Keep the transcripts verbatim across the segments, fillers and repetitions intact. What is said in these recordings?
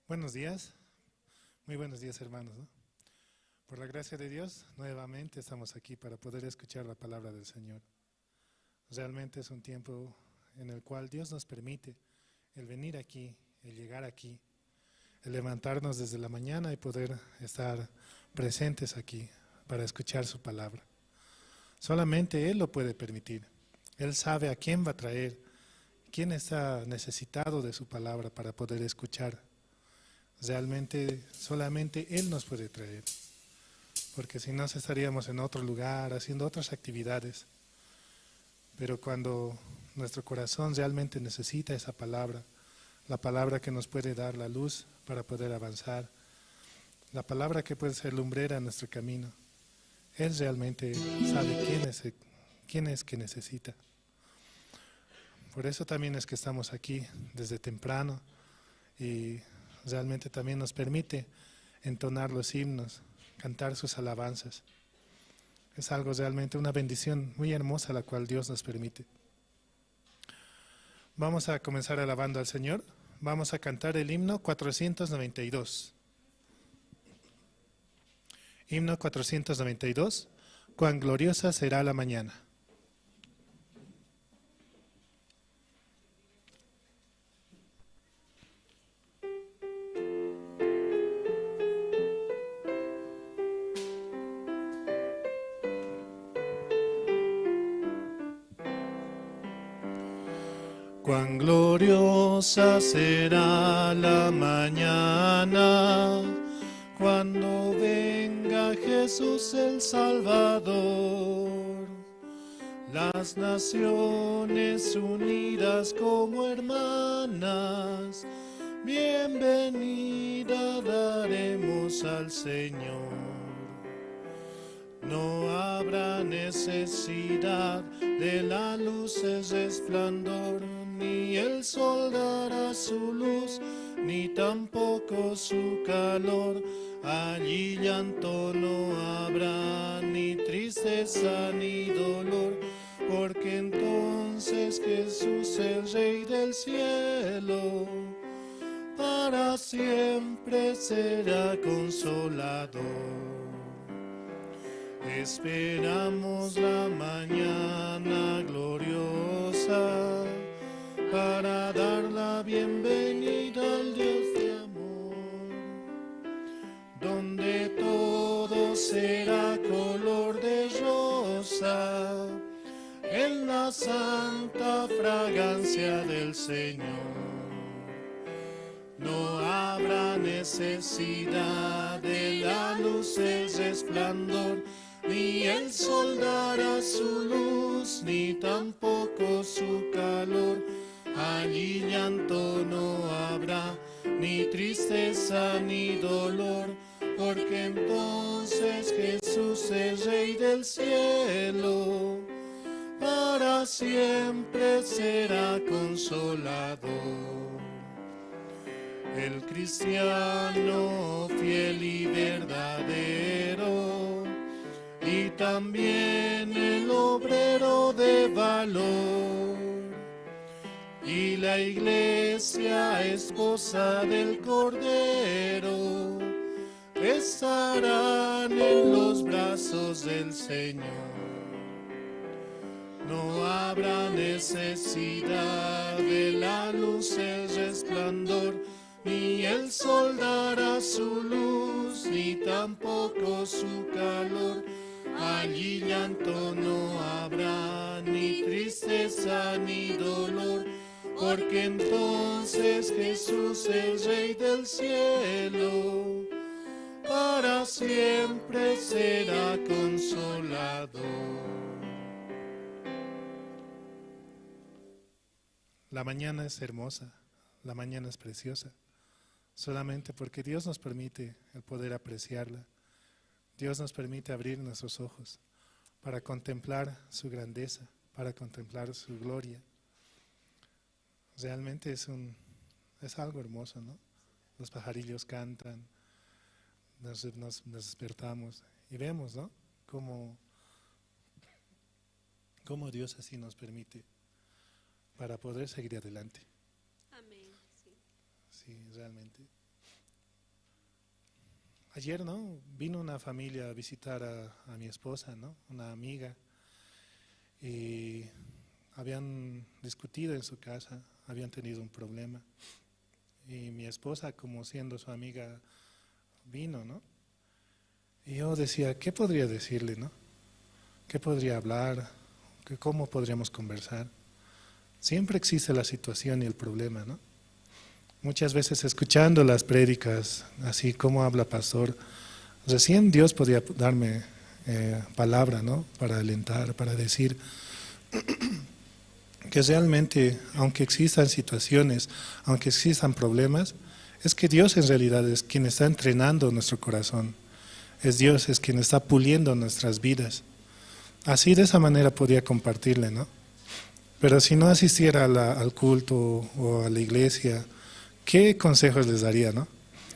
Buenos días. Muy buenos días, hermanos, ¿no? Por la gracia de Dios, nuevamente estamos aquí para poder escuchar la palabra del Señor. Realmente es un tiempo en el cual Dios nos permite el venir aquí, el llegar aquí, el levantarnos desde la mañana y poder estar presentes aquí para escuchar su palabra. Solamente Él lo puede permitir. Él sabe a quién va a traer, quién está necesitado de su palabra para poder escuchar. Realmente, solamente Él nos puede traer. Porque si no, estaríamos en otro lugar, haciendo otras actividades. Pero cuando nuestro corazón realmente necesita esa palabra, la palabra que nos puede dar la luz para poder avanzar, la palabra que puede ser lumbrera en nuestro camino, Él realmente sabe quién es, quién es que necesita. Por eso también es que estamos aquí desde temprano y realmente también nos permite entonar los himnos, cantar sus alabanzas. Es algo realmente, una bendición muy hermosa la cual Dios nos permite. Vamos a comenzar alabando al Señor. Vamos a cantar el himno cuatrocientos noventa y dos. Himno cuatrocientos noventa y dos. Cuán gloriosa será la mañana. Cuán gloriosa será la mañana cuando venga Jesús el Salvador. Las naciones unidas como hermanas, bienvenida daremos al Señor. No habrá necesidad de la luz resplandor, ni el sol dará su luz, ni tampoco su calor. Allí llanto no habrá, ni tristeza, ni dolor, porque entonces Jesús, el Rey del cielo, para siempre será consolador. Esperamos la mañana gloriosa para dar la bienvenida al Dios de amor, donde todo será color de rosa en la santa fragancia del Señor. No habrá necesidad de la luz, el resplandor, ni el sol dará su luz, ni tampoco su calor. Allí llanto no habrá, ni tristeza, ni dolor, porque entonces Jesús, el Rey del cielo, para siempre será consolador. El cristiano fiel y verdadero, y también el obrero de valor, y la iglesia, esposa del Cordero, estarán en los brazos del Señor. No habrá necesidad de la luz, el resplandor, ni el sol dará su luz, ni tampoco su calor. Allí llanto no habrá, ni tristeza, ni dolor, porque entonces Jesús, el Rey del cielo, para siempre será consolador. La mañana es hermosa, la mañana es preciosa, solamente porque Dios nos permite el poder apreciarla. Dios nos permite abrir nuestros ojos para contemplar su grandeza, para contemplar su gloria. Realmente es un, es algo hermoso, ¿no? Los pajarillos cantan, nos, nos, nos despertamos y vemos, ¿no? Cómo, cómo Dios así nos permite para poder seguir adelante. Amén, sí. Sí, realmente. Ayer, ¿no? Vino una familia a visitar a, a mi esposa, ¿no? Una amiga. Y habían discutido en su casa, habían tenido un problema. Y mi esposa, como siendo su amiga, vino, ¿no? Y yo decía, ¿qué podría decirle, no? ¿Qué podría hablar? ¿Qué, cómo podríamos conversar? Siempre existe la situación y el problema, ¿no? Muchas veces escuchando las prédicas, así como habla pastor, recién Dios podía darme, eh, palabra, ¿no? Para alentar, para decir que realmente, aunque existan situaciones, aunque existan problemas, es que Dios en realidad es quien está entrenando nuestro corazón. Es Dios, es quien está puliendo nuestras vidas. Así, de esa manera podía compartirle, ¿no? Pero si no asistiera a la, al culto o a la iglesia, ¿qué consejos les daría, no?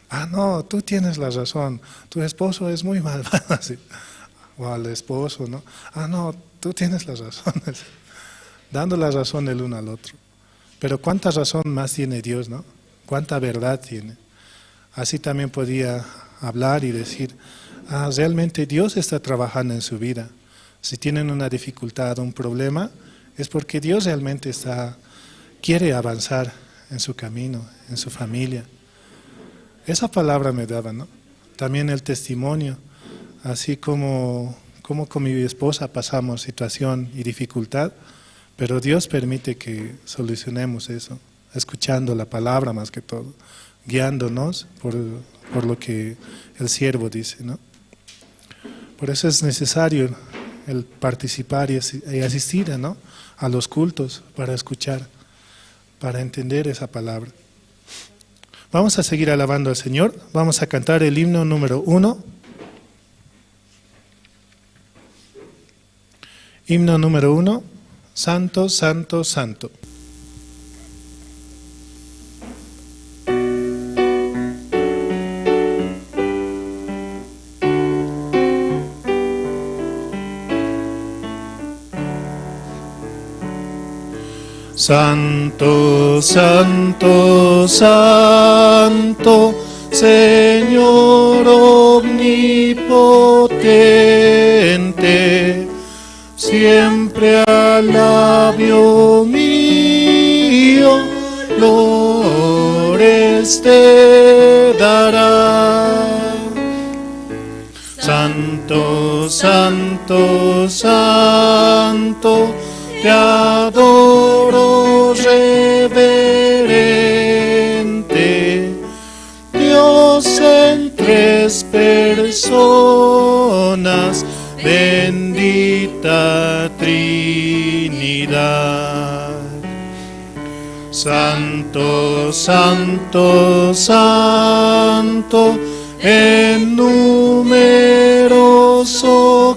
"Ah, no, tú tienes la razón, tu esposo es muy malvado", así. O al esposo, ¿no? "Ah, no, tú tienes la razón", así. Dando la razón el uno al otro. Pero cuánta razón más tiene Dios, ¿no? Cuánta verdad tiene. Así también podía hablar y decir, "Ah, realmente Dios está trabajando en su vida. Si tienen una dificultad, un problema, es porque Dios realmente está, quiere avanzar en su camino, en su familia". Esa palabra me daba, ¿no? También el testimonio, así como, como con mi esposa pasamos situación y dificultad, pero Dios permite que solucionemos eso, escuchando la palabra más que todo, guiándonos por, por lo que el siervo dice, ¿no? Por eso es necesario el participar y asi-, y asistir, ¿no? A los cultos para escuchar, para entender esa palabra. Vamos a seguir alabando al Señor. Vamos a cantar el himno número uno. Himno número uno. Santo, santo, santo. Santo, santo, santo, Señor omnipotente, siempre al labio mío honores te dará. Santo, santo, santo, te adoro reverente, Dios en tres personas, bendita Trinidad. Santo, santo, santo, en numeroso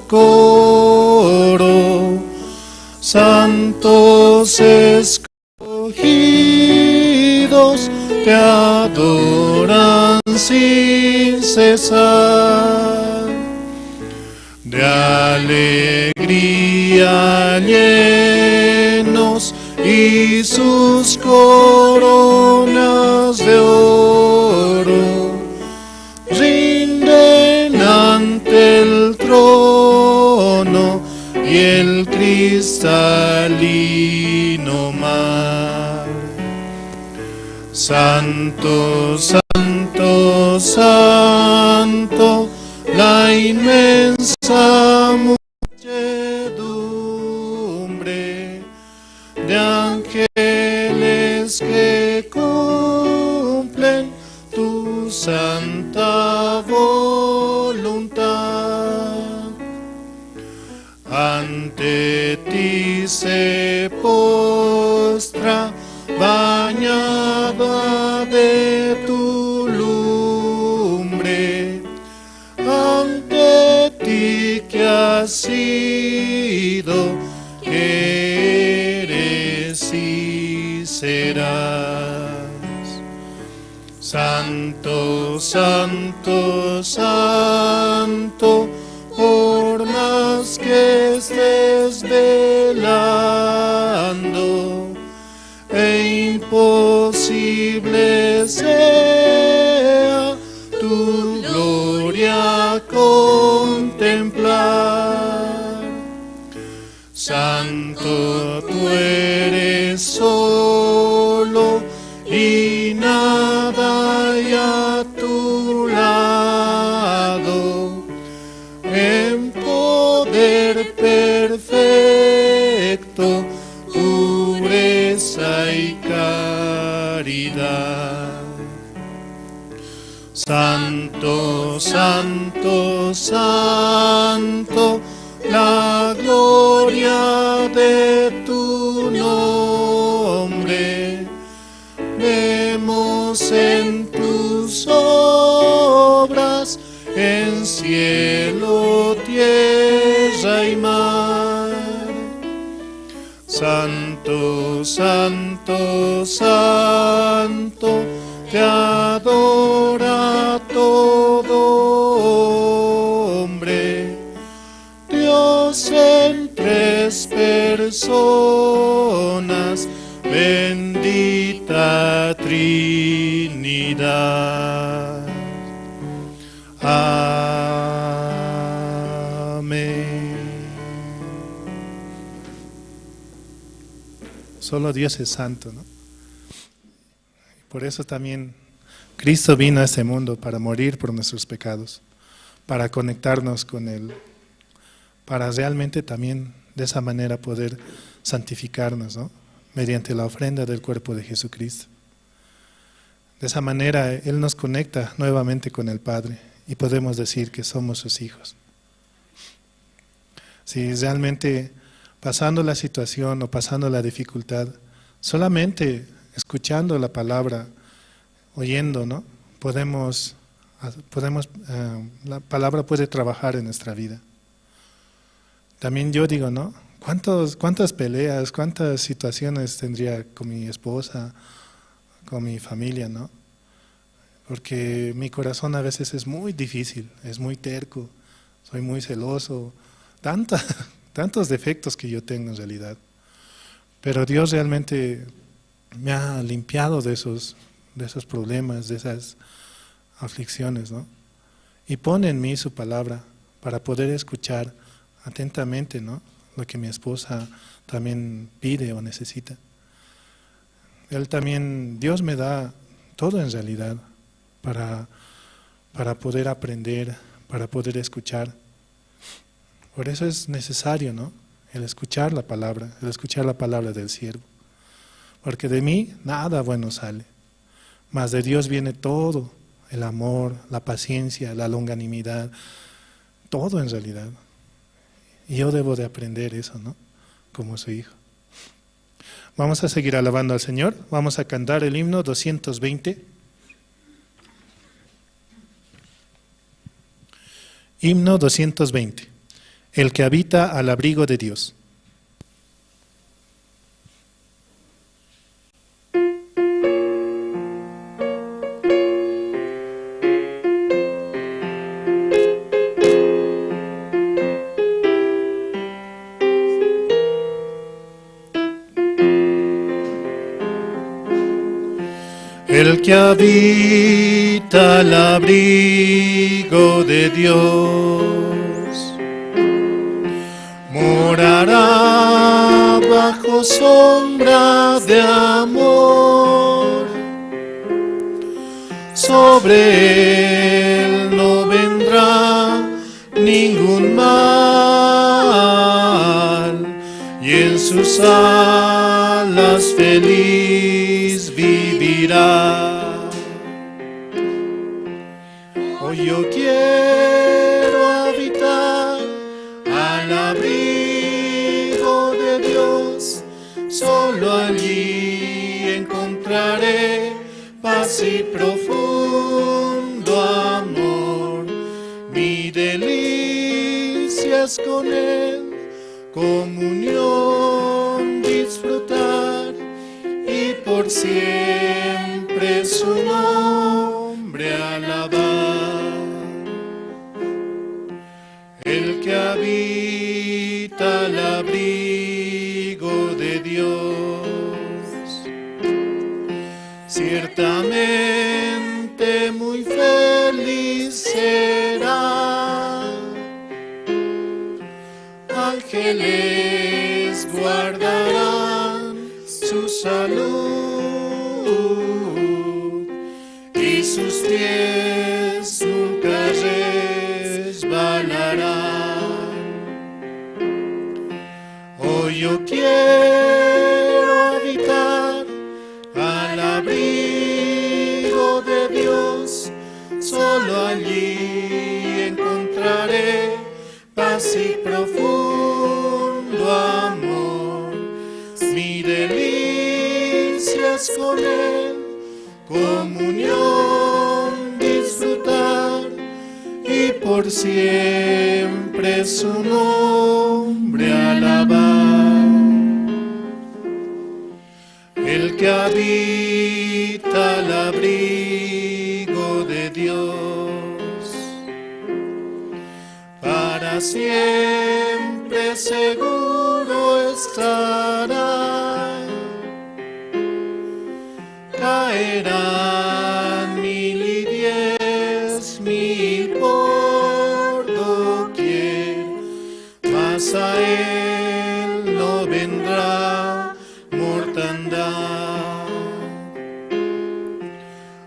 coro, santos escogidos te adoran sin cesar. De alegría llenos y sus coronas de oro rinden ante el trono y el cristalino mar. Santo, santo, santo, la inmensa muchedumbre de ángeles que cumplen tu santa voluntad. Ante ti se postra, bañada de tu lumbre, ante ti que has sido, que eres y serás. Santo, santo, santo, por más que estés velando, e imposible sea tu gloria Santo tú eres solo y nada hay a tu lado. En poder perfecto, pureza y caridad. Santo, santo, santo, la gloria de tu nombre. Vemos en tus obras, en cielo, tierra y mar. Santo, santo, santo, te adora todo hombre. Dios en tres personas, bendita Trinidad. Amén. Solo Dios es santo, ¿no? Por eso también Cristo vino a este mundo para morir por nuestros pecados, para conectarnos con Él, para realmente también de esa manera poder santificarnos, ¿no? Mediante la ofrenda del cuerpo de Jesucristo. De esa manera Él nos conecta nuevamente con el Padre y podemos decir que somos sus hijos. Si realmente pasando la situación o pasando la dificultad, solamente escuchando la palabra, oyendo, ¿no? Podemos, podemos, eh, la palabra puede trabajar en nuestra vida. También yo digo, ¿no? ¿Cuántos, cuántas peleas, cuántas situaciones tendría con mi esposa, con mi familia, ¿no? Porque mi corazón a veces es muy difícil, es muy terco, soy muy celoso, tanta, tantos defectos que yo tengo en realidad. Pero Dios realmente me ha limpiado de esos, de esos problemas, de esas aflicciones, ¿no? Y pone en mí su palabra para poder escuchar atentamente, ¿no? Lo que mi esposa también pide o necesita. Él también, Dios me da todo en realidad para, para poder aprender, para poder escuchar. Por eso es necesario, ¿no? El escuchar la palabra, el escuchar la palabra del siervo. Porque de mí nada bueno sale, mas de Dios viene todo, el amor, la paciencia, la longanimidad, todo en realidad. Y yo debo de aprender eso, ¿no? Como su hijo. Vamos a seguir alabando al Señor. Vamos a cantar el himno doscientos veinte. Himno doscientos veinte. El que habita al abrigo de Dios. El que habita al abrigo de Dios, morará bajo sombra de amor. Sobre él no vendrá ningún mal, y en sus alas feliz vivirá. Hoy yo quiero habitar al abrigo de Dios, solo allí encontraré paz y profundo amor. Mi delicia es con él, comunión disfrutar y por siempre su nombre alabar. El que habita al abrigo de Dios, ciertamente muy feliz será. Ángeles guardarán su salud, y sus pies nunca resbalarán. Hoy yo quiero habitar al abrigo de Dios, solo allí encontraré paz y profundo amor. Mi delicia es con Él comunión disfrutar y por siempre su nombre alabar. El que habita al abrigo de Dios, para siempre seguro estará. Caerán mil y diez mil por doquier, mas a él no vendrá mortandad.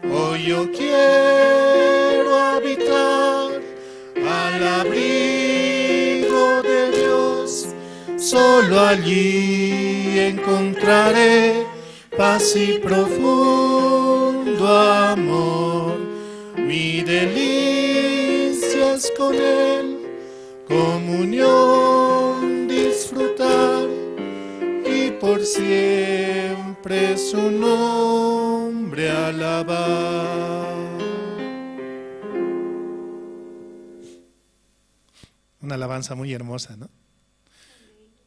Hoy yo quiero habitar al abrigo de Dios, solo allí encontraré paz y profundo amor. Mi delicia es con él comunión disfrutar y por siempre su nombre alabar. Una alabanza muy hermosa, ¿no?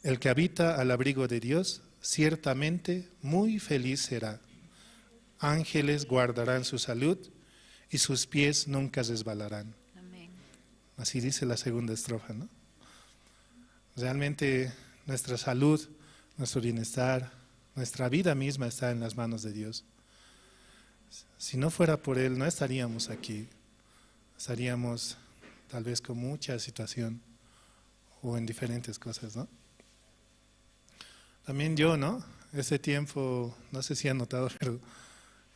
El que habita al abrigo de Dios, ciertamente muy feliz será. Ángeles guardarán su salud y sus pies nunca resbalarán. Amén. Así dice la segunda estrofa, ¿no? Realmente nuestra salud, nuestro bienestar, nuestra vida misma está en las manos de Dios. Si no fuera por Él, no estaríamos aquí. Estaríamos tal vez con mucha situación o en diferentes cosas, ¿no? También yo, ¿no? Ese tiempo, no sé si han notado, pero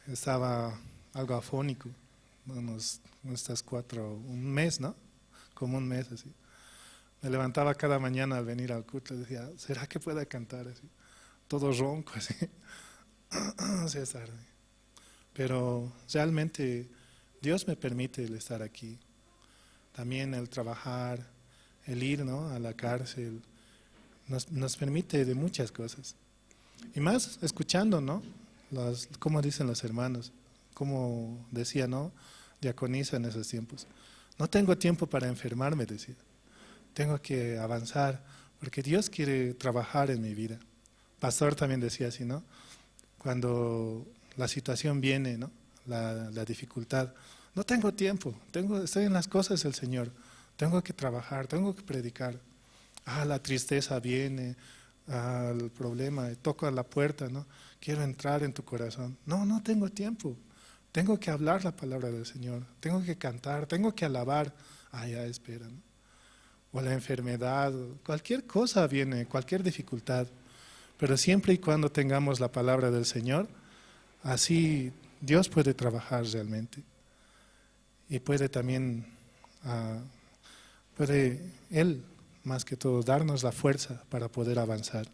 estaba algo afónico, unos, unas cuatro, un mes, ¿no? Como un mes así. Me levantaba cada mañana al venir al culto, decía, "¿Será que pueda cantar así?". Todo ronco así. César. Pero realmente Dios me permite el estar aquí. También el trabajar, el ir, ¿no?, a la cárcel, nos, nos permite de muchas cosas. Y más escuchando, ¿no? Las, cómo dicen los hermanos, como decía, ¿no?, diaconisa en esos tiempos. "No tengo tiempo para enfermarme", decía. "Tengo que avanzar, porque Dios quiere trabajar en mi vida". Pastor también decía así, ¿no? Cuando la situación viene, ¿no? La, la dificultad. "No tengo tiempo, tengo, estoy en las cosas del Señor. Tengo que trabajar, tengo que predicar". Ah, la tristeza viene, ah, el problema, toca la puerta, ¿no? "Quiero entrar en tu corazón". "No, no tengo tiempo. Tengo que hablar la palabra del Señor. Tengo que cantar, tengo que alabar". Ah, ya, espera, ¿no? O la enfermedad, o cualquier cosa viene, cualquier dificultad. Pero siempre y cuando tengamos la palabra del Señor, así Dios puede trabajar realmente. Y puede también, ah, puede Él, más que todo, darnos la fuerza para poder avanzar.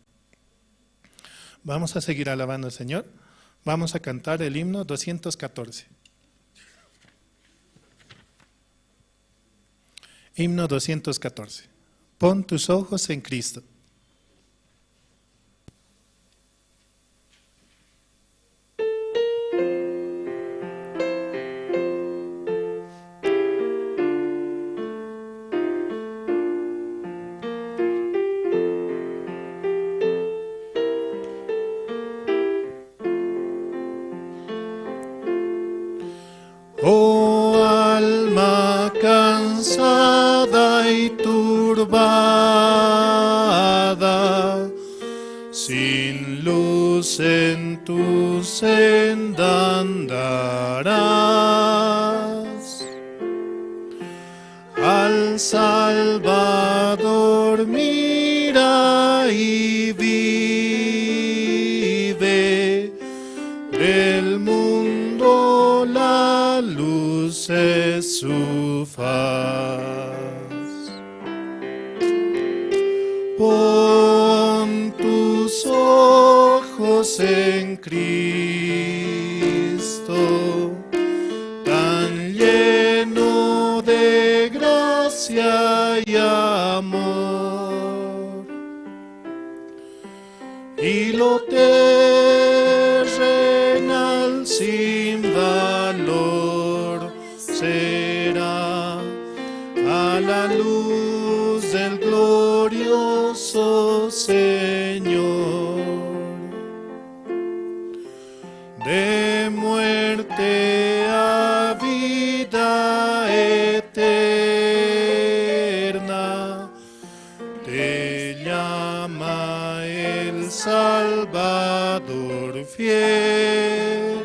Vamos a seguir alabando al Señor. Vamos a cantar el himno doscientos catorce. Himno doscientos catorce. Pon tus ojos en Cristo. Oh alma cansada y turbada, sin luz en tu senda andarás. Al Salvador mira y Pon tus ojos en Cristo, tan lleno de gracia y amor, y lo terrenal sin valor será a la luz del glorioso Señor. De muerte a vida eterna, te llama el Salvador fiel.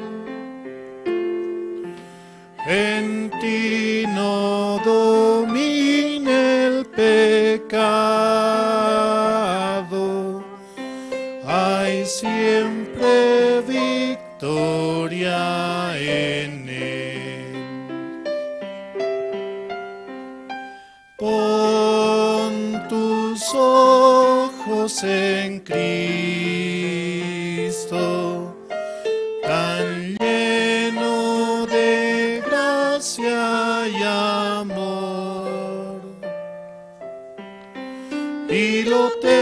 En ti no domina el pecado, hay siempre victoria en él. Pon tus ojos en Cristo, tan lleno de gracia y amor, y lo terrenal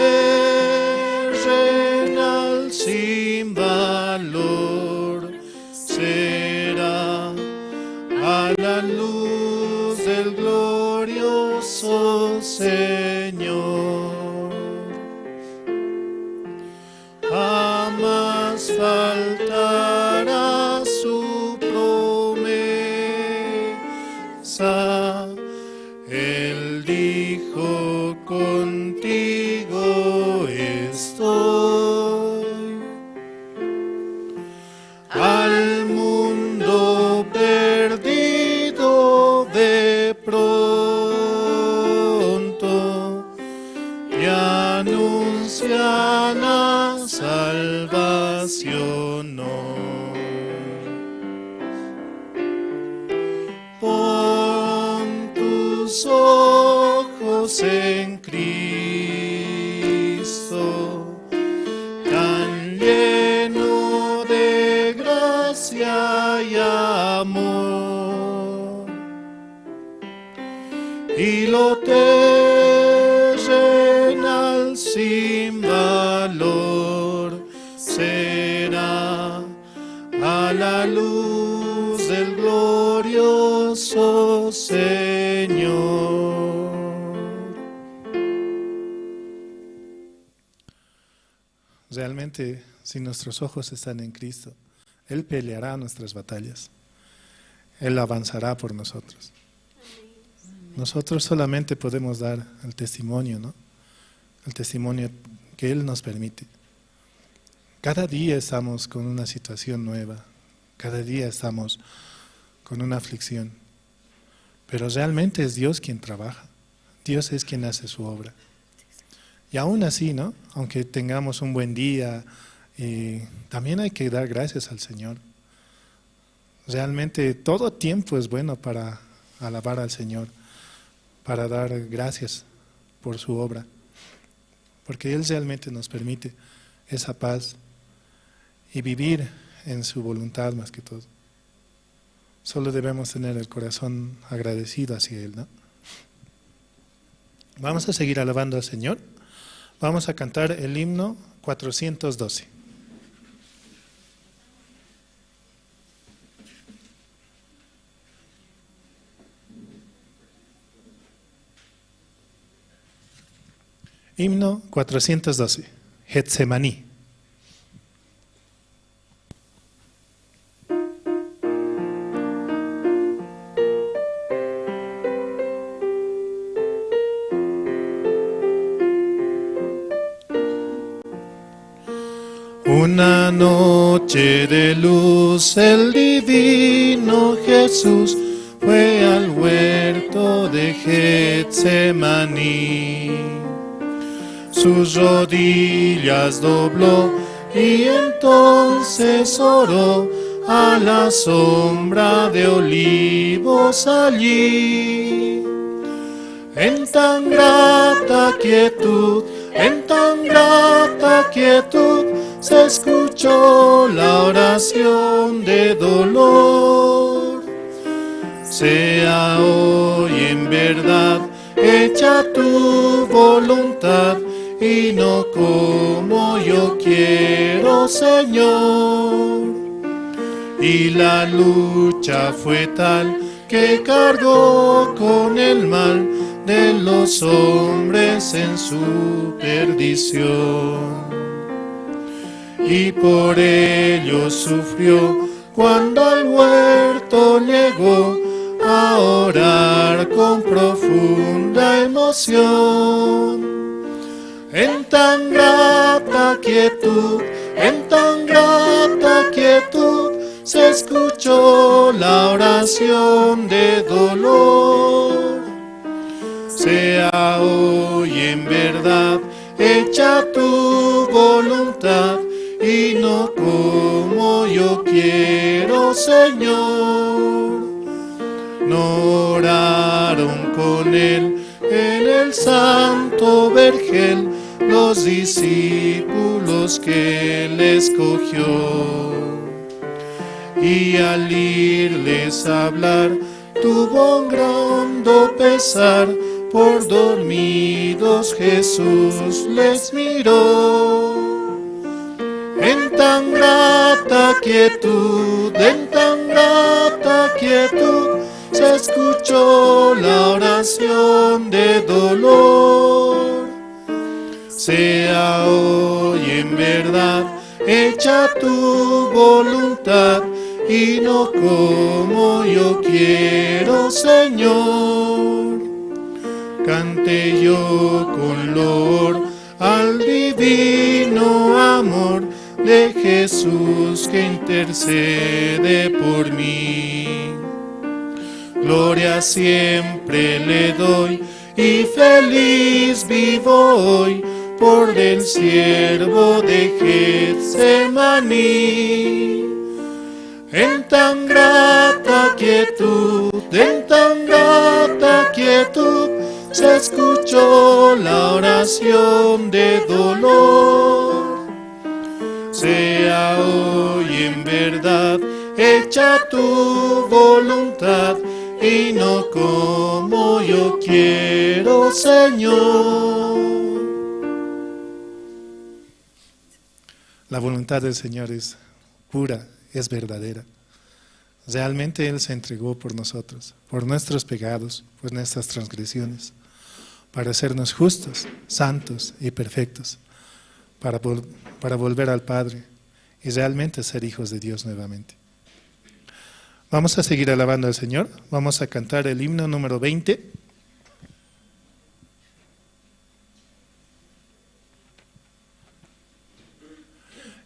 sin valor será a la luz del glorioso Señor. Jamás faltará su promesa. Él dijo: "Contigo estoy". Al mundo perdido ve pronto y anuncia la salvación hoy. Pon tus ojos en Cristo, tan lleno de gracia y amor, y lo terrenal sin valor será a la luz del glorioso Señor. Realmente, si nuestros ojos están en Cristo, Él peleará nuestras batallas. Él avanzará por nosotros. Nosotros solamente podemos dar el testimonio, ¿no? El testimonio que Él nos permite. Cada día estamos con una situación nueva, cada día estamos con una aflicción, pero realmente es Dios quien trabaja, Dios es quien hace su obra. Y aún así, ¿no? Aunque tengamos un buen día, eh, también hay que dar gracias al Señor. Realmente todo tiempo es bueno para alabar al Señor, para dar gracias por su obra, porque Él realmente nos permite esa paz y vivir en su voluntad más que todo. Solo debemos tener el corazón agradecido hacia Él, ¿no? Vamos a seguir alabando al Señor. Vamos a cantar el himno cuatrocientos doce. Himno cuatrocientos doce, Getsemaní. Una noche de luz el divino Jesús fue al huerto de Getsemaní. Sus rodillas dobló y entonces oró a la sombra de olivos allí. En tan grata quietud En tan grata quietud se escuchó la oración de dolor. Sea hoy en verdad hecha tu voluntad y no como yo quiero, Señor. Y la lucha fue tal que cargó con el mal de los hombres en su perdición. Y por ello sufrió cuando al huerto llegó a orar con profunda emoción. En tan grata quietud, en tan grata quietud, se escuchó la oración de dolor. Sea hoy en verdad hecha tu voluntad y no como yo quiero, Señor. No oraron con él en el santo vergel los discípulos que él escogió. Y al irles a hablar, tuvo un grande pesar, por dormidos Jesús les miró. En tan grata quietud, en tan grata quietud, se escuchó la oración de dolor. Sea hoy en verdad hecha tu voluntad y no como yo quiero, Señor. Cante yo con loor al divino amor de Jesús que intercede por mí. Gloria siempre le doy y feliz vivo hoy por el siervo de Getsemaní. En tan grata quietud, en tan grata quietud, se escuchó la oración de dolor. Sea hoy en verdad hecha tu voluntad y no como yo quiero, Señor. La voluntad del Señor es pura, es verdadera. Realmente Él se entregó por nosotros, por nuestros pecados, por nuestras transgresiones, para hacernos justos, santos y perfectos, para vol-, para volver al Padre y realmente ser hijos de Dios nuevamente. Vamos a seguir alabando al Señor. Vamos a cantar el himno número veinte.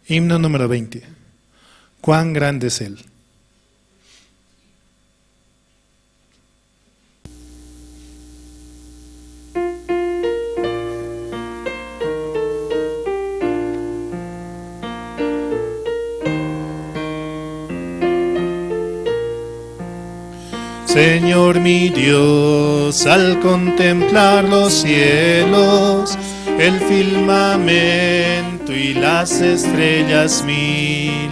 Himno número veinte. Cuán grande es Él. Señor mi Dios, al contemplar los cielos, el firmamento y las estrellas mil,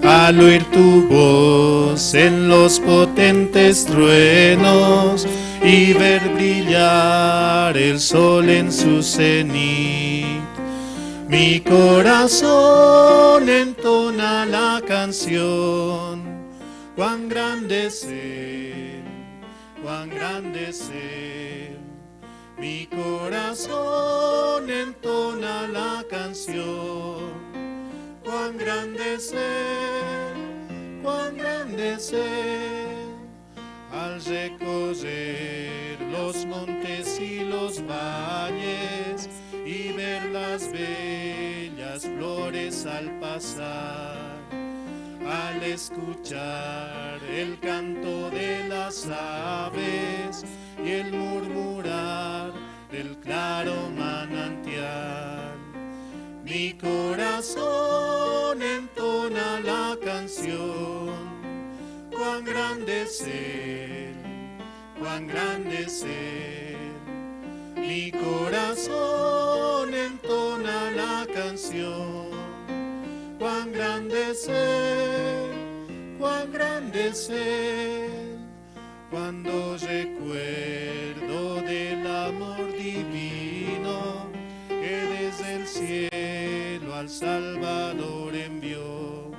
al oír tu voz en los potentes truenos y ver brillar el sol en su cenit, mi corazón entona la canción. Cuán grande es Él, cuán grande es Él. Mi corazón entona la canción. Cuán grande es Él, cuán grande es Él. Al recorrer los montes y los valles y ver las bellas flores al pasar, al escuchar el canto de las aves y el murmurar del claro manantial, mi corazón entona la canción. Cuán grande es Él, cuán grande es Él. Mi corazón Cuán grande es Él, cuán grande es Él. Cuando recuerdo del amor divino que desde el cielo al Salvador envió,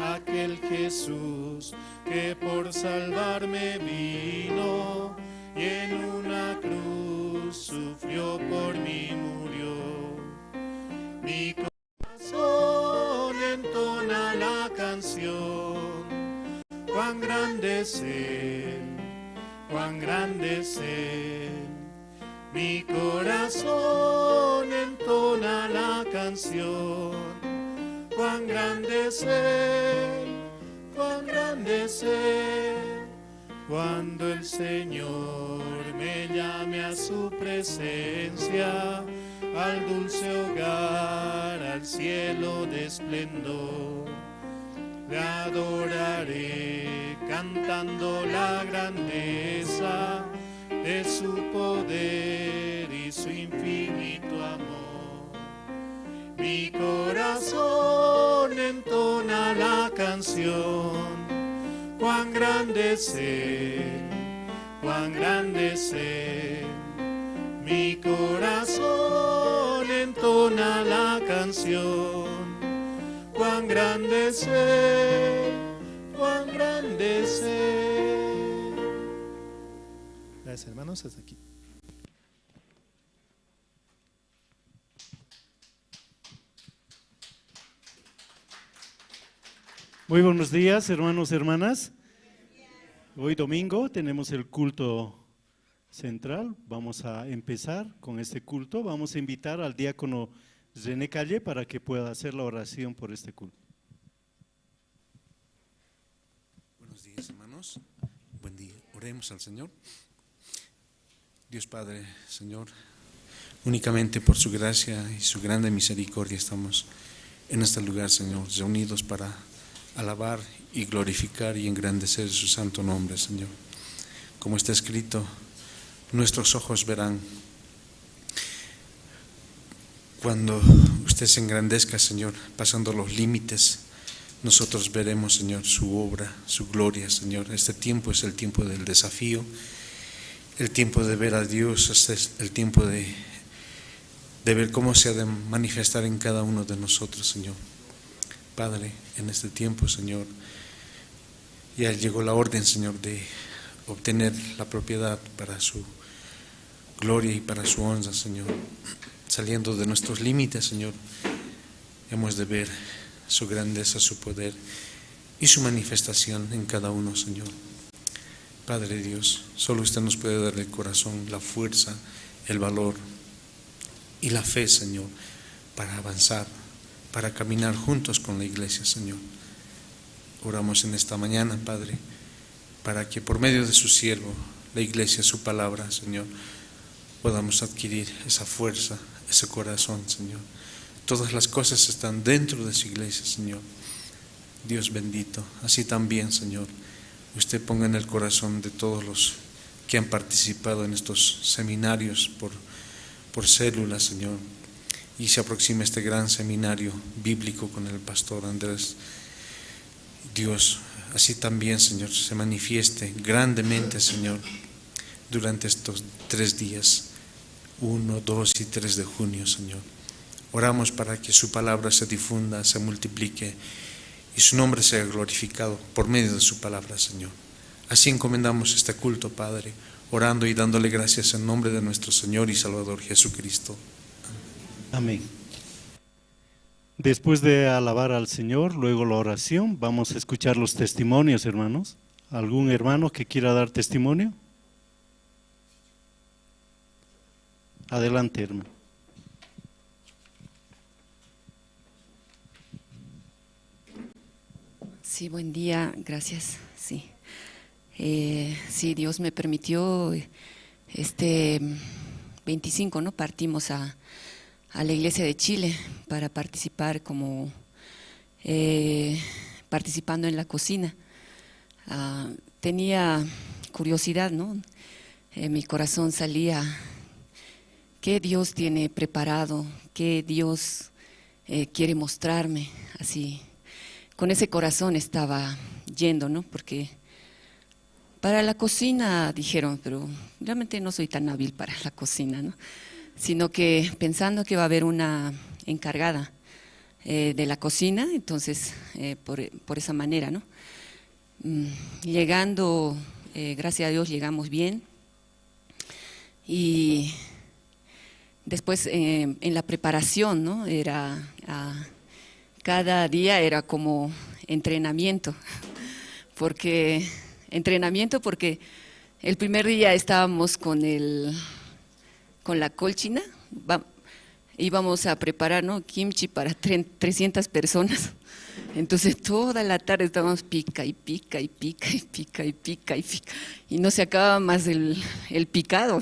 aquel Jesús que por salvarme vino y en una cruz sufrió por mí murió. Mi corazón entona la canción. Cuán grande es Él, cuán grande es Él. Mi corazón entona la canción. Cuán grande es Él, cuán grande es Él. Cuando el Señor me llame a su presencia, al dulce hogar, al cielo de esplendor, le adoraré cantando la grandeza de su poder y su infinito amor. Mi corazón entona la canción, cuán grande es Él, cuán grande es Él. Mi corazón entona la canción, cuán grande es Él, cuán grande es Él. Gracias, hermanos. Hasta aquí. Muy buenos días, hermanos, hermanas. Hoy domingo tenemos el culto central. Vamos a empezar con este culto. Vamos a invitar al diácono René Calle para que pueda hacer la oración por este culto. Buenos días, hermanos. Buen día. Oremos al Señor. Dios Padre, Señor, únicamente por su gracia y su grande misericordia estamos en este lugar, Señor, reunidos para alabar y glorificar y engrandecer su santo nombre, Señor. Como está escrito, nuestros ojos verán. Cuando usted se engrandezca, Señor, pasando los límites, nosotros veremos, Señor, su obra, su gloria, Señor. Este tiempo es el tiempo del desafío, el tiempo de ver a Dios, este es el tiempo de, de ver cómo se ha de manifestar en cada uno de nosotros, Señor. Padre, en este tiempo, Señor, ya llegó la orden, Señor, de obtener la propiedad para su gloria y para su honra, Señor. Saliendo de nuestros límites, Señor, hemos de ver su grandeza, su poder y su manifestación en cada uno, Señor. Padre Dios, solo usted nos puede dar el corazón, la fuerza, el valor y la fe, Señor, para avanzar, para caminar juntos con la iglesia, Señor. Oramos en esta mañana, Padre, para que por medio de su siervo, la iglesia, su palabra, Señor, podamos adquirir esa fuerza, ese corazón, Señor. Todas las cosas están dentro de su iglesia, Señor. Dios bendito, así también, Señor, usted ponga en el corazón de todos los que han participado en estos seminarios por, por célula, Señor, y se aproxima este gran seminario bíblico con el pastor Andrés. Dios, así también, Señor, se manifieste grandemente, Señor, durante estos tres días, uno, dos y tres de junio, Señor. Oramos para que su palabra se difunda, se multiplique y su nombre sea glorificado por medio de su palabra, Señor. Así encomendamos este culto, Padre, orando y dándole gracias en nombre de nuestro Señor y Salvador Jesucristo. Amén. Después de alabar al Señor, luego la oración, vamos a escuchar los testimonios, hermanos. ¿Algún hermano que quiera dar testimonio? Adelante, hermano. Sí, buen día, gracias. Sí. Eh, sí, Dios me permitió, este, veinticinco, ¿no? Partimos a, a la iglesia de Chile para participar como, eh, participando en la cocina. Ah, tenía curiosidad, ¿no? En mi corazón salía qué Dios tiene preparado, qué Dios eh, quiere mostrarme, así, con ese corazón estaba yendo, ¿no? Porque para la cocina dijeron, pero realmente no soy tan hábil para la cocina, ¿no? Sino que pensando que va a haber una encargada, eh, de la cocina, entonces, eh, por, por esa manera, ¿no? Mm, llegando, eh, gracias a Dios llegamos bien. Y después, eh, en la preparación, ¿no? Era, ah, cada día era como entrenamiento, porque, entrenamiento porque el primer día estábamos con el, con la colchina, va-, íbamos a preparar, ¿no? Kimchi para tre-, trescientas personas. Entonces toda la tarde estábamos pica y pica y pica y pica y pica y pica. Y no se acaba más el, el picado.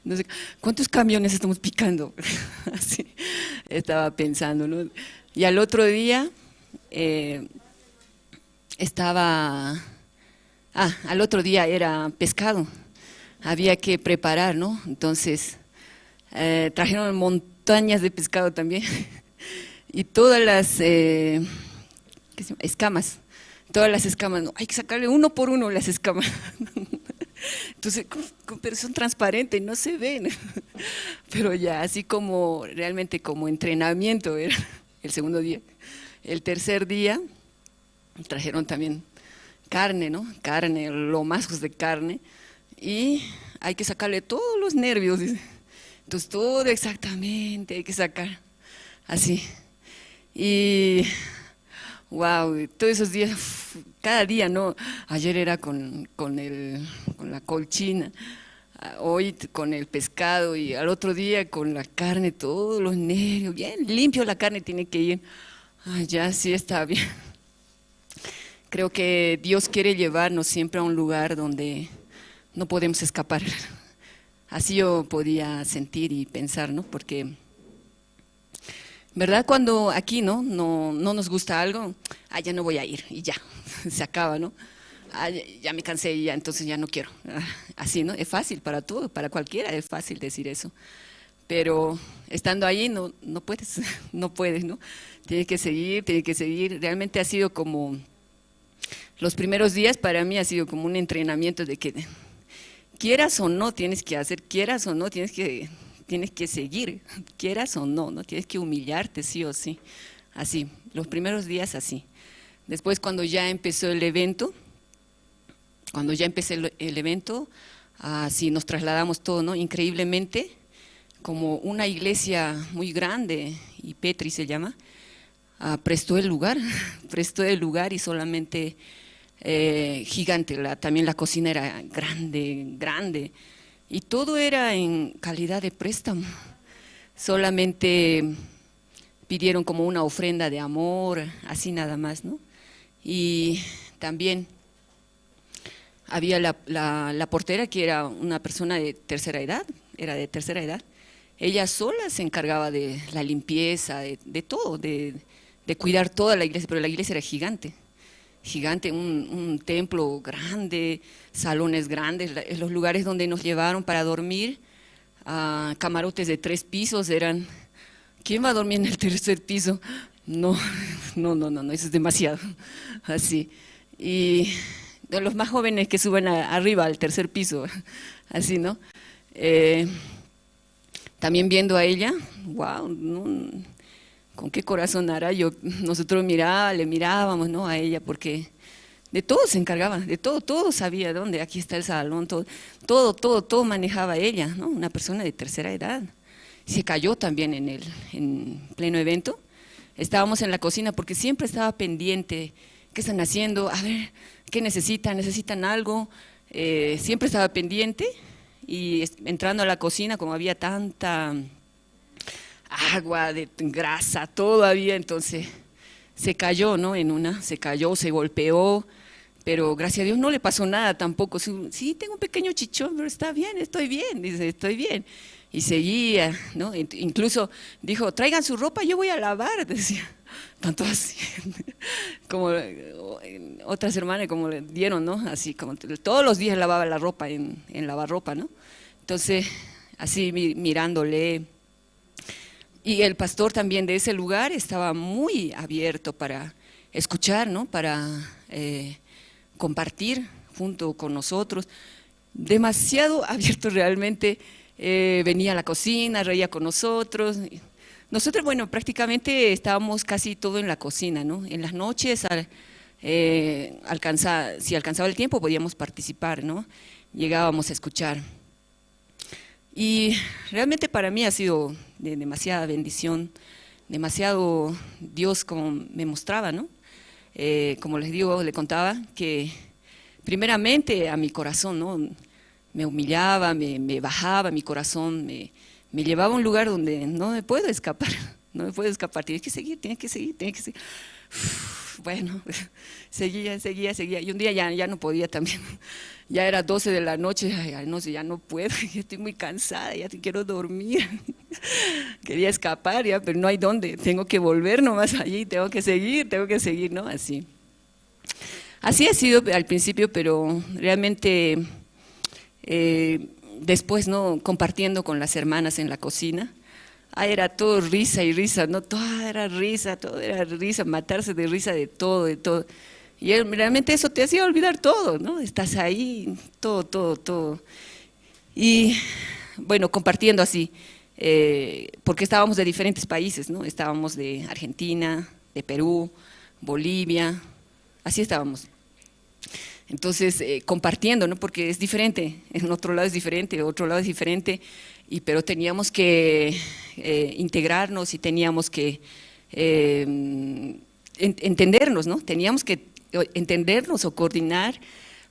No sé, ¿cuántos camiones estamos picando? Así estaba pensando, ¿no? Y al otro día, eh, estaba, ah, al otro día era pescado. Había que preparar, ¿no? Entonces, eh, trajeron montañas de pescado también. Y todas las, eh, ¿qué se llama? Escamas. Todas las escamas, ¿no? Hay que sacarle uno por uno las escamas. Entonces, como, como, pero son transparentes, no se ven. Pero ya, así como, realmente como entrenamiento era el segundo día. El tercer día trajeron también carne, ¿no? Carne, lomazos de carne. Y hay que sacarle todos los nervios, dice. Entonces, todo exactamente hay que sacar. Así. Y, wow, todos esos días, uf, cada día, ¿no? Ayer era con, con el, con la colchina, ah, hoy t-, con el pescado y al otro día con la carne, todos los nervios, bien limpio la carne tiene que ir. Ah, ya, sí, está bien. Creo que Dios quiere llevarnos siempre a un lugar donde no podemos escapar. Así yo podía sentir y pensar, ¿no? Porque, ¿verdad? Cuando aquí, ¿no? No, no nos gusta algo, ah, ya no voy a ir, y ya, se acaba, ¿no? Ah, ya, ya me cansé y ya, entonces ya no quiero. Ah, así, ¿no? Es fácil para todo, para cualquiera es fácil decir eso. Pero estando ahí, no, no puedes, no puedes, ¿no? Tienes que seguir, tienes que seguir. Realmente ha sido como, los primeros días para mí ha sido como un entrenamiento de que quieras o no tienes que hacer, quieras o no tienes que, tienes que seguir, quieras o no, ¿no? Tienes que humillarte sí o sí. Así, los primeros días así. Después, cuando ya empezó el evento, cuando ya empecé el, el evento, ah, sí, nos trasladamos todo, ¿no? Increíblemente, como una iglesia muy grande, y Petri se llama, ah, prestó el lugar, prestó el lugar y solamente, eh, gigante, la, también la cocina era grande, grande, y todo era en calidad de préstamo. Solamente pidieron como una ofrenda de amor, así nada más, ¿no? Y también había la, la, la portera, que era una persona de tercera edad, era de tercera edad. Ella sola se encargaba de la limpieza, de, de todo, de, de cuidar toda la iglesia, pero la iglesia era gigante, gigante, un, un templo grande, salones grandes, la, los lugares donde nos llevaron para dormir, ah, camarotes de tres pisos eran. ¿Quién va a dormir en el tercer piso? No, no, no, no, no, eso es demasiado. Así. Y de los más jóvenes que suben a-, arriba al tercer piso, así, ¿no? Eh, también viendo a ella, wow, no, ¿con qué corazón hará? Yo, nosotros miraba, le mirábamos, ¿no? A ella, porque de todo se encargaba, de todo, todo sabía dónde, aquí está el salón, todo, todo, todo, todo manejaba ella, ¿no? Una persona de tercera edad. Se cayó también en el, en pleno evento. Estábamos en la cocina porque siempre estaba pendiente, ¿qué están haciendo? A ver, ¿qué necesitan? ¿Necesitan algo? Eh, siempre estaba pendiente y es-, entrando a la cocina, como había tanta agua, de grasa, todo había, entonces se cayó, ¿no? En una, se cayó, se golpeó, pero gracias a Dios no le pasó nada tampoco. Sí, sí, tengo un pequeño chichón, pero está bien, estoy bien, dice, estoy bien. Y seguía, ¿no? In-, incluso dijo, traigan su ropa, yo voy a lavar, decía. Tanto así, como, eh, otras hermanas como le dieron, ¿no? Así como t-, todos los días lavaba la ropa en, en lavarropa, ¿no? Entonces, así mi-, mirándole, Y el pastor también de ese lugar estaba muy abierto para escuchar, ¿no? Para, eh, compartir junto con nosotros. Demasiado abierto realmente, eh, venía a la cocina, reía con nosotros. Nosotros, bueno, prácticamente estábamos casi todo en la cocina, ¿no? En las noches, al-, eh, alcanza-, si alcanzaba el tiempo, podíamos participar, ¿no? Llegábamos a escuchar. Y realmente para mí ha sido de demasiada bendición, demasiado Dios como me mostraba, ¿no? Eh, como les digo, le contaba que primeramente a mi corazón, ¿no? Me humillaba, me, me bajaba mi corazón, me, me llevaba a un lugar donde no me puedo escapar, no me puedo escapar, tienes que seguir, tienes que seguir, tienes que seguir. Uf, bueno, seguía, seguía, seguía. Y un día ya, ya no podía también. Ya era doce de la noche, ay, ay, no sé, ya no puedo, ya estoy muy cansada, ya te quiero dormir. Quería escapar ya, pero no hay dónde, tengo que volver nomás allí, tengo que seguir, tengo que seguir, ¿no? Así. Así ha sido al principio, pero realmente, eh, después, ¿no? Compartiendo con las hermanas en la cocina, ah, era todo risa y risa, ¿no? Todo era risa, todo era risa, matarse de risa de todo, de todo. Y él, realmente eso te hacía olvidar todo, ¿no? Estás ahí, todo, todo, todo. Y, bueno, compartiendo así, eh, porque estábamos de diferentes países, ¿no? Estábamos de Argentina, de Perú, Bolivia, así estábamos. Entonces, eh, compartiendo, ¿no? Porque es diferente, en otro lado es diferente, otro lado es diferente, y, pero teníamos que, eh, integrarnos y teníamos que, eh, en-, entendernos, ¿no? Teníamos que, eh, entendernos o coordinar,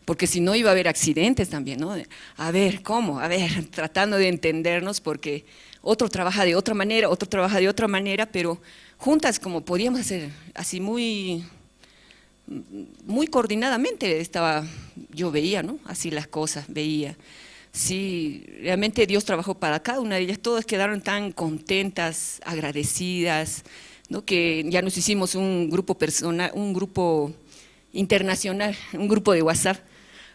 porque si no iba a haber accidentes también, ¿no? A ver, ¿cómo? A ver, tratando de entendernos, porque otro trabaja de otra manera, otro trabaja de otra manera, pero juntas como podíamos hacer, así muy, muy coordinadamente estaba, yo veía, ¿no? Así las cosas, veía. Sí, realmente Dios trabajó para cada una de ellas. Todas quedaron tan contentas, agradecidas, ¿no? Que ya nos hicimos un grupo persona-, un grupo internacional, un grupo de WhatsApp.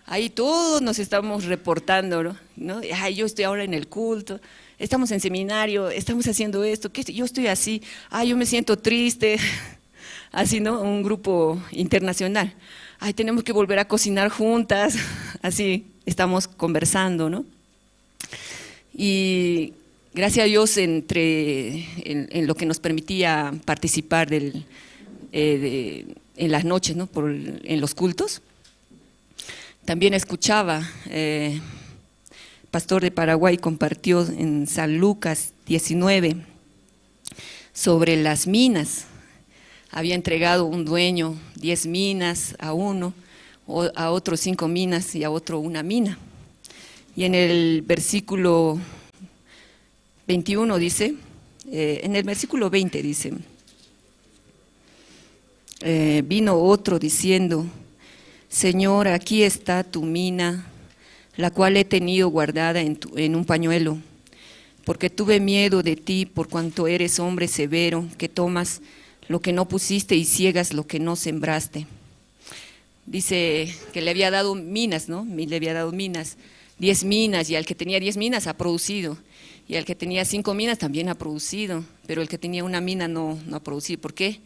Ahí todos nos estamos reportando, ¿no? ¿No? "Ay, yo estoy ahora en el culto, estamos en seminario, estamos haciendo esto, que yo estoy así, ay, yo me siento triste". Así, ¿no? Un grupo internacional. "Ay, tenemos que volver a cocinar juntas". Así estamos conversando, ¿no? Y gracias a Dios, entre, en, en lo que nos permitía participar del, eh, de, en las noches, ¿no? Por, en los cultos. También escuchaba, eh, pastor de Paraguay compartió en San Lucas diecinueve sobre las minas. Había entregado un dueño diez minas a uno, o-, a otro cinco minas y a otro una mina. Y en el versículo veintiuno dice, eh, en el versículo veinte dice, eh, vino otro diciendo: "Señor, aquí está tu mina, la cual he tenido guardada en tu, en un pañuelo, porque tuve miedo de ti, por cuanto eres hombre severo, que tomas lo que no pusiste y ciegas lo que no sembraste". Dice que le había dado minas, ¿no? Mi-, le había dado minas, diez minas, y al que tenía diez minas ha producido, y al que tenía cinco minas también ha producido, pero el que tenía una mina no, no ha producido. ¿Por qué?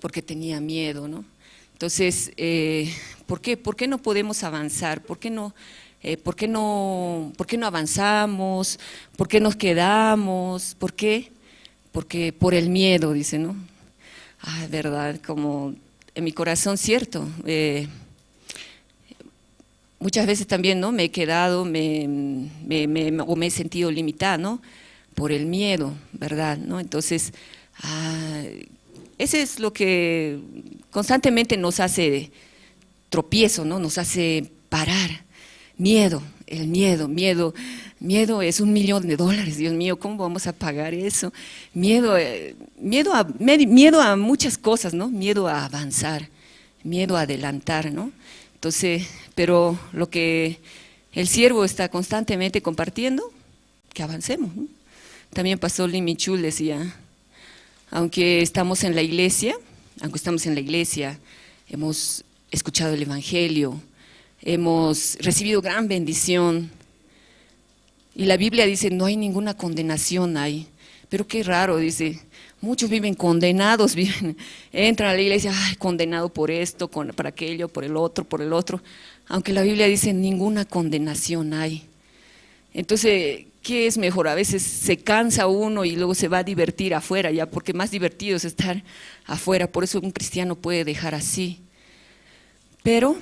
Porque tenía miedo, ¿no? Entonces, eh, ¿por qué, por qué no podemos avanzar? ¿Por qué no, eh, por qué no, por qué no avanzamos? ¿Por qué nos quedamos? ¿Por qué? Porque por el miedo, dice, ¿no? Ah, es verdad, como en mi corazón, cierto. Eh, muchas veces también, ¿no? Me he quedado, me, me, me, o me he sentido limitada, ¿no? Por el miedo, ¿verdad? ¿No? Entonces, ah, ese es lo que constantemente nos hace tropiezo, ¿no? Nos hace parar. Miedo, el miedo, miedo, miedo es un millón de dólares, Dios mío, ¿cómo vamos a pagar eso? Miedo, eh, miedo a, me-, miedo a muchas cosas, ¿no? Miedo a avanzar, miedo a adelantar, ¿no? Entonces, pero lo que el siervo está constantemente compartiendo, que avancemos, ¿no? También pastor Limichul decía, aunque estamos en la iglesia, aunque estamos en la iglesia, hemos escuchado el evangelio, hemos recibido gran bendición. Y la Biblia dice, no hay ninguna condenación ahí. Pero qué raro, dice, muchos viven condenados, viven, entran a la iglesia, ay, condenado por esto, con, por aquello, por el otro, por el otro. Aunque la Biblia dice, ninguna condenación hay. Entonces, ¿qué es mejor? A veces se cansa uno y luego se va a divertir afuera, ya, porque más divertido es estar afuera. Por eso un cristiano puede dejar así. Pero,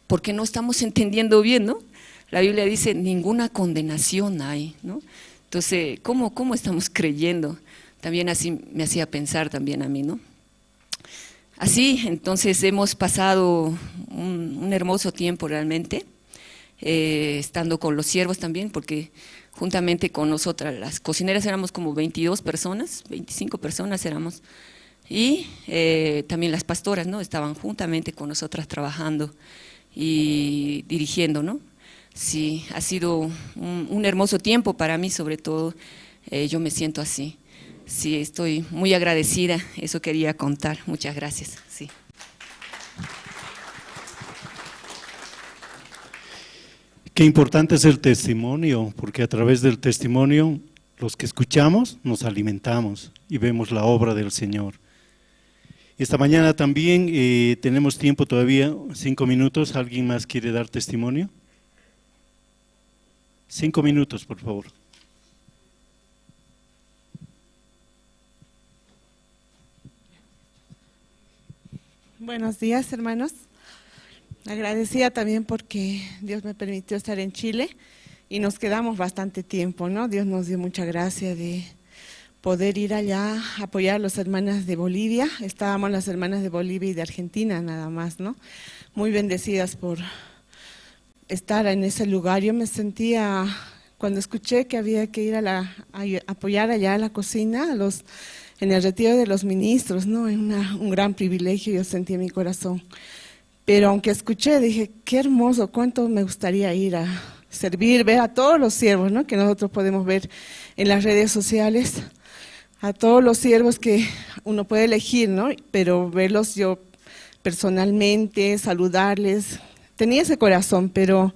porque no estamos entendiendo bien, ¿no? La Biblia dice, ninguna condenación hay, ¿no? Entonces, ¿cómo, cómo estamos creyendo? También así me hacía pensar también a mí, ¿no? Así, entonces hemos pasado un, un hermoso tiempo realmente, eh, estando con los siervos también, porque juntamente con nosotras, las cocineras, éramos como veintidós personas, veinticinco personas éramos, y eh, también las pastoras, ¿no? Estaban juntamente con nosotras trabajando y dirigiendo, ¿no? Sí, ha sido un, un hermoso tiempo para mí, sobre todo, eh, yo me siento así. Sí, estoy muy agradecida, eso quería contar. Muchas gracias. Sí. Qué importante es el testimonio, porque a través del testimonio, los que escuchamos, nos alimentamos y vemos la obra del Señor. Esta mañana también eh, tenemos tiempo todavía, cinco minutos. ¿Alguien más quiere dar testimonio? Cinco minutos, por favor. Buenos días, hermanos. Agradecida también porque Dios me permitió estar en Chile y nos quedamos bastante tiempo, ¿no? Dios nos dio mucha gracia de poder ir allá a apoyar a las hermanas de Bolivia. Estábamos las hermanas de Bolivia y de Argentina nada más, ¿no? Muy bendecidas por estar en ese lugar. Yo me sentía, cuando escuché que había que ir a, la, a apoyar allá a la cocina, a los, en el retiro de los ministros, ¿no? Es una, un gran privilegio, yo sentí en mi corazón. Pero aunque escuché, dije, qué hermoso, cuánto me gustaría ir a servir, ver a todos los siervos, ¿no? Que nosotros podemos ver en las redes sociales, a todos los siervos que uno puede elegir, ¿no? Pero verlos yo personalmente, saludarles, tenía ese corazón, pero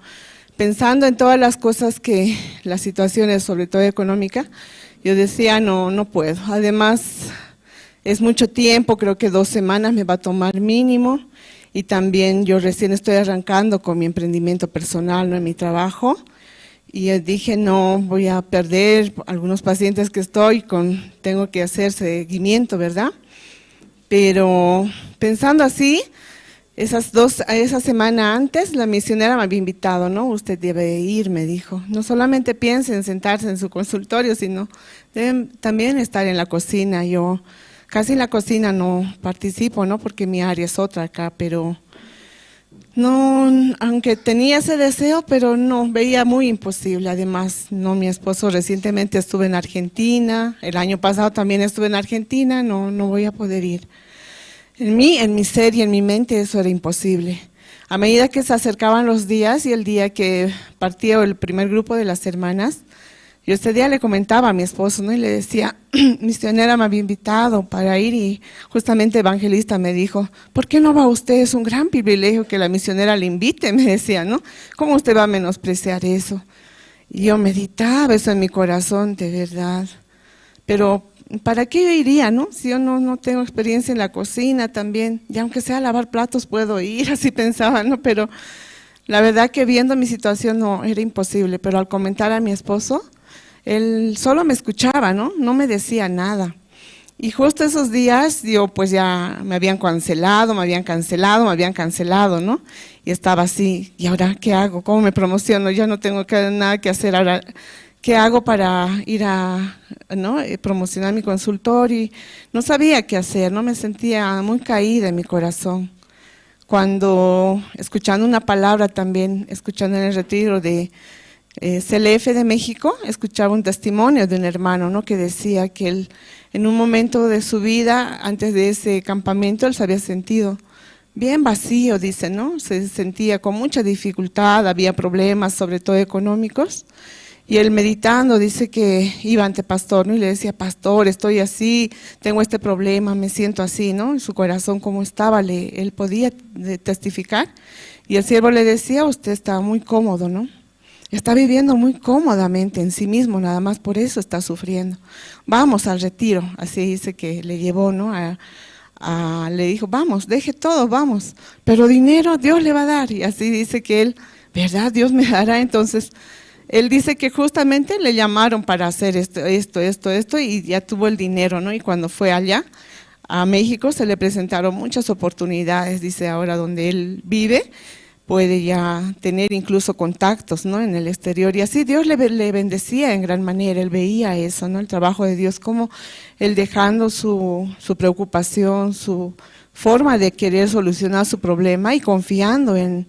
pensando en todas las cosas que, las situaciones, sobre todo económica, yo decía, no, no puedo. Además, es mucho tiempo, creo que dos semanas me va a tomar mínimo. Y también yo recién estoy arrancando con mi emprendimiento personal, ¿no? En mi trabajo. Y yo dije, no, voy a perder algunos pacientes que estoy con, tengo que hacer seguimiento, ¿verdad? Pero pensando así, esas dos, esa semana antes, la misionera me había invitado, ¿no? Usted debe ir, me dijo. No solamente piense en sentarse en su consultorio, sino deben también estar en la cocina. Yo casi en la cocina no participo, ¿no? Porque mi área es otra acá, pero no, aunque tenía ese deseo, pero no, veía muy imposible. Además, no, mi esposo recientemente estuve en Argentina, el año pasado también estuve en Argentina, no, no voy a poder ir. En mí, en mi ser y en mi mente eso era imposible. A medida que se acercaban los días y el día que partía el primer grupo de las hermanas, yo este día le comentaba a mi esposo, ¿no? Y le decía, misionera me había invitado para ir y justamente evangelista me dijo, ¿por qué no va usted? Es un gran privilegio que la misionera le invite, me decía, ¿no? ¿Cómo usted va a menospreciar eso? Y yo meditaba eso en mi corazón, de verdad. Pero ¿para qué yo iría, no? Si yo no, no tengo experiencia en la cocina también, y aunque sea lavar platos puedo ir, así pensaba, ¿no? Pero la verdad que viendo mi situación no, era imposible, pero al comentar a mi esposo, él solo me escuchaba, ¿no? No me decía nada. Y justo esos días, yo pues ya me habían cancelado, me habían cancelado, me habían cancelado, ¿no? Y estaba así, ¿y ahora qué hago? ¿Cómo me promociono? Ya no tengo que, nada que hacer ahora. ¿Qué hago para ir a, ¿no? Eh, promocionar mi consultorio? Y no sabía qué hacer, ¿no? Me sentía muy caída en mi corazón. Cuando escuchando una palabra también, escuchando en el retiro de eh, C L F de México, escuchaba un testimonio de un hermano, ¿no? Que decía que él, en un momento de su vida, antes de ese campamento, él se había sentido bien vacío, dice, ¿no? Se sentía con mucha dificultad, había problemas, sobre todo económicos. Y él meditando, dice que iba ante pastor, ¿no? Y le decía, pastor, estoy así, tengo este problema, me siento así, ¿no? En su corazón cómo estaba, le, él podía testificar. Y el siervo le decía, usted está muy cómodo, ¿no? Está viviendo muy cómodamente en sí mismo, nada más por eso está sufriendo. Vamos al retiro, así dice que le llevó, ¿no? A, a- le dijo, vamos, deje todo, vamos. Pero dinero Dios le va a dar. Y así dice que él, ¿verdad? Dios me dará. Entonces, él dice que justamente le llamaron para hacer esto, esto, esto, esto, y ya tuvo el dinero, ¿no? Y cuando fue allá a México se le presentaron muchas oportunidades, dice, ahora donde él vive puede ya tener incluso contactos, ¿no? En el exterior. Y así Dios le, be- le bendecía en gran manera, él veía eso, ¿no? El trabajo de Dios, como él dejando su, su preocupación, su forma de querer solucionar su problema y confiando en,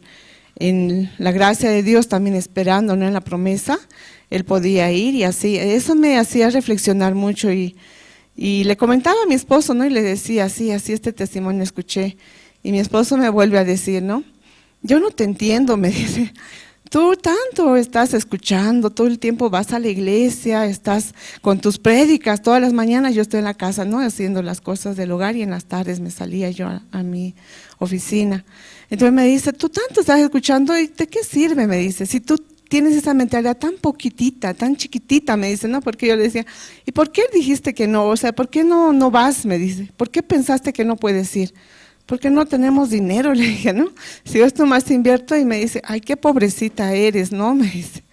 en la gracia de Dios, también esperando, ¿no? En la promesa, él podía ir y así. Eso me hacía reflexionar mucho y, y le comentaba a mi esposo, ¿no? Y le decía, así, así este testimonio escuché. Y mi esposo me vuelve a decir, ¿no? Yo no te entiendo, me dice. Tú tanto estás escuchando, todo el tiempo vas a la iglesia, estás con tus prédicas, todas las mañanas yo estoy en la casa, ¿no? Haciendo las cosas del hogar y en las tardes me salía yo a, a mi oficina. Entonces me dice, tú tanto estás escuchando, ¿y de qué sirve? Me dice, si tú tienes esa mentalidad tan poquitita, tan chiquitita, me dice, ¿no? Porque yo le decía, ¿y por qué dijiste que no? O sea, ¿por qué no, no vas? Me dice, ¿por qué pensaste que no puedes ir? Porque no tenemos dinero, le dije, ¿no? Si yo esto más invierto y me dice, ay, qué pobrecita eres, ¿no? Me dice,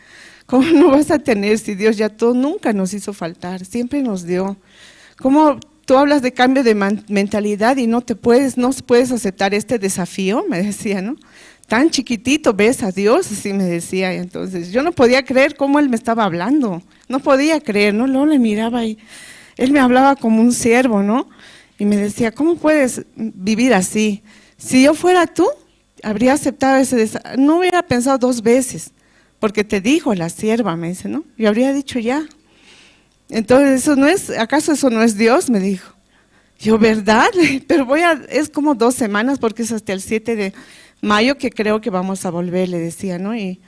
¿cómo no vas a tener si Dios ya todo nunca nos hizo faltar, siempre nos dio? ¿Cómo tú hablas de cambio de man- mentalidad y no te puedes, no puedes aceptar este desafío? Me decía, ¿no? Tan chiquitito ves a Dios, así me decía. Y entonces yo no podía creer cómo él me estaba hablando, no podía creer, ¿no? Luego le miraba y él me hablaba como un siervo, ¿no? Y me decía, ¿cómo puedes vivir así? Si yo fuera tú, habría aceptado ese desafío, no hubiera pensado dos veces, porque te dijo la sierva, me dice, ¿no? Yo habría dicho ya. Entonces, ¿eso no es, acaso eso no es Dios? Me dijo. Yo, ¿verdad? Pero voy a, es como dos semanas porque es hasta el siete de mayo que creo que vamos a volver, le decía, ¿no? Y,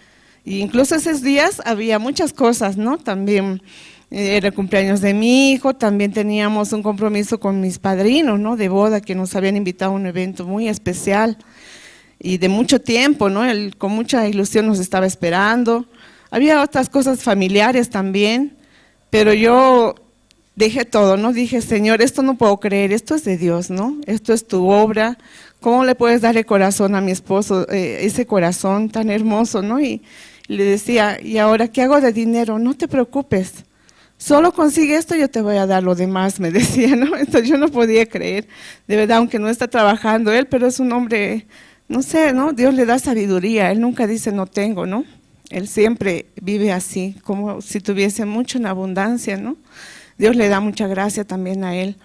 y incluso esos días había muchas cosas, ¿no? También eh, era el cumpleaños de mi hijo, también teníamos un compromiso con mis padrinos, ¿no? De boda, que nos habían invitado a un evento muy especial y de mucho tiempo, ¿no? Él con mucha ilusión nos estaba esperando. Había otras cosas familiares también, pero yo dejé todo, ¿no? Dije, Señor, esto no puedo creer, esto es de Dios, ¿no? Esto es tu obra. ¿Cómo le puedes dar el corazón a mi esposo, eh, ese corazón tan hermoso, ¿no? Y le decía, ¿y ahora qué hago de dinero? No te preocupes. Solo consigue esto, yo te voy a dar lo demás, me decía, ¿no? Entonces yo no podía creer, de verdad, aunque no está trabajando él, pero es un hombre, no sé, ¿no? Dios le da sabiduría, él nunca dice no tengo, ¿no? Él siempre vive así, como si tuviese mucho en abundancia, ¿no? Dios le da mucha gracia también a él.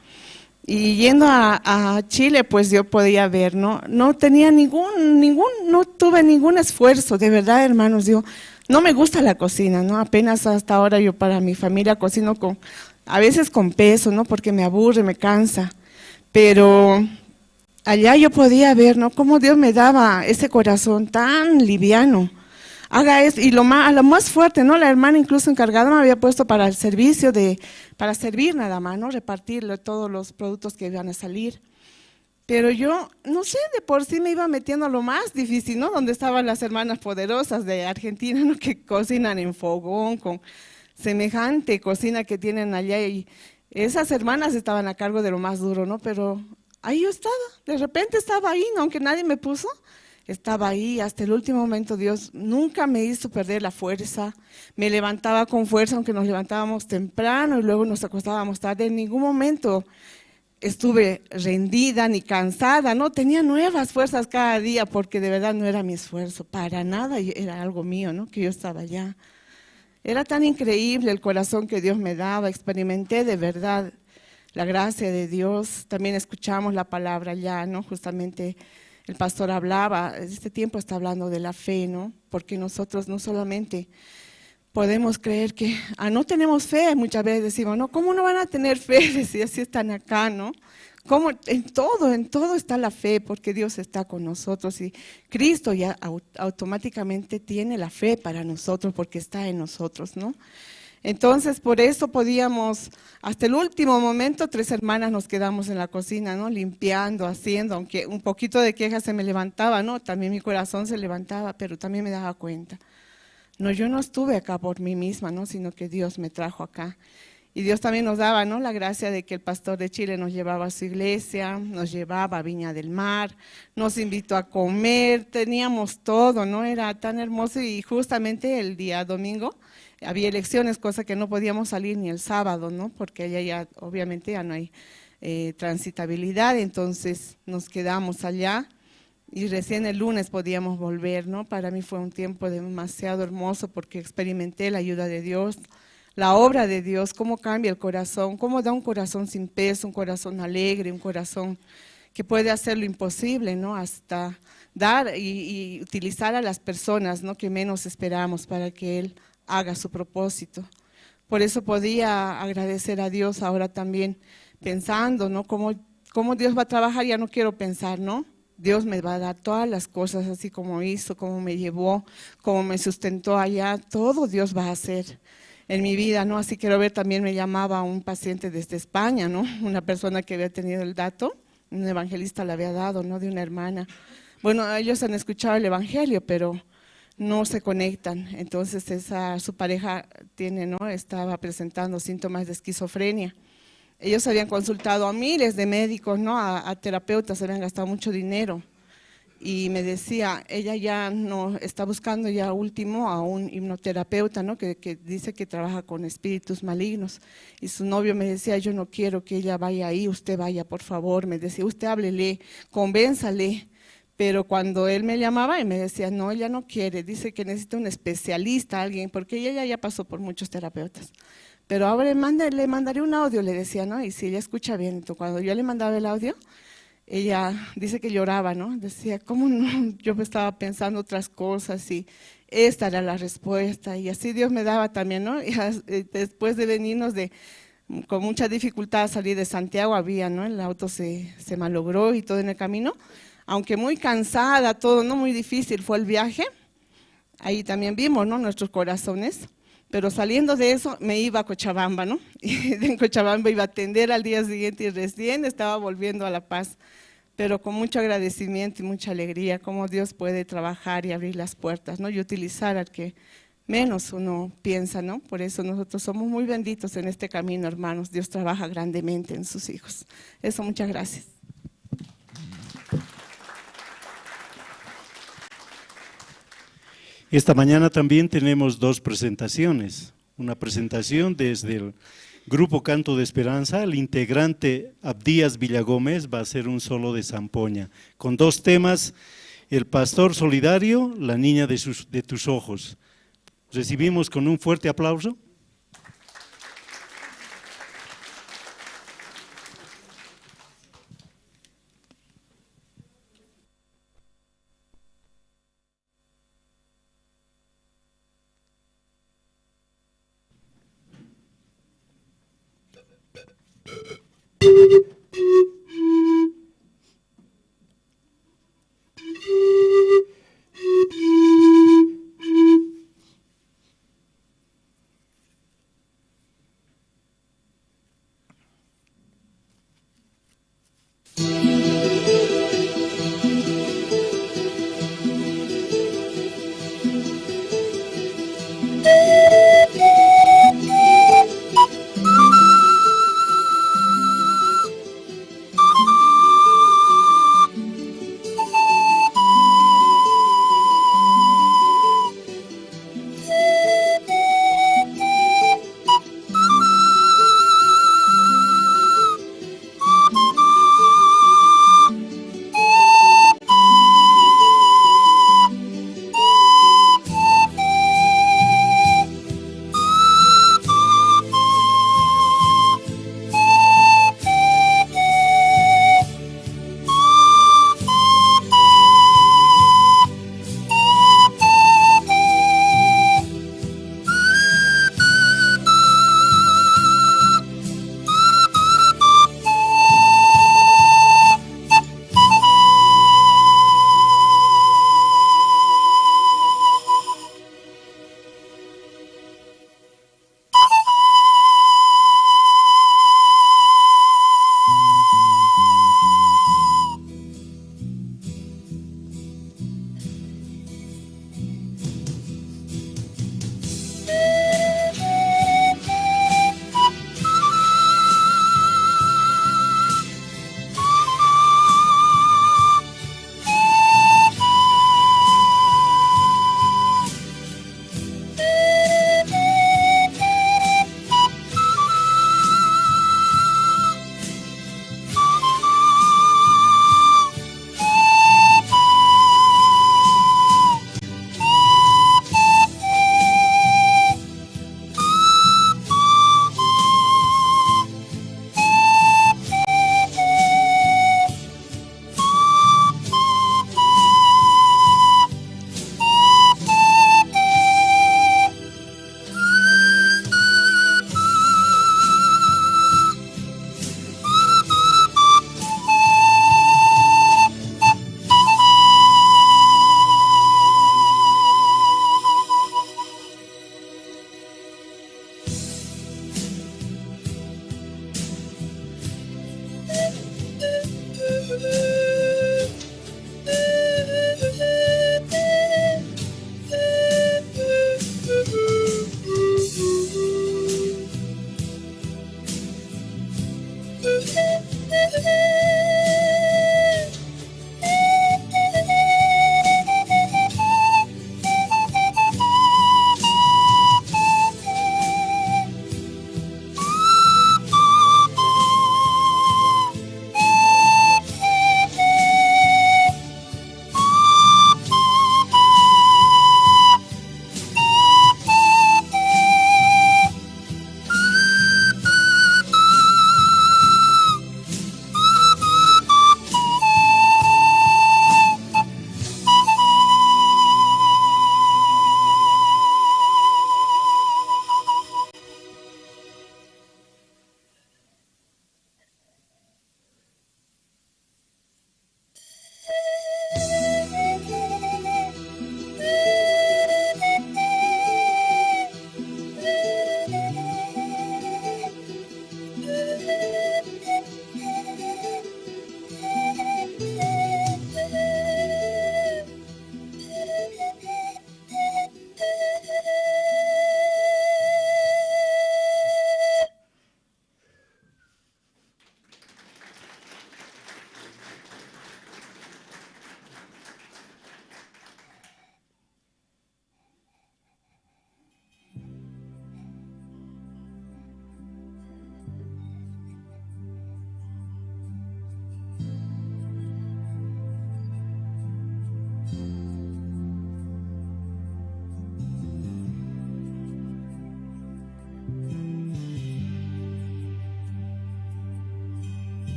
Y yendo a, a Chile, pues yo podía ver, ¿no? No tenía ningún, ningún, no tuve ningún esfuerzo, de verdad, hermanos, yo no me gusta la cocina, ¿no? Apenas hasta ahora yo para mi familia cocino con, a veces con peso, ¿no? Porque me aburre, me cansa. Pero allá yo podía ver, ¿no? Cómo Dios me daba ese corazón tan liviano. Haga eso, y lo más, lo más fuerte, ¿no? La hermana incluso encargada me había puesto para el servicio de, para servir nada más, ¿no? Repartir todos los productos que iban a salir. Pero yo, no sé, de por sí me iba metiendo a lo más difícil, ¿no? Donde estaban las hermanas poderosas de Argentina, ¿no? Que cocinan en fogón, con semejante cocina que tienen allá. Y esas hermanas estaban a cargo de lo más duro, ¿no? Pero ahí yo estaba, de repente estaba ahí, ¿no? Aunque nadie me puso, estaba ahí. Hasta el último momento Dios nunca me hizo perder la fuerza, me levantaba con fuerza, aunque nos levantábamos temprano y luego nos acostábamos tarde, en ningún momento estuve rendida ni cansada, ¿no? Tenía nuevas fuerzas cada día porque de verdad no era mi esfuerzo, para nada, y era algo mío, ¿no? Que yo estaba allá. Era tan increíble el corazón que Dios me daba, experimenté de verdad la gracia de Dios. También escuchamos la palabra allá, ¿no? Justamente el pastor hablaba, este tiempo está hablando de la fe, ¿no? Porque nosotros no solamente podemos creer que, ah, no tenemos fe, muchas veces decimos, no, ¿cómo no van a tener fe? Si así están acá, ¿no? Como en todo, en todo está la fe, porque Dios está con nosotros y Cristo ya au- automáticamente tiene la fe para nosotros, porque está en nosotros, ¿no? Entonces, por eso podíamos, hasta el último momento, tres hermanas nos quedamos en la cocina, ¿no? Limpiando, haciendo, aunque un poquito de queja se me levantaba, ¿no? También mi corazón se levantaba, pero también me daba cuenta. No, yo no estuve acá por mí misma, ¿no? Sino que Dios me trajo acá. Y Dios también nos daba, ¿no? La gracia de que el pastor de Chile nos llevaba a su iglesia, nos llevaba a Viña del Mar, nos invitó a comer, teníamos todo, ¿no? Era tan hermoso y justamente el día domingo había elecciones, cosa que no podíamos salir ni el sábado, ¿no? Porque allá ya, obviamente, ya no hay eh, transitabilidad, entonces nos quedamos allá y recién el lunes podíamos volver, ¿no? Para mí fue un tiempo demasiado hermoso porque experimenté la ayuda de Dios, la obra de Dios, cómo cambia el corazón, cómo da un corazón sin peso, un corazón alegre, un corazón que puede hacer lo imposible, ¿no? Hasta dar y, y utilizar a las personas, ¿no? Que menos esperamos para que Él haga su propósito. Por eso podía agradecer a Dios ahora también pensando, ¿no? Cómo, cómo Dios va a trabajar, ya no quiero pensar, ¿no? Dios me va a dar todas las cosas así como hizo, como me llevó, como me sustentó allá, todo Dios va a hacer en mi vida, ¿no? Así quiero ver, también me llamaba un paciente desde España, ¿no? Una persona que había tenido el dato, un evangelista le había dado, ¿no? De una hermana. Bueno, ellos han escuchado el evangelio, pero no se conectan. Entonces, esa, su pareja tiene, ¿no? Estaba presentando síntomas de esquizofrenia. Ellos habían consultado a miles de médicos, ¿no? A, a terapeutas, habían gastado mucho dinero. Y me decía, ella ya no está buscando ya último a un hipnoterapeuta, ¿no? Que, que dice que trabaja con espíritus malignos. Y su novio me decía, yo no quiero que ella vaya ahí, usted vaya, por favor. Me decía, usted háblele, convénzale. Pero cuando él me llamaba y me decía, no, ella no quiere, dice que necesita un especialista, alguien, porque ella ya, ya pasó por muchos terapeutas. Pero ahora le mande- le mandaré un audio, le decía, ¿no? Y si ella escucha bien, entonces, cuando yo le mandaba el audio, ella dice que lloraba, ¿no? Decía, ¿cómo no? Yo me estaba pensando otras cosas y esta era la respuesta. Y así Dios me daba también, ¿no? Y as- eh, después de venirnos de, con mucha dificultad a salir de Santiago, había, ¿no? El auto se, se malogró y todo en el camino, aunque muy cansada, todo, ¿no? Muy difícil fue el viaje. Ahí también vimos, ¿no? Nuestros corazones. Pero saliendo de eso, me iba a Cochabamba, ¿no? Y en Cochabamba iba a atender al día siguiente y recién estaba volviendo a La Paz. Pero con mucho agradecimiento y mucha alegría, cómo Dios puede trabajar y abrir las puertas, ¿no? Y utilizar al que menos uno piensa, ¿no? Por eso nosotros somos muy benditos en este camino, hermanos. Dios trabaja grandemente en sus hijos. Eso, muchas gracias. Esta mañana también tenemos dos presentaciones. Una presentación desde el grupo Canto de Esperanza. El integrante Abdías Villagómez va a hacer un solo de zampoña, con dos temas: El pastor solidario, La niña de sus- de tus ojos. Recibimos con un fuerte aplauso.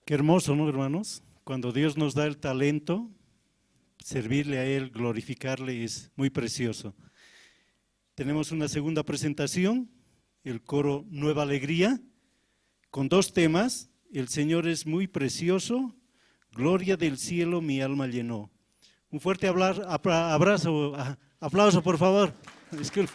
Qué hermoso, ¿no, hermanos? Cuando Dios nos da el talento, servirle a Él, glorificarle, es muy precioso. Tenemos una segunda presentación, el coro Nueva Alegría, con dos temas: El Señor es muy precioso, Gloria del cielo mi alma llenó. Un fuerte abra-, apra-, abrazo, a-, aplauso, por favor. Disculpe.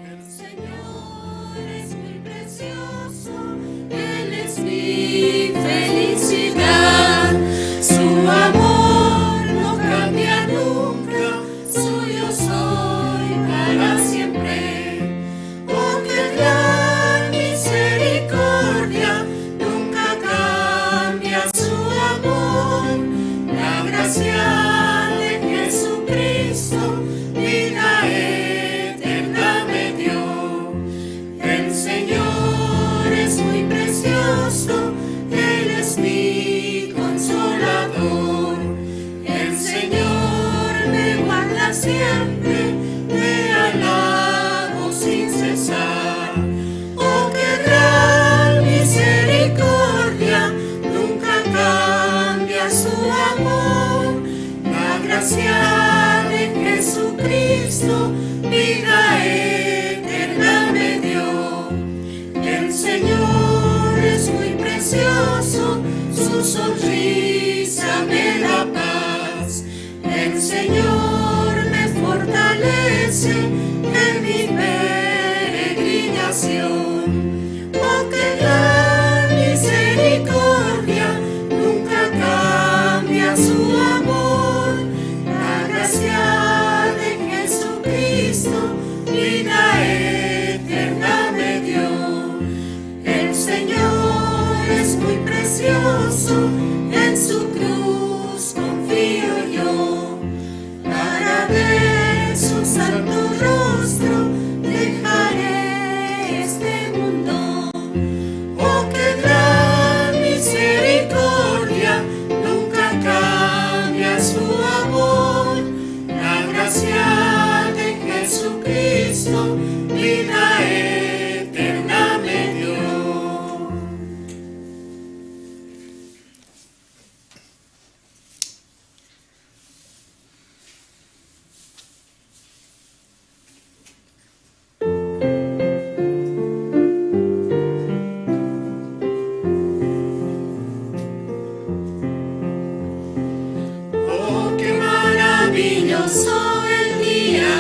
El Señor es muy precioso, Él es mi felicidad. Su amor no cambia nunca, suyo soy para siempre. Oh, qué gran misericordia, nunca cambia su amor. La gracia de Jesucristo, vida eterna me dio. El Señor es muy precioso, Él es mi consolador. El Señor me guarda siempre, le alabo sin cesar. Oh, qué gran misericordia, nunca cambia su amor. La gracia de Jesucristo, vida eterna me dio. El Señor es muy precioso, su sonrisa me da paz. El Señor me fortalece en mi peregrinación. Oh, qué gran misericordia, nunca cambia su amor. La gracia de Jesucristo, vida eterna me dio. El Señor es muy precioso, en su cruz confío yo. Para ver su santo rostro, dejaré este mundo. Oh, qué gran misericordia, nunca cambia su amor. La gracia de Jesucristo, vida eterna me dio. Oh, qué maravilloso el día,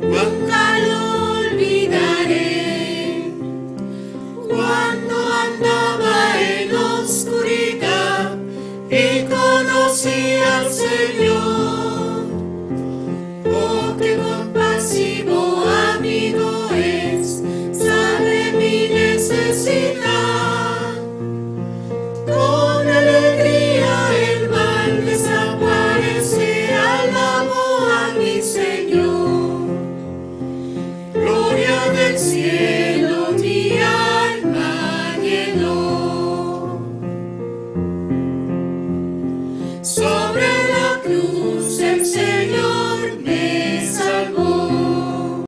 nunca lo olvidaré. Cuando andaba en oscuridad y conocí al Señor. Oh, qué compasivo amigo es, sabe mi necesidad. Con alegría el mal desaparece, alabo a mi Señor. Gloria del cielo mi alma llenó. Sobre la cruz el Señor me salvó.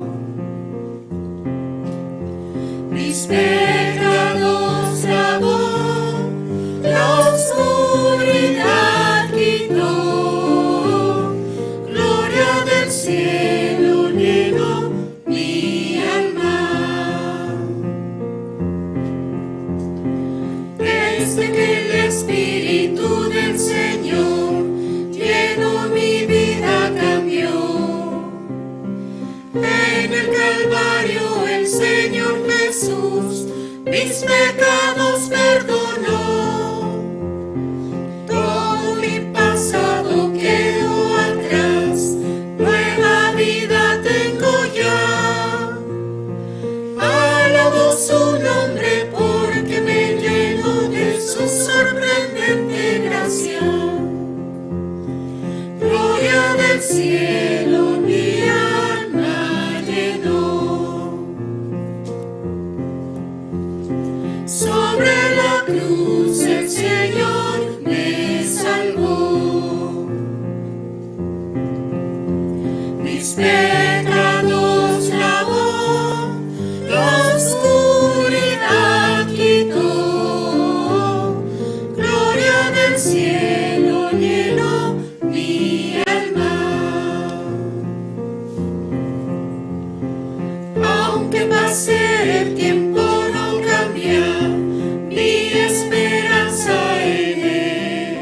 Mis pecados lavó, la oscuridad quitó. Gloria del cielo llenó mi alma. Desde que el Espíritu del Señor llenó mi vida, cambió. En el Calvario el Señor Jesús mis pecados perdonó. Todo mi pasado quedó atrás, nueva vida tengo Cielo mi alma llenó. Sobre la cruz el Señor me salvó. Mis pecados lavó, la oscuridad quitó. Gloria del cielo llenó mi alma. Aunque pase el tiempo, no cambia mi esperanza en él.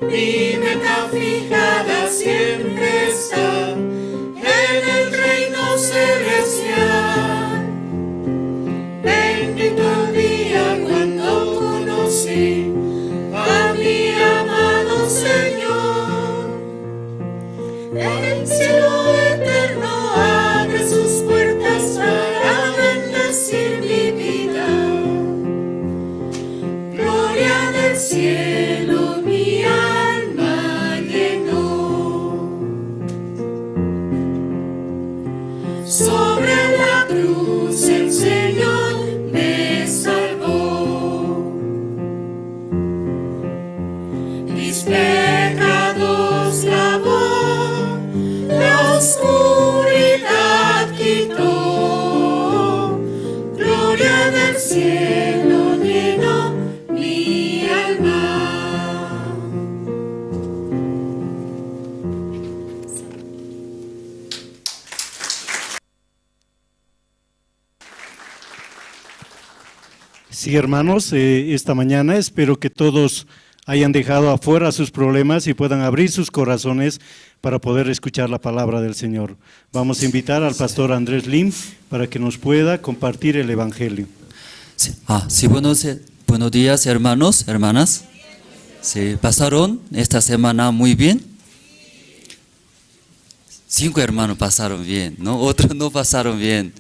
Mi meta fijada siempre está en el reino celestial. Bendito el día cuando conocí a mi amado Señor. El cielo eterno abre sus puertas para bendecir mi vida. Gloria del cielo mi alma llenó. Sobre la cruz el Señor me salvó. Mis pecados lavó, la oscuridad quitó. Gloria del cielo llenó mi alma. Sí, hermanos, eh, esta mañana espero que todos hayan dejado afuera sus problemas y puedan abrir sus corazones para poder escuchar la palabra del Señor. Vamos a invitar al pastor Andrés Lim para que nos pueda compartir el evangelio. Sí, ah, sí, buenos, eh, buenos días, hermanos, hermanas. Sí, ¿pasaron esta semana muy bien? Cinco hermanos pasaron bien, ¿no? Otros no pasaron bien.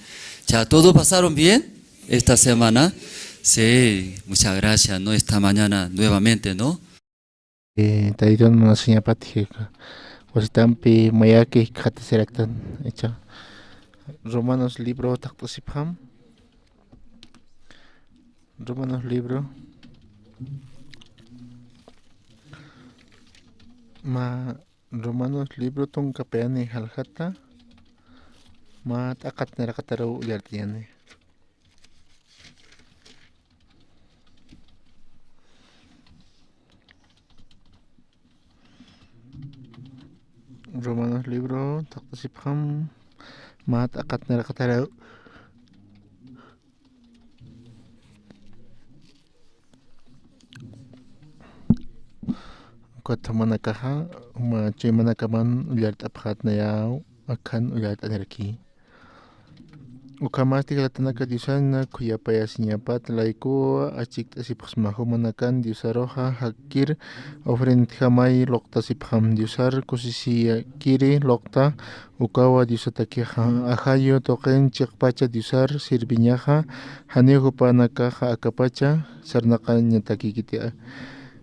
Ya, ¿todos pasaron bien esta semana? Sí, muchas gracias, ¿no? Esta mañana nuevamente, ¿no? Eh, taytan munasiñapat jika. Wasitampi mayaki jikxatasiraktan, icha. Romanos libro taqt'asipxam. Romanos libro. Ma Romanos libro tunka payani jaljata, mä t'aqat niraqataru ullart'ayani. Romanos libro taqt'asipxam, mä t'aqat niraqataru. Ukat jumanakaxa, juma chuymanakaman ullart'apxät nayaw, akhan ullart'aniraki. Ukhamasti jilatanaka Diosan khuyapayasiñapat laykuwa achikt'asipxsma, jumanakan Diosaruxa jakir ofrendjamay luqtasipxam, Diosar kusisiyakiri luqta. Ukawa Diosatakixa, ajayu tuqin chiqpacha Diosar sirviñaxa, janiw jupanakaxa akapacha sarnaqañatakikiti.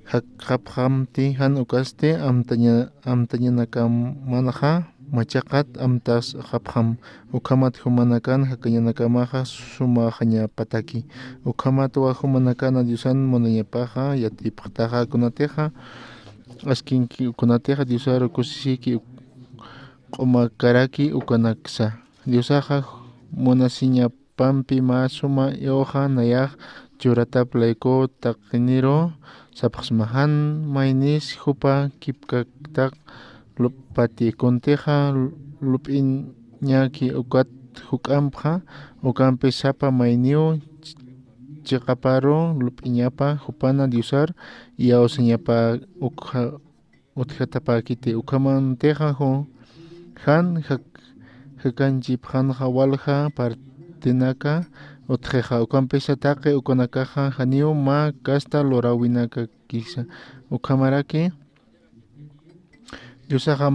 Jakxapxamti jan ukasti amtaña-, amtañanakamanxa machaqat amtasxapxam, ukhamat jumanakan jakañanakamaxa sumaxañapataki. Ukhamatwa jumanakana Diosan munañapaxa yatipxtaxa kunatixa askinki, kunatixa Diosaru kusisiki q'umakaraki ukanaksa. Diosaxa munasiñapampi mä suma iwxa nayax churatap layku taqiniru sapxsma, jan maynis jupa kipkaktaq lup'pati. Kuntixa lup'iñaki ukat juk'ampxa, ukampi sapa mayniw chiqaparu lup'iñapa jupana Diosar iyawsañapa ukxa utjatapäkiti. Ukhamantixa ju-, jan jak-, jakanchipxanxa walja partinaka utjixa. Ukampisa taqi ukanakaxa janiw mä kasta luräwinakakisa. Ukhamaraki Diosaxa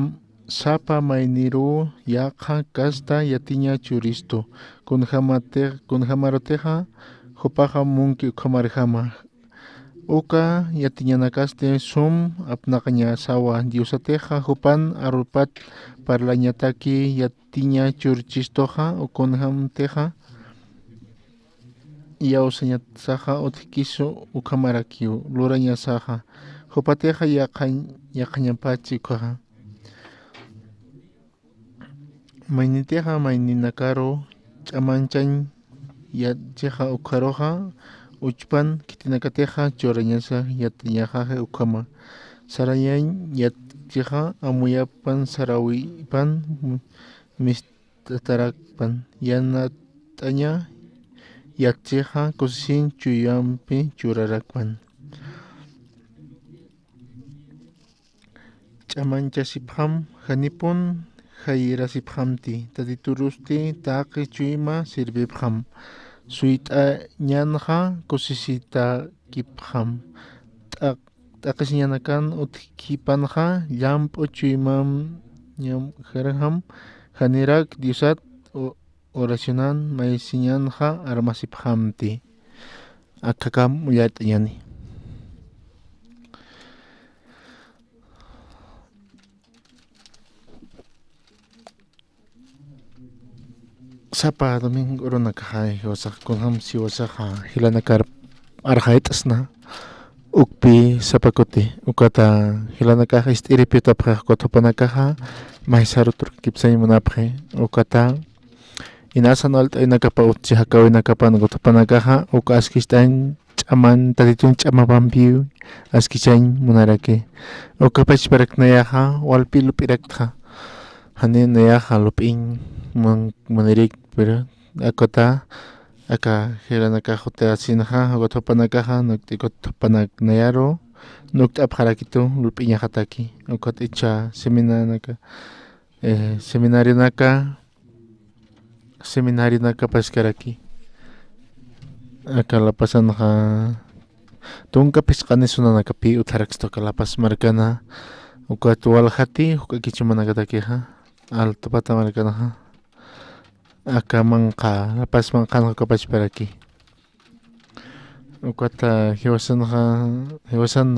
sapa mayniruw yaqha kasta yatiña churistu. Kunjamati-, kunjamarutixa jupaxa munki ukhamarjama. Uka yatiñanakasti sum apnaqañasawa, Diosatixa jupan arupat parlañataki yatiña churchistuxa, ukunjamtixa iyawsañatsaxa utjkisu ukhamarakiw lurañasaxa, jupatixa yaqhañ-, yaqhañapachi ukhaxa. Maynitixa mayninakaru ch'amanchañ yatchixa ukharuxa, uchpan khitinakatixa churañasa yatiñaxaxa ukhama. Sarañañ yatchixa amuyapan sarawipan mist'atarakpan, yanat'aña yatchixa kusisiñ chuymampi churarakpan. Ch'amanchasipxam, janipun jayirasipxamti, Tatiturusti taqi chuyma sirvipxam, suyt'añanxa kusisitakipxam, t'aq-, t'aqisiñanakan utjkipanxa, llamp'u chuymam ñamjarjam, janirak Diosat o-, oracionan maysiñanxa armasipxamti. Akhakam ullart'añani. Sapa domingo urunakaxa jiwasax kunjam siwasaxa jilanakar arxayt'asna ukpi sapa kuti, ukata jilanakax ist'iripitapxi, ukat jupanakaxa maysaru turkipsañ munapxi, ukata inasan alt'aynakapa utji jakawinakapan ukat jupanakaxa uka askicht'añ ch'aman Tatitun ch'amapampiw askichañ munaraki. Uka pachparak nayaxa walpi lup'iraktxa. Jani nayaxa lup'iñ mun-, munirik, pero akata aka jilanakax jutasinxa, ukat jupanakaxa nukt'ikut jupanak nayaru nukt'apxarakitu lup'iñaxataki. Ukat icha seminanaka, eh, seminarionaka, seminarionaka paskaraki. Aka La Pazanxa tunka phisqani sunanakapi utjarakstu aka La Paz markana, ukat waljati juk'akichimanakatakixa, Altupata markanxa, aka manqha, La Paz manqhanxa uka pachparaki. Ukata jiwasanxa, jiwasan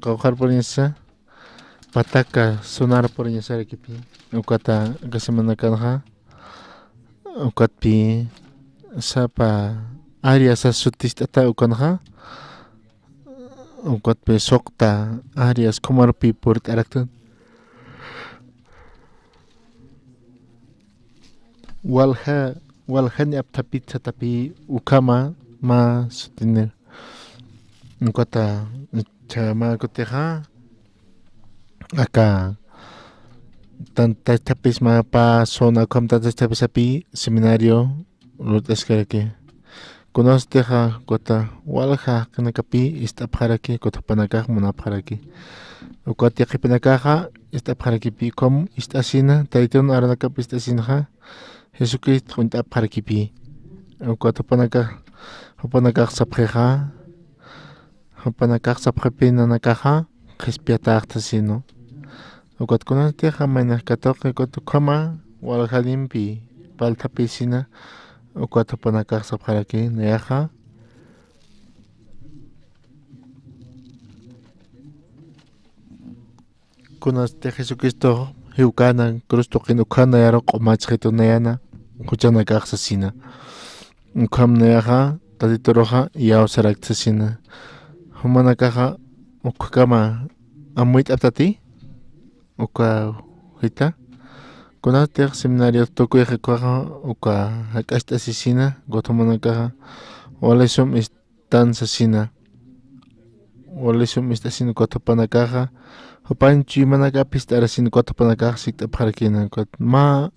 qawqhar puriñasa, pataka sunar puriñasarakipi. Ukata aka semanakanxa, ukatpi sapa área sas sutist'ata ukanxa, ukatpi suqta áreas khumarpi purt'araktan. Walja, waljani apthapit satapi ukhama mä sutini. Ukata chama kutixa aka tantachthapis mä pä zona ukham tantachthapis api seminario lurt'askaraki. Kunasatixa ukata walja jaqinakapi ist'apxaraki, ukat jupanakax munapxaraki. Ukat yaqhipanakaxa ist'apxarakipi, ukham ist'asina, Taytun aranakap ist'asinxa, Jesucristo uñt'apxarakipi. Ukat jupanakax, jupanakax sapxixa, jupanakax sapxipi nanakaxa qhispiyatäxtasinu. Ukat kunatixa maynax katuqi ukat ukhama waljalimpi palthapisina, ukat jupanakax sapxaraki nayaxa. Kunasti Jesucristo jiwkäna cruz tuqin ukhan nayaru q'umachxitu nayana juchanakax sasina. Ukham nayaxa Tatituruxa iyawsarakta sasina. Jumanakaxa ukhakama amuyt'aptati, uka jita. Kunatix seminariot tukuyxi ukhaxa uka jak'acht'asisina, ukat jumanakaxa walisum istan sasina. Walisum ist'asina ukat jupanakaxa, jupan chuymanakap ist'arasina ukat jupanakax sikt'apxarakina, ukat mä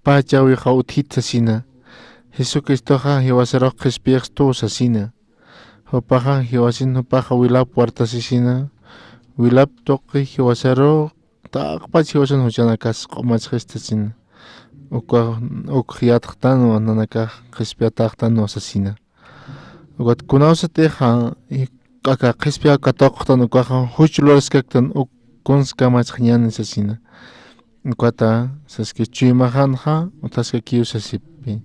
pä chawiyuxa utjit sasina. Jesucristoxa jiwasarux qhispiyixstu sasina. Jupaxa jiwasin jupaxa wilap wartasisina. Wilap tuqi jiwasarux taqpach jiwasan juchanakas q'umachxistasina. Uka, uk yatxtanwa nanakax qhispiyatäxtanwa sasina. Ukat kunawsatixa aka qhispiyaw katuqtan ukaxa juch luraskaktan uk kuns kamachxañäni sasina. Ukata saski chuymaxanxa utjaskakiw sasipi.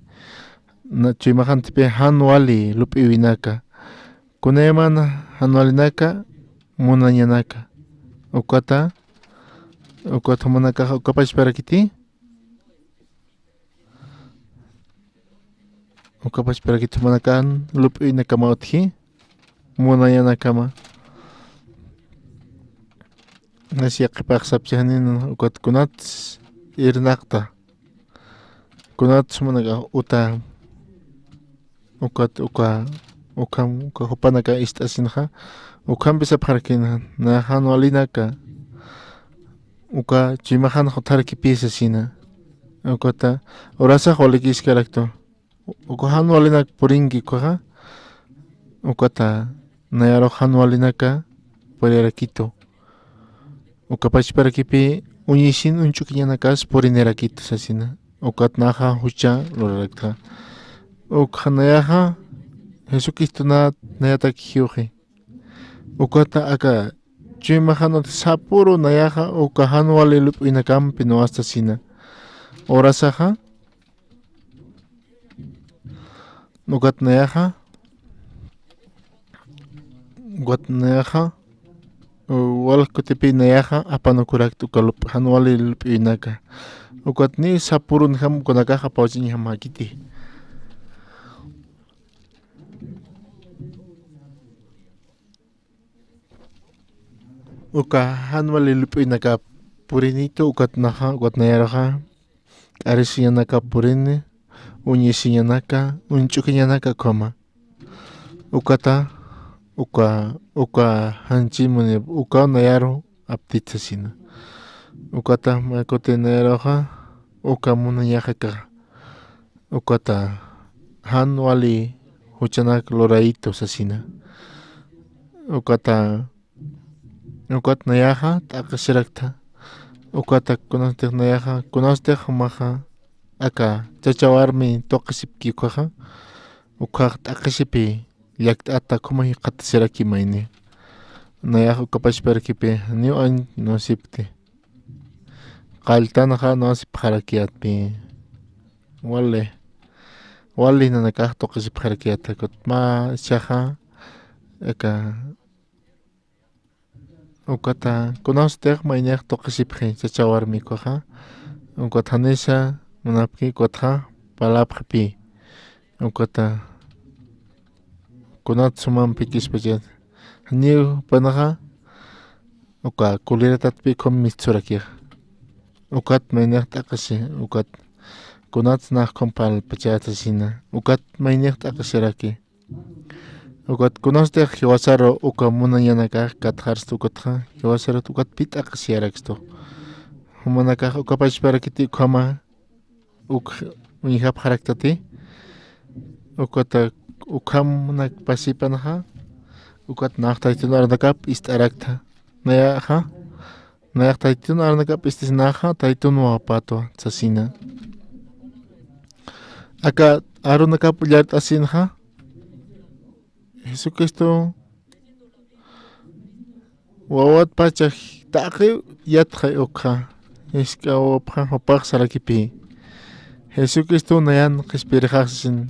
Na, chuymaxantpi jan wali lup'iwinaka. Kunaymana Jan walinaka, munañanaka. Ukata, ukat jumanakax uka pachparakiti. Uka pachparakiti jumanakan lup'uynakama utji. Munañanakama. Nasi yaqhipax sapchaxanin ukat kunats irnaqta. Kunats jumanakax uta. Ukat uka, ukham, uka jupanaka ist'asinxa. Ukhampi sapxarakinxa, nayax jan walinaka. Uka chuymaxanx utjarakipï sasina. Ukata, urasax walikiskaraktu. Uka jan walinak purinki ukhaxa. Ukata, nayarux jan walinaka purirakitu. Uka pachparakipï uñisin uñch'ukiñanakas purinirakitu sasina. Ukat naxa jucha luraraktxa. Ukxa nayaxa Jesucristonat nayatak jiwxi. Ukata aka chuymaxanat sapüru nayaxa uka jan wali lup'uynakampi nuwasta sasina. Urasaxa Ukat nayaxa, ukat nayaxa, u, wal kutipi nayaxa apanukurakta uka lup-, jan wali lup'uynaka. Ukat ni sapürunjam ukanakax apawchiñjamäkiti. Uka jan wali lup'uynaka purinitu ukat naxa, ukat nayaruxa, k'arisiñanaka purini, uñisiñanaka, uñch'ukiñanaka ukhama. Ukata, uka, uka janchi muni, uka nayaru aptit sasina. Ukata, mä kuti nayaruxa, uka munañaxa akaxa. Ukata, jan wali juchanak lurayitu sasina. Ukata, ukat nayaxa t'aqhisiraktha. Ukata kunastix nayaxa, kunastix jumaxa aka chacha warmi tuqisipki ukhaxa, ukhax t'aqhisipi llakt'ata khuma jikxatasiraki mayni. Nayax uka pachparakipi janiw añ nuwasipkti. Qalltanxa nuwasipxarakiyätpi. Wali, wali nanakax tuqisipxarakiyät, ukat mä ichhaxa, aka, ukata, kunastix maynix tuqisipxi, chacha warmi ukhaxa, ukat janisa munapki, ukatxa, parlapxipï, ukata, kunat sumampi kispachat, janiw jupanxa, uka kuliratatpï khum mistsurakix, ukat maynix t'aqhisi, ukat, kunat nax khum parlpachat sasina, ukat maynix t'aqhisiraki. Ukat kunastix jiwasaru uka munañanakax katxarstu ukatxa, jiwasarut ukat pï t'aqhisiyarakstu. Jumanakax uka pachparakiti ukhama, uk uñjapxaraktati, ukata ukhamanak pasipanxa, ukat nax taytun arunakap ist'araktha. Nayaxa, nayax taytun arunakap ist'asinaxa, taytun wawapatwa sasina. Aka arunakap ullart'asinxa, Jesucristo wawatpacha taqi yatxay ukxa, jisk'a wawapxa jupax sarakipï. Jesucristo nayan qhispirixax sasin.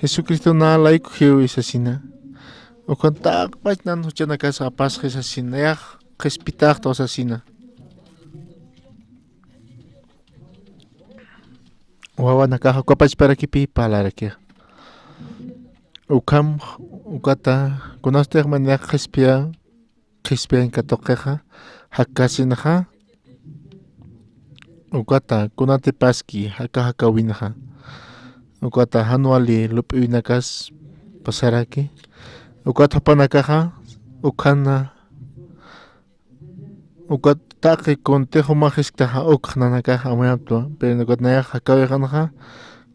Jesucristo na layku jiwi sasina. Ukan taqpach nan juchanakas apasxi sasin, nayax qhispitaxtwa sasina. Wawanakax uka pachparakipï parlarakix. Ukham, ukata, kunastix mayni qhispiya, qhispiyañ katuqixa, jakkasinxa, ukata, kunatipaski, jaka jakawinxa. Ukata, jan wali lup'uynakas pasaraki. Ukat jupanakaxa, ukhana, ukat taqi kuntix jumax jisktaxa ukx nanakax amuyaptwa, pero ukat nayax jakawixanxa,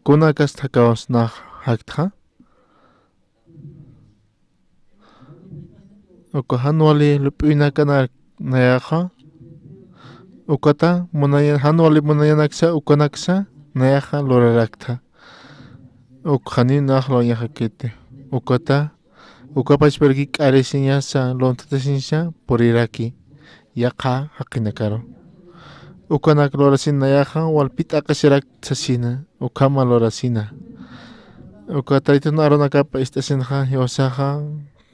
kunakas jakawsnax jaktxa. Uka jan wali lup'uynaka na-, nayaxa, ukata munaya-, jan wali munayanaksa, ukanaksa, nayaxa luraraktha. Ukxani nax lurañaxakiti. Ukata, uka pachparaki k'arisiñasa, lunthatasiñasa, puriraki. Yaqha jaqinakaru. Ukanak lurasin nayaxa, walpi t'aqhisirak sasina, ukhama lurasina. Uka taytun arunakap ist'asinxa, jiwasaxa,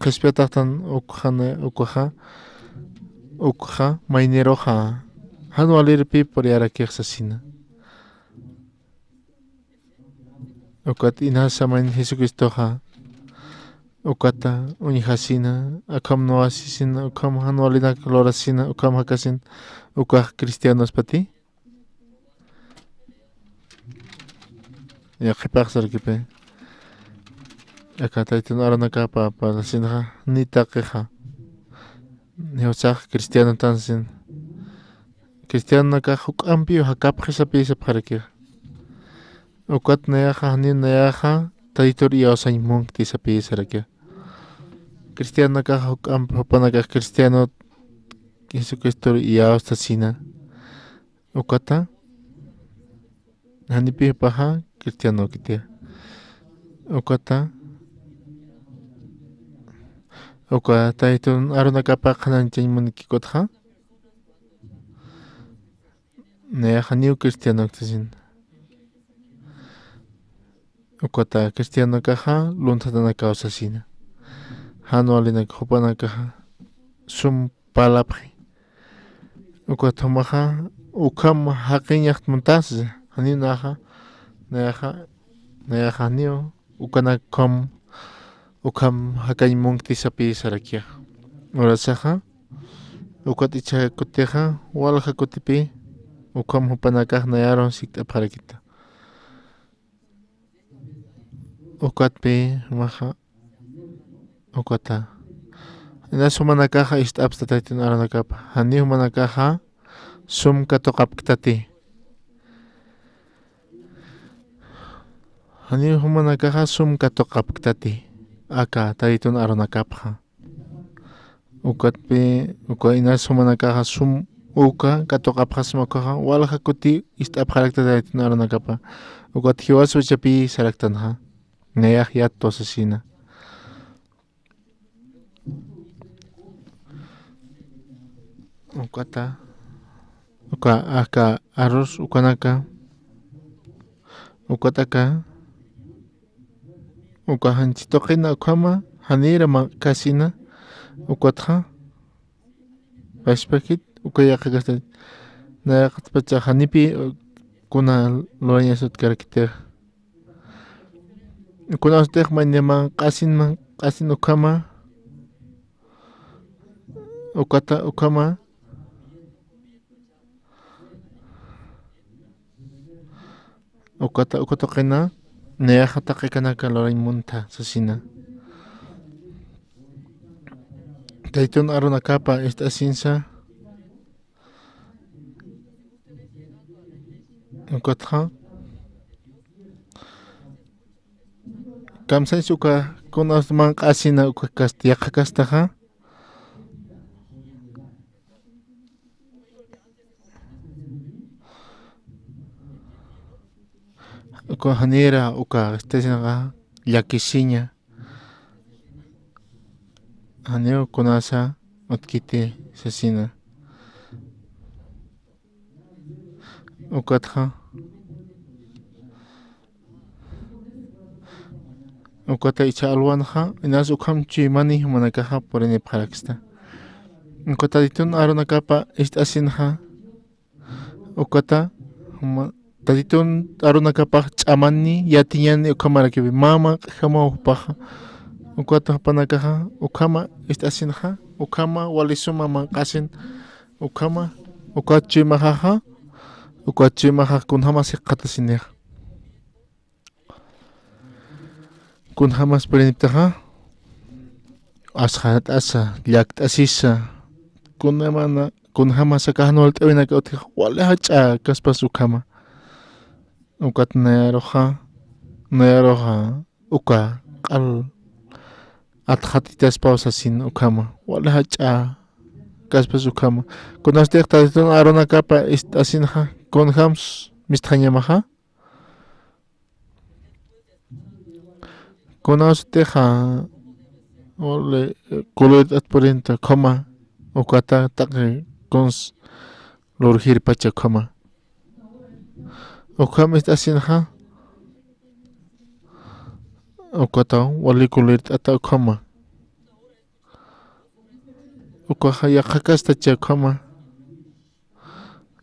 qhispiyataxtan ukxana, ukxa, ukxa mayniruxa, jan walirpï puriyarakix sasina. Ukat inasa mayni Jesucristoxa, ukata uñjasina, akham nuwasisina, ukham jan walinak lurasina, ukham jakasin, ukax cristianospati. Ya qhipax sarkipï. Aka taytun arunakapa parlasinxa, ni taqixa. Ni usax cristianotan sin. Cristianonakax juk'ampiw jakapxi sapï sapxarakixa. Ukat nayaxa, ni nayaxa, taytur iyawsañ munkti sapï sarakixa. Cristianonakax juk'amp jupanakax cristiano Jesucristor iyawstasina. Ukata, janipï jupaxa cristianokiti. Ukata, uka taytun arunakapa qhanañchañ munkikutxa. Nayaxa janiw cristianoktasin. Ukata cristianonakaxa lunthatanakaw sasina. Jan walinak jupanakaxa sum parlapxi. Ukat jumaxa ukham jaqiñaxt muntas, janiw nayaxa, nayaxa, nayaxa janiw ukanak ukham, ukham jakañ munkti sapï sarakixa. Urasaxa, ukat ichha kutixa, walja kutipï, ukham jupanakax nayaru sikt'apxarakita. Ukatpï, jumaxa, ukata. Inas jumanakaxa ist'apxta taytun arunakapa. Janiw jumanakaxa sum katuqapktati. Janiw jumanakaxa sum katuqapktati. Aka taytun arunakapxa. Ukatpï, uka inas jumanakaxa sum uka katuqapxasma ukaxa, walja kuti ist'apxarakta taytun arunakapa. Ukat jiwas uchapï saraktanxa. Nayax yattu sasina. Ukata, uka aka arus ukanaka, ukataka, uka janchi tuqina ukhama, janïra manq'asina, ukatxa, pachpakit, uka yaqhakasta, nayaqatpacha janipï, kuna lurañas utkarakitix. Kunasatix mayni manq'asin, manq'asin ukhama, ukata, ukhama, ukata, uka tuqina, nayaxa taqikanaka lurañ munta, sasina. Taytun arunakapa ist'asinsa, ukatxa, kamsañs uka, kunas manq'asina uka kast-, yaqha kastaxa. Uka janïra uka ist'asinxa llakisiña. Janiw kunasa utkiti sasina. Ukatxa. Ukata ichha alwanxa, inas ukham chuymani jumanakaxa purinipxaraksta. Ukata taytun arunakapa ist'asinxa, ukata, juma, taytun arunakapax ch'amani, yatiñani ukhamarakipi, mä manq'jamaw jupaxa. Ukata jupanakaxa, ukhama ist'asinxa, ukhama wali suma manq'asin, ukhama, ukat chuymaxaxa, ukat chuymaxax kunjamas jikxatasinixa. Kunjamas puriniptaxa, asxarat'asa, llakt'asisa, kunjamana, kunjamas aka jan walt'äwinaka utjix wali jach'a kaspas ukhama. Ukat nayaruxa, nayaruxa, uka q'al atxatitaspaw sasin ukhama, wali jach'a kaspas ukhama. Kunasatix taytun arunakapa ist'asinxa, kunjams mistxañamaxa. Kunasatixa, wali, kulirt'at purinta ukhama, ukata taqi kuns lurjirpacha ukhama. Ukham ist'asinxa, ukata wali kulirt'ata ukhama. ukaxa yaqhakastacha ukhama.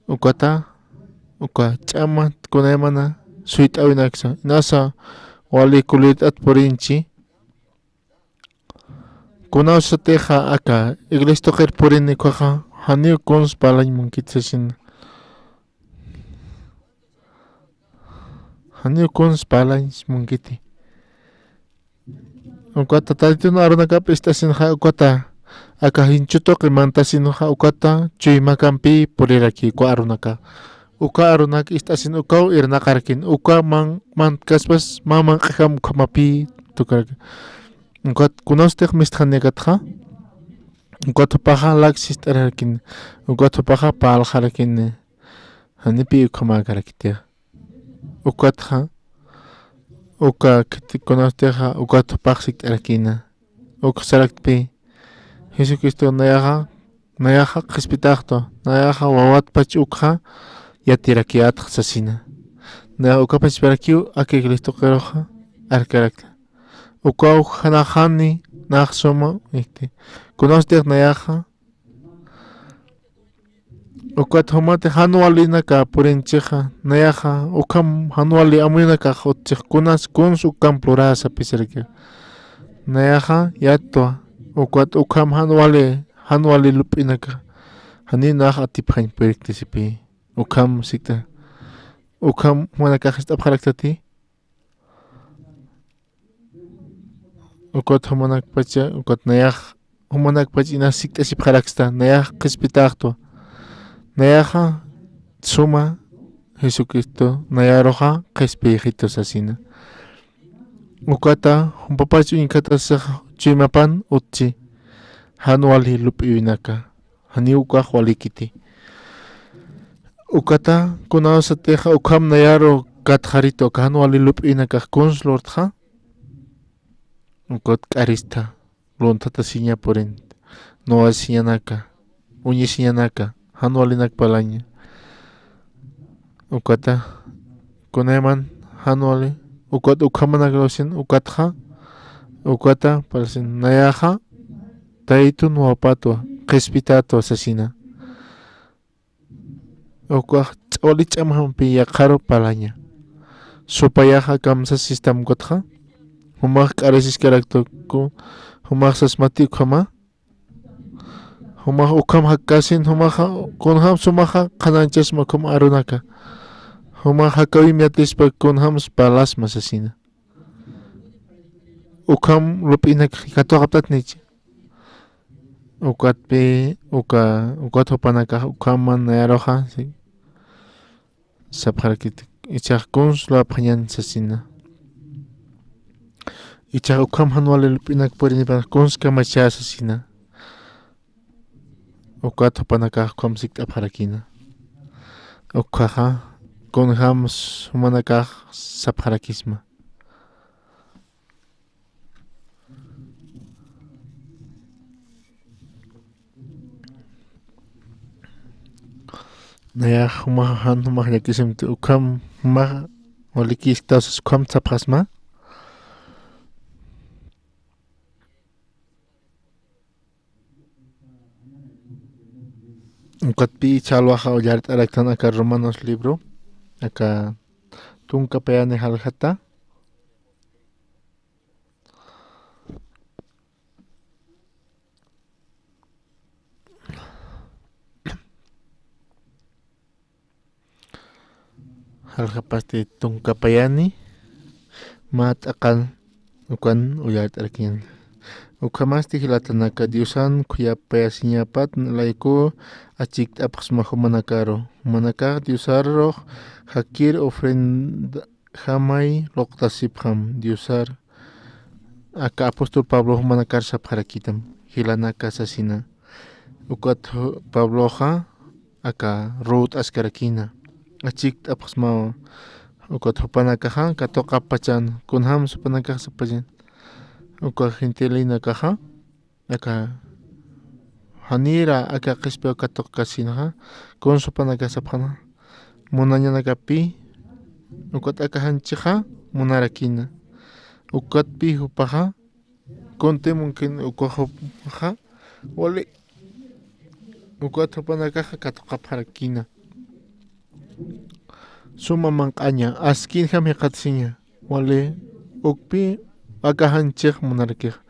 Ukata, uka ch'ama kunaymana suyt'awinaksa. Inasa wali kulirt'at purinchi. Kunawsatixa aka iglesia tuqir purini ukhaxa, janiw kuns parlañ munkiti sasin. Janiw kuns parlañ munkiti. Ukata Tatitun arunakap ist'asinxa ukata aka jinchutuqi mantasinxa ukata chuymakampi puriraki uka arunaka. Uka arunak ist'asin ukaw irnaqarakin, uka man-, mantkaspas mä manq'ijam ukhamapi tukaraki. Ukat kunastix mistxanïkatxa, ukat jupaxa lak sist'arakin, ukat jupaxa parlxarakin, janipi ukhamäkarakitix. Ukatxa, uka khiti kunastixa, ukat jupax sikt'arakïna. Uk saraktpi, Jesucristo nayaxa, nayaxa qhispitaxtwa, nayaxa wawatpach ukxa yatirakiyätxa sasina. Nayax ukapachparakiw aka iglesia tuqiruxa arkarakta. Ukaw janaxani, nax suma, este, kunastix nayaxa, ukat jumati jan walinaka purinchixa, nayaxa ukham jan wali amuyunakax utchix kunas kuns ukham pluräsa pisirki. Nayaxa yatwa, ukat ukham jan wali, jan wali lup'inaka. Janiw nax atipxañ purikti sipi. Ukham sikt'a. Ukham jumanakax ist'apxaraktati. Ukat jumanakpacha, ukat nayax, jumanakpach inas sikt'asipxaraksta, nayax qhispitaxtwa. Nayaxa suma Jesucristo, nayaruxa qhispiyixitu sasina. Ukata, jumpapach uñkhatasix chuymapan utchi, jan wali lup'iwinaka. Janiw ukax walikiti. Ukata, kunawsatixa ukham nayaru katxaritu, aka jan wali lup'inakax kuns lurtxa. Ukat k'arista, lunthatasiña purinti, nuwasiñanaka, uñisiñanaka, jan walinak parlaña. Ukata, kunayman jan wali, ukat ukhamanak lusin, ukatxa, ukata, parlasin, nayaxa, Tatitun wawapatwa, qhispitätwa sasina. Ukax ch'awli ch'amjampi yaqharu parlaña. Supayaxa kamsa sistam ukatxa. Jumax k'arisiskaraktu ku, jumax sasmati ukhama. Jumax ukham jakkasin, jumaxa, kunjam sumaxa, qhanañchasma ukham arunaka. Jumax jakawim yatispa kunjam parlasma sasina. Ukham lup'inak katuqaptatnichi. Ukatpi, uka, ukat jupanakax, ukhaman nayaruxa, si. Sapxarakit, ichax kuns lup'añan sasina. Ichax ukham jan wali lup'inak purinipan kuns kamachä sasina. Ukat jupanakax ukham sikt'apxarakïna. Ukhaxa, kunjam jumanakax sapxarakisma. Nayax jumax jan jumax llakisimti ukham jumax walikïsktawsas ukham sapxasma. Ukatpi ch'alwaxa ullart'araktan aka Romanos libro, aka tunka payani jaljata. Jaljapasti tunka payani, mä t'aqan ukan ullart'arakïn. Ukhamasti jilatanaka Diosan khuyapayasiñapat layku achikt'apxsma jumanakaru. Jumanakax Diosarux jakir ofrenda jamay luqtasipxam Diosar. Aka apóstol Pablo jumanakar sapxarakitam, jilanaka sasina. Ukat ju-, Pabloxa aka ruwt'askarakïna. Achikt'apxsmawa. Ukat jupanakaxa katuqapachan, kunjam jupanakax sapachan. Uka gentilenakaxa aka janira aka qhispiw katuqkasinxa, kuns jupanakax sapxäna, munañanakapi, ukat aka janchixa munarakïna. Ukatpi jupaxa, kuntï munkin uka jupaxa, wali, Ukat jupanakaxa katuqapxarakïna. Suma manq'aña, askinjam jikxatasiña, wali ukpi aka janchix munarakixa.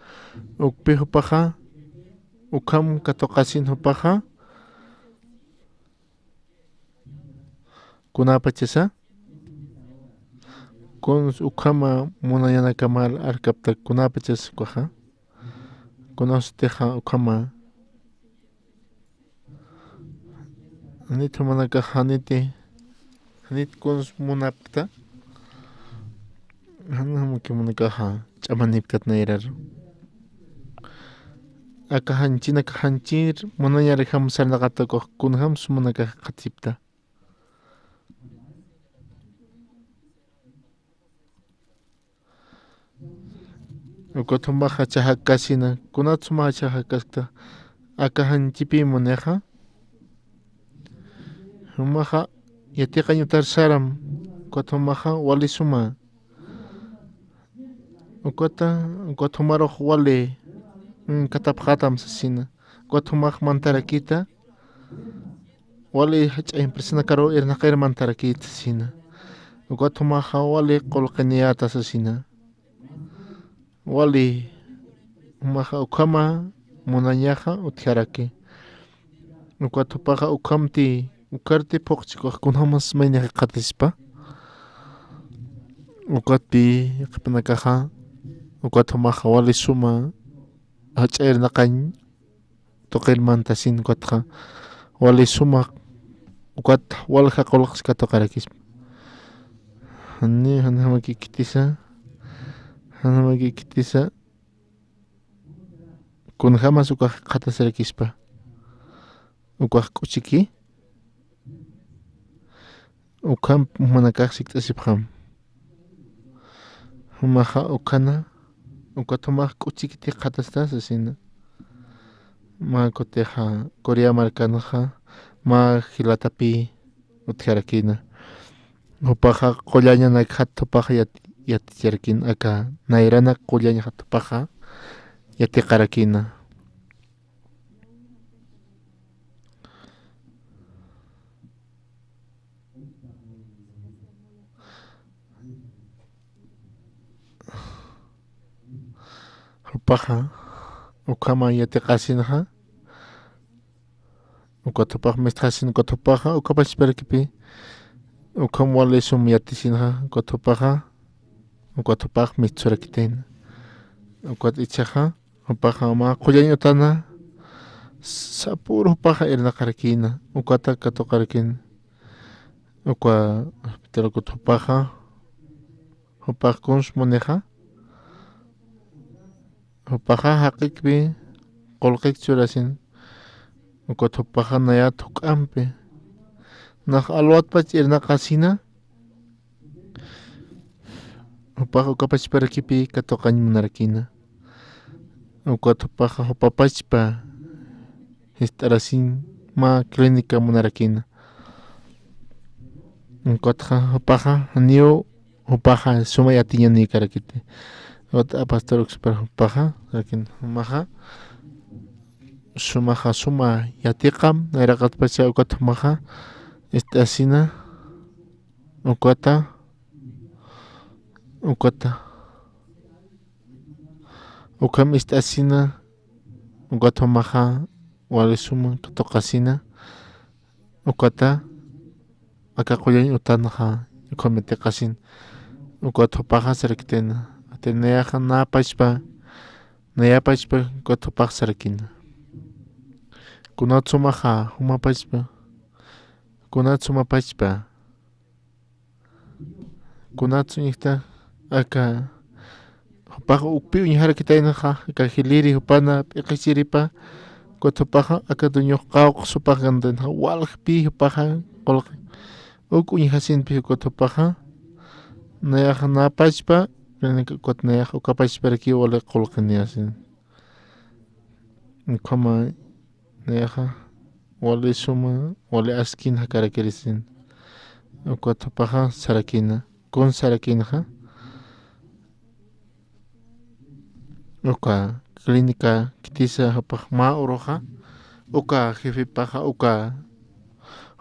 Ukpi jupaxa, ukham katuqasin jupaxa, kunapachasa, kuns ukhama munañanakamar arkapta kunapachasa ukaxa, kunasutixa ukhama Janit jumanakax janiti, janit kuns munapkta, jan jumanakaxa ch'amanipktat nayraru. Aka janchinak janchir munañarijam sarnaqata ukax kunjam sumanakax qhatipta. Ukat jumaxa ch'ajakasina, kunat suma ch'ajakaskta, aka janchipi munixa. Jumaxa yatiqañ utar saram, ukat jumaxa wali suma. Ukata, ukat jumarux wali, mm, katapxatam sasina. Ukat jumax mantarakita, wali jach'a impresionakaru irnaqir mantarakït sasina. Ukat jumaxa wali qullqiniyäta sasina. Wali jumaxa ukhama munañaxa utjaraki. Ukat jupaxa ukhamti, ukarti phuqchikuq kunjamas maynixa qhatispa. Ukatpi qhipanakaxa, ukat jumaxa wali suma jach'a irnaqañ tuqir mantasin ukatxa, wali suma, ukat walja qullqis katuqarakispa. Jani, jan jumakïkitisa, jan jumakïkitisa, kunjamas ukax qhatasirakispa. Ukax k'uchiki, ukham jumanakax sikt'asipxam. Jumaxa ukhana, ukat jumax k'uchikiti qhatasta sasina. Mä kutixa Corea markanxa, mä jilatapi utjarakïna. Jupaxa qullañanakjat jupaxa yat-, yaticharakïna, aka nayranak qullañjat jupaxa yatiqarakïna. Jupaxa, ukhama yatiqasinxa, ukat jupax mistxasin, ukat jupaxa, uka pachparakipi, ukham wali sum yatisinxa, ukat jupaxa, ukat jupax mistsurakitayna. Ukat ichhaxa, jupaxa mä qullañ utana, sapür jupaxa irnaqarakïna, ukata katuqarakïna. Uka, hospital ukat jupaxa, jupax kuns munixa, jupaxa jaqikpi qullqik churasin, ukat jupaxa nayat juk'ampi. Nax alwatpach irnaqasina, jupax uka pachparakipi katuqañ munarakïna. Ukat jupaxa jupa pachpa jist'arasin mä clínica munarakïna. Ukatxa jupaxa, janiw jupaxa suma yatiñanïkarakiti. Ukat pastor ukspa jupaxa, lakin jumaxa, sumaxa suma yatiqam, nayraqatpacha ukat jumaxa, ist'asina, ukata, ukata. Ukham ist'asina, ukat jumaxa, wali suma katuqasina, ukata, aka qullañ utanxa, ukham yatiqasin, ukat jupaxa sarakitayna, ati nayaxa nä pachpa, naya pachpa, ukat jupax sarakïna. Kunat sumaxa, juma pachpa, kunat suma pachpa, kunat suñjta aka, jupax ukpi uñjarakitaynaxa, aka jiliri jupana p'iqichiripa, ukat jupaxa, aka dueñox qawqs jupax gantaynaxa, waljpi jupaxa, qullqi, uk uñjasinpi ukat jupaxa, nayaxa nä pachpa, ukat nayaxa uka pachparakiw wali qullqiniyasin. Ukhama, nayaxa, wali suma, wali askin jakarakirisin. Ukat jupaxa sarakïna, kun sarakïnxa. Uka clínica khitisa jupax mä uruxa, Uka jefepaxa, uka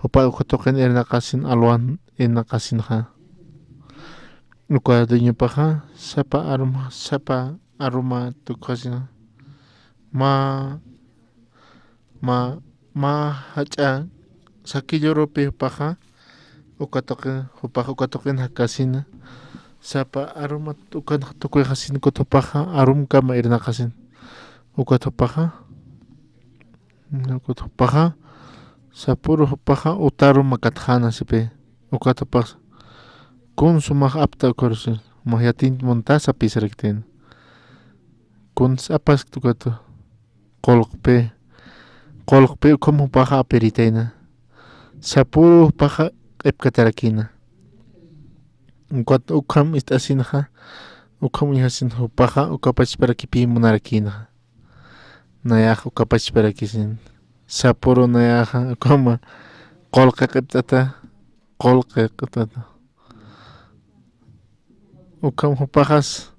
jupa uka tuqin irnaqasin, alwan irnaqasinxa. Uka dueñopaxa sapa aruma, sapa aruma tukusinxa. Mä, mä, mä jach'a sakillurupi jupaxa, uka tuqin, jupaxa uka tuqin jakasina. Sapa aruma ukan tukuyxasin, ukat jupaxa arumkama irnaqasin. Ukat jupaxa, ukat jupaxa, sapüru jupaxa uta aruma katxäna sipï. Ukat jupax kun sumax apta ukarusin, jumax yatint muntasa pisaraktin. Kuns apaskta ukat qullqpi, qullqpi ukham jupaxa apiritayna. Sapüru jupaxa q'ipkatarakïna. Ukat ukham ist'asinxa, ukham uñjasin jupaxa uka pachparakipï munarakïnxa. Nayax uka pachparakisin. Sapüru nayaxa ukhama qullqi q'ipt'ata, qullqi q'ipt'ata. Ukham jupaxas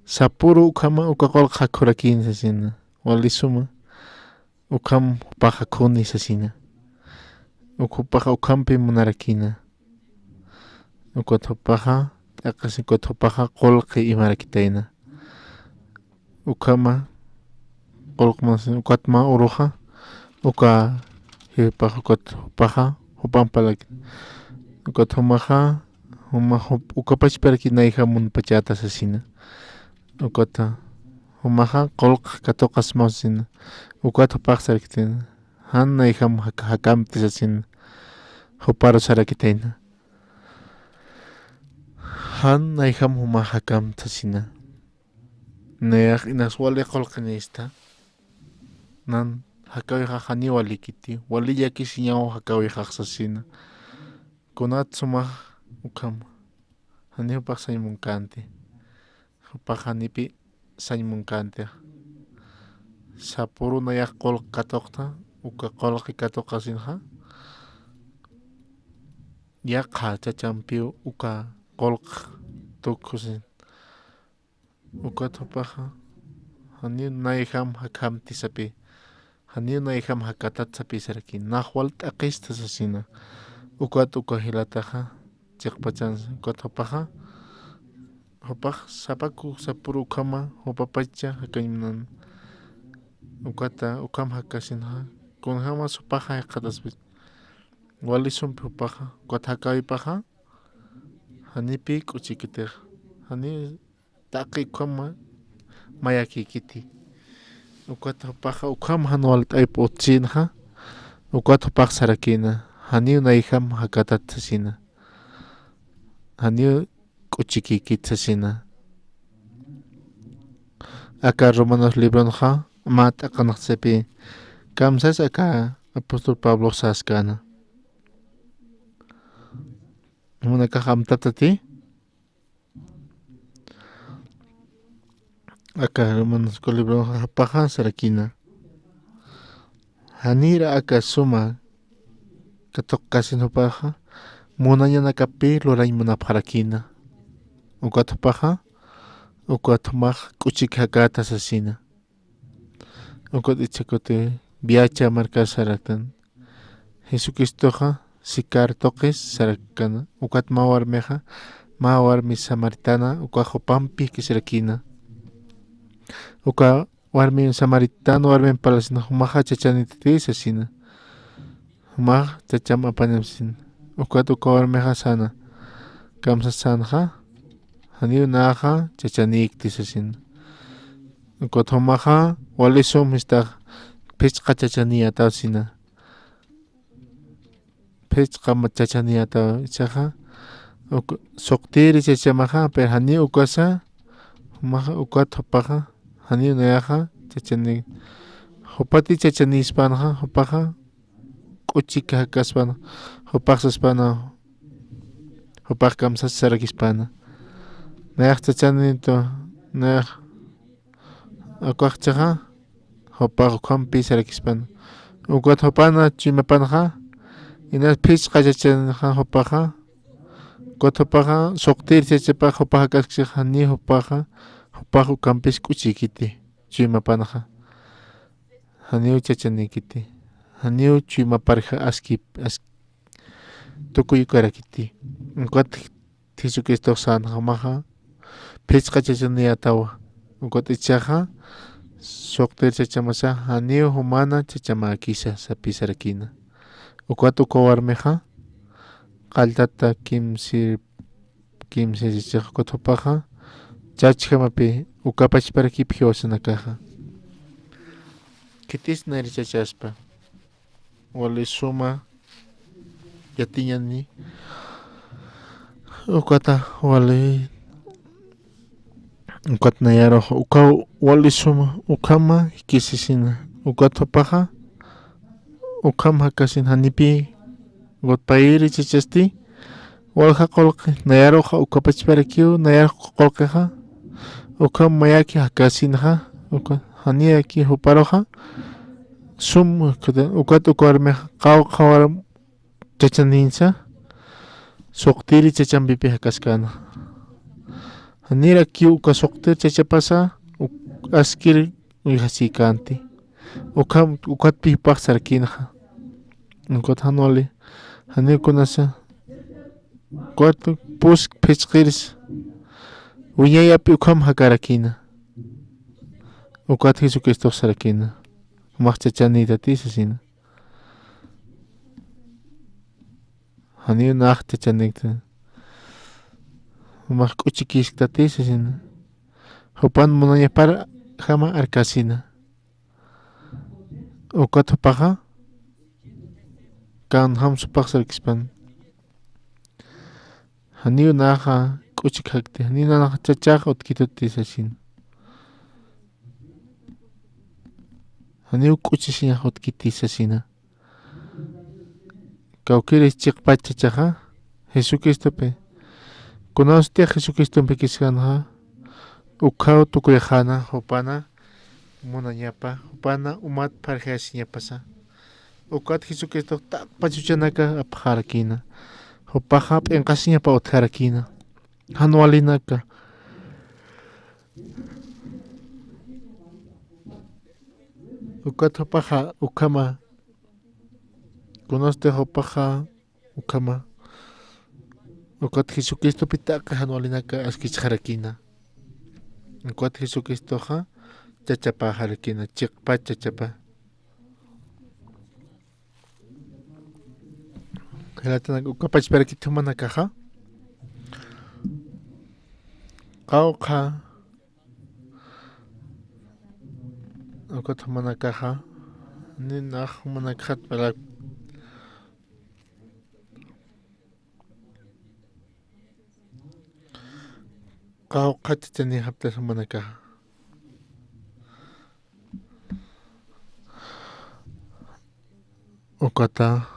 sapüru ukhama uka qullq jakhurakïn sasina. Wali suma. Ukham jupaxa khuni sasina. Uk jupaxa ukhampi munarakïna. Ukat jupaxa, t'aqis ukat jupaxa qullqi imarakitayna. Ukhama, qullq masin, ukat mä uruxa, uka jefepaxa, ukat jupaxa, jupampalak. Ukat jumaxa, juma jup-, uka pachparaki nayjam munpachäta sasina. Ukat jumaxa qullq katuqasma sasina. Ukat jupax sarakitayna. Jan nayjam jak-, jakamti sasina. Juparu sarakitayna. Jan nayjam jumax jakamti sasina. Nayax inas wali qullqinïsta. Nan jakäwixax janiw walikiti. Wali llakisiñaw jakäwixax sasina. Kunat sumax ukham. Janiw jupax sañ munkänti. Jupax janipï sañ munkänti. Sapüru nayax qullq katuqta, uka qullqi katuqasinxa. Yaqha chachampiw uka qullq tukxusin. Ukat jupaxa, janiw nayjam jakhamti sapï. Janiw nayjam jakatat sapï saraki. Nax wal t'aqista sasina. Ukat uka jilataxa, chiqpachansa. Ukat jupaxa, jupax sapaku sapüru ukhama, jupapacha jakañ munan. Ukata, ukham jakasinxa. Kunjämas jupaxa jikxataspi. Wali sumpi jupaxa, ukat jakäwipaxa, janipï k'uchikitix. Janiw taqi ukhama mayakïkiti. Ukat jupaxa ukham jan walt'ayp utsinxa, ukat jupax sarakïna, janiw nayjam jakatat sasina. Janiw k'uchikïkit sasina. Aka Romanos libronxa mä t'aqanx sapï, kamsas aka apóstol Pablox saskäna. Munakax amtatati. Aka Romanos libronxa jupaxa sarakïna. Janïr aka suma katuqkasin jupaxa, munañanakapï lurañ munapxarakïna. Ukat jupaxa, ukat jumax k'uchik jakäta sasina. Ukat ichhakuti Viacha markas saraktan. Jesucristoxa Sicar tuqis sarakkana. Ukat mä warmixa, mä warmi samaritana, uka jupampi jikisirakïna. Uka warmi samaritana warmimp parlasin, jumaxa chachanïtati sasina. Jumax chacham apañam sasina. Ukat uka warmixa säna. Kamsas sänxa, janiw naxa chachanïkti sasina. Ukat jumaxa, wali sum jistax, phichqa chachanïyätaw sasina. Phichqa ma-, chachanïyätaw, ichaxa, uk-, suqtïri chachamaxa, pero janiw ukasa, jumaxa, ukat jupaxa, janiw nayaxa chachanï. Jupati chachanïspanxa, jupaxa, k'uchik jakaspana, jupax saspana, jupax kamsas sarakispana. Nayax chachanïtu, nayax, ukax jichhaxa, jupax ukhampi sarakispana. Ukat jupana chuymapanxa, inas phichqa chachanxa jupaxa, ukat jupaxa, suqtïr chachapax jupax jakasksix, janiw jupaxa, jupax ukhampis k'uchïkiti, chuymapanxa. janiw chachanikiti, janiw chuymaparja askip, ask-, tukuyukarakiti. Ukat Jesucristox sänxa jumaxa phichqa chachaniyätawa. Ukat jichhaxa suqtir chachamasa, janiw jumana chachamäkisa sapï sarakïna. Ukat uka warmixa qalltata kimsir, kimsir chachix, ukat jupaxa chachjamapï uka pachparakip jiwasanakaxa. Khitis nayri chachaspa. Wali suma yatiñani. Ukata wali, ukat nayarux uka wali suma ukhama jikisisina. Ukat jupaxa ukham jakasin, janipï ukat payïri chachasti. Walja qullqi, nayaruxa uka pachparakiw, nayaruxa qullqixa ukham mayaki jakasinxa, uka janiyaki juparuxa sum, ukat uka warmixa qawqha warm chachaninsa suqtiri chachampipï jakaskänxa. Janirakiw uka suqtir chachapasa uk-, askir uyjasïkänti. Ukham, ukatpï jupax sarakïnxa. Ukat jan wali, janiw kunasa, ukat pusk phichqirsa wiñayapï ukham jakarakïna. Ukat Jesucristox sarakïna. Jumax chachanïtati sasina. Janiw nax chachanikta. Jumax k'uchikïsktati sasina. Jupan munañaparjama arkasina. Ukat jupaxa, kanjam supax sarkispan. Janiw naxa k'uchikjakti, janiw naxa chachax utkituti sasina. Janiw k'uchisiñax utkiti sasina. Kawkïris chiqpach chachaxa Jesucristopi. Kunawstix Jesucristompi khiskänxa, ukhaw tukuyxäna, jupana munañapa, jupana umat pharjayasiñapasa. Ukat Jesucristox taqpach juchanaka apxarakïna. Jupaxa p'inqasiñapa utjarakïna. Jan walinaka. Ukat jupaxa ukhama. Kunasti jupaxa ukhama. Ukat Jesucristopi taqi jan walinaka askichxarakïna. Ukat Jesucristoxa chachapäxarakïna, chiqpach chachapa. Jilatanak, uka pachparakit jumanakaxa. Qawqha. Ukat jumanakaxa. Ninax jumanakaxat palak. Qawqha chachanïxapta jumanakaxa. Ukata.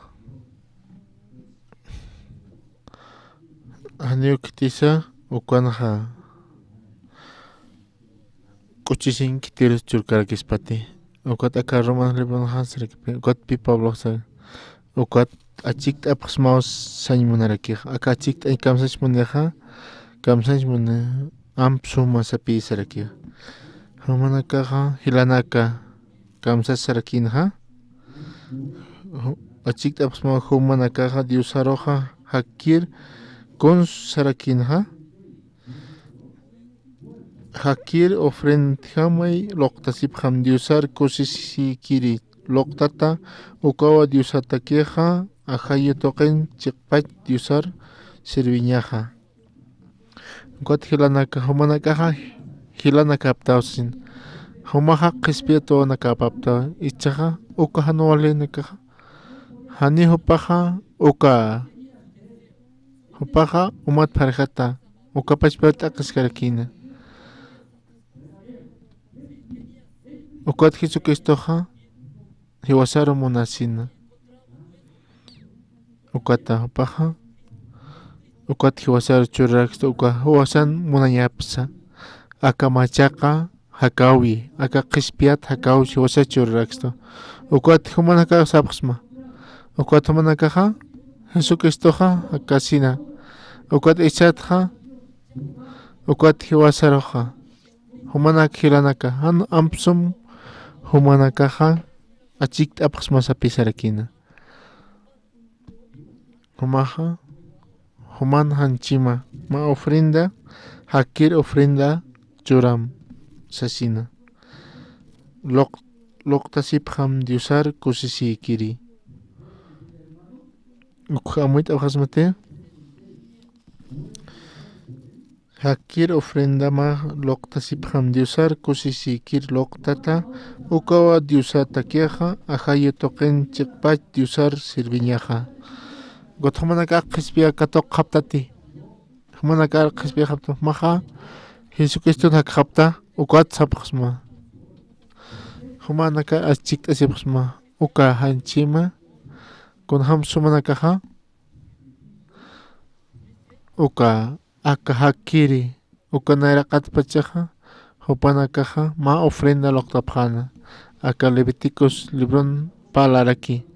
Janiw khitisa, ukanxa k'uchisin khitirus churkarakispati. Ukat aka Romanos libronxa sarakipï, ukatpï Pablox sar-, ukat achikt'apxsmaw sañ munarakixa. Aka achikt'añ kamsañ munixa, kamsañ muni amp suma sapï sarakixa. Jumanakaxa jilanaka kamsas sarakïnxa. Ju-, achikt'apxsmaw jumanakaxa Diosaruxa jakkir kuns sarakïnxa. Jakkir ofrendjamay luqtasipxam Diosar kusisïkiri luqtata, ukawa Diosatakixa ajayu tuqin chiqpach Diosar sirviñaxa. Ukat jilanaka jumanakaxa jilanakaptaw sin. Jumaxa qhispiyat wawanakapaptaw. Ichaxa uka jan walinakaxa. Jani jupaxa uka. Jupaxa umat pharjata. Uka pachpar t'aqiskarakïna. Ukat Jesucristoxa jiwasaru munasina. Ukata jupaxa. Ukat jiwasaru churarakstu, uka jiwasan munañapsa. Aka machaqa jakäwi, aka qhispiyat jakäwi jiwasa churarakstu. Ukat jumanakax sapxsma. Ukat jumanakaxa Jesucristoxa jakasina. Ukat ichatxa, ukat jiwasaruxa. Jumanak jilanaka, jan amp sum jumanakaxa achikt'apxsma sapisarakina. Jumaxa, juman janchima, mä ofrenda, jakkir ofrenda churam sasina. Luq-, luqtasipxam Diosar kusisïkiri. Ukxa amuyt'apxasmati. Jakkir ofrendama luqtasipxam Diosar kusisïkir luqtata, ukawa Diosatakixa, ajayu tuqin chiqpach Diosar sirviñaxa. Ukat jumanakax qhispiya katuqxaptati. Jumanakax qhispiyxaptati, jumaxa Jesucriston jakxapta, ukat sapxsma. Jumanakax achikt'asipxsma, uka janchima, kunjam sumanakaxa, uka aka jakkiri, uka nayraqatpachaxa, jupanakaxa mä ofrenda luqtapxäna, aka Levíticos libron parlaraki.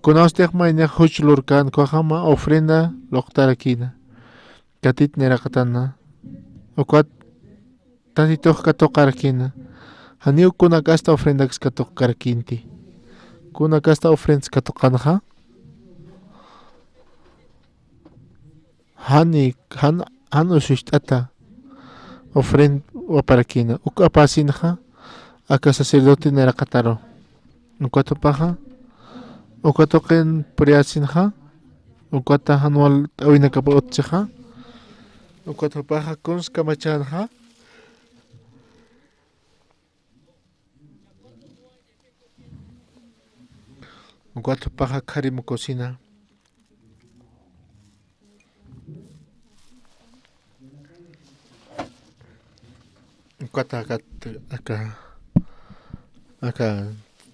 Kunawstix maynixa juch lurkän ukaxa mä ofrenda luqtarakïna. Tatit nayraqatana, ukat Tatitux katuqarakïna. Janiw kunakasta ofrendaks katuqkarakïnti. Kunakasta ofrendas katuqanxa. Jani, jan, jan usucht'ata ofrenda waparakïna. Uk apasinxa, aka sacerdote nayraqataru. Ukat jupaxa, uka tuqin puriyasinxa, ukata jan walt'äwinakapa utjixa, ukat jupaxa kuns kamachänxa, ukat jupaxa khari mukusina. Ukata aka, aka, aka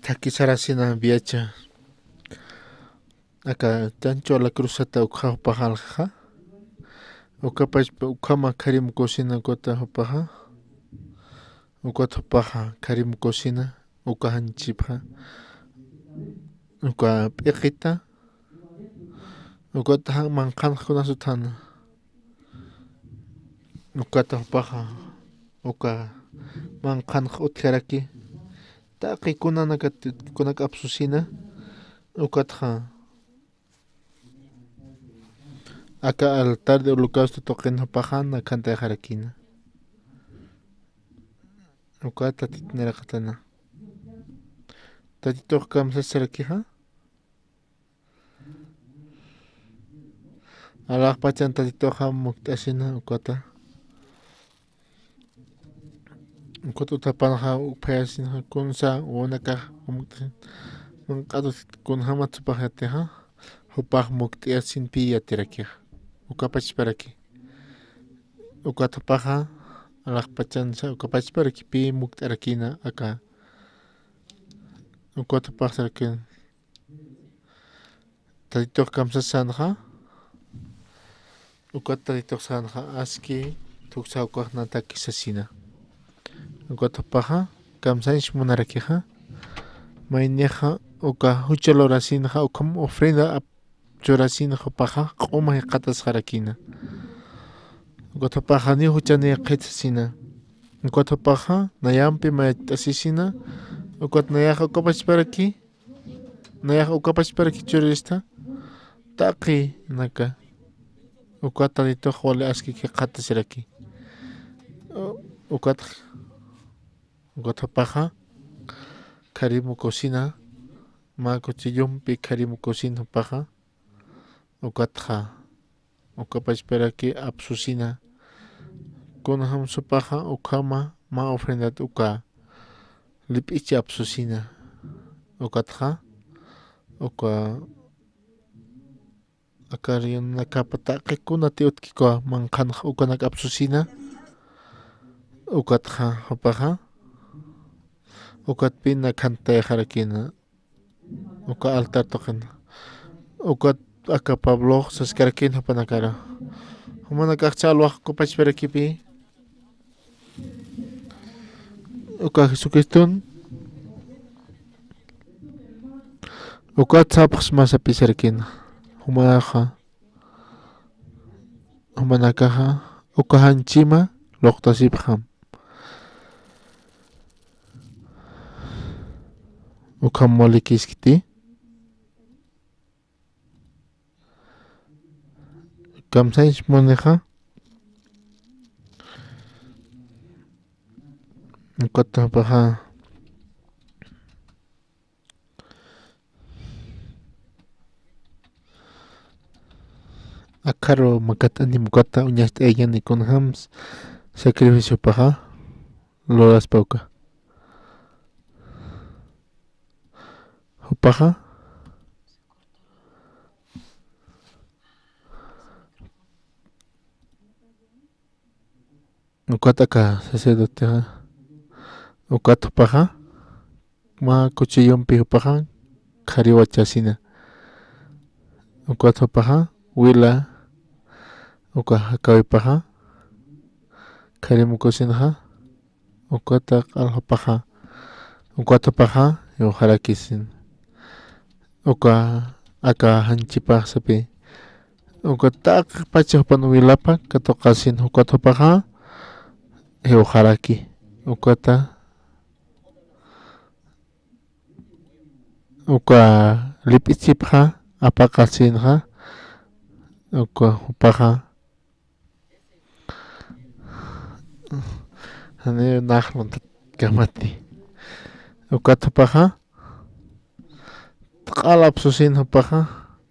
thakhi sarasina viacha. Aka chancho la cruzata ukxa jupaxa aljaxa. Ukapachpa ukhama khari mukusina ukata jupaxa. Ukat jupaxa khari mukusina, uka janchipxa. Uka p'iqita. Ukat jan manqhanx kunas utjäna. Ukat jupaxa, uka manqhanx utjaraki. Taqi kunanakat, kunak apsusina. Ukatxa. Aka altar de holocausto tuqin jupaxa nakhantayxarakïna. Ukat Tatit nayraqatana. Tatitux kamsasarakixa. Alaxpachan Tatituxa mukt'asina ukata. Ukat utjapanxa ukphayasinxa kunsa wawanakax mukt'asin. Manq'atusit kunjamat jupax yatixa. Jupax mukt'ayasin pï yatirakixa. Uka pachparaki. Ukat jupaxa alaxpachansa uka pachparaki pï mukt'arakïna aka. Ukat jupax sarakïna. Tatitux kamsasänxa, ukat Tatitux sänxa aski tuksa ukax nathaki sasina. Ukat jupaxa kamsañs munarakixa, maynixa uka jucha lurasinxa ukham ofrenda ap-, churasinxa jupaxa q'uma jikxatasxarakïna. Ukat jupaxa janiw juchanïxit sasina. Ukat jupaxa nayampi mayt'asisina, ukat nayaxa uka pachparaki, nayax uka pachparaki churista, taqinaka. Ukat Tatitux wali aski jikxatasiraki. U-, ukat, ukat jupaxa, khari mukusina, mä cuchillompi khari mukusin jupaxa, ukatxa. Uka pachparaki apsusina. Kunjamsa jupaxa ukhama mä ofrendat uka lip'ichi apsusina. Ukatxa, uka akarionakapa taqi kunati utjki uka manqhanx ukanak apsusina. Ukatxa, jupaxa, ukatpï nakhantayxarakïna. Uka altar tuqin. Ukat aka Pablox saskarakïn jupanakaru. Jumanakax ch'alwax uka pachparakipï. Uka Jesucriston. Ukat sapxsma sapisarakïna. Jumaxa. Jumanakaxa. Uka janchima luqtasipxam. Ukham walikiskiti. Kamsañs munixa. Ukatapaxa. Akharu makat'anim ukata uñacht'ayañani kunjams sacrificiopaxa luraspa uka. Jupaxa. Ukat aka sacerdotexa. Ukat jupaxa. Mä kuchillumpi jupaxa khariwachasina. Ukat jupaxa wila uka jakawipaxa kharimukusinxa. Ukat q'al jupaxa. Ukat jupaxa jiwxarakisin. Uka aka janchipax sapï. Ukat taqpach jupan wilapa katuqasin ukat jupaxa jiwxaraki. Ukata uka lip'ichipxa apaqasinxa uka jupaxa. Jani naxluntat kamati. Ukat jupaxa q'al apsusin jupaxa.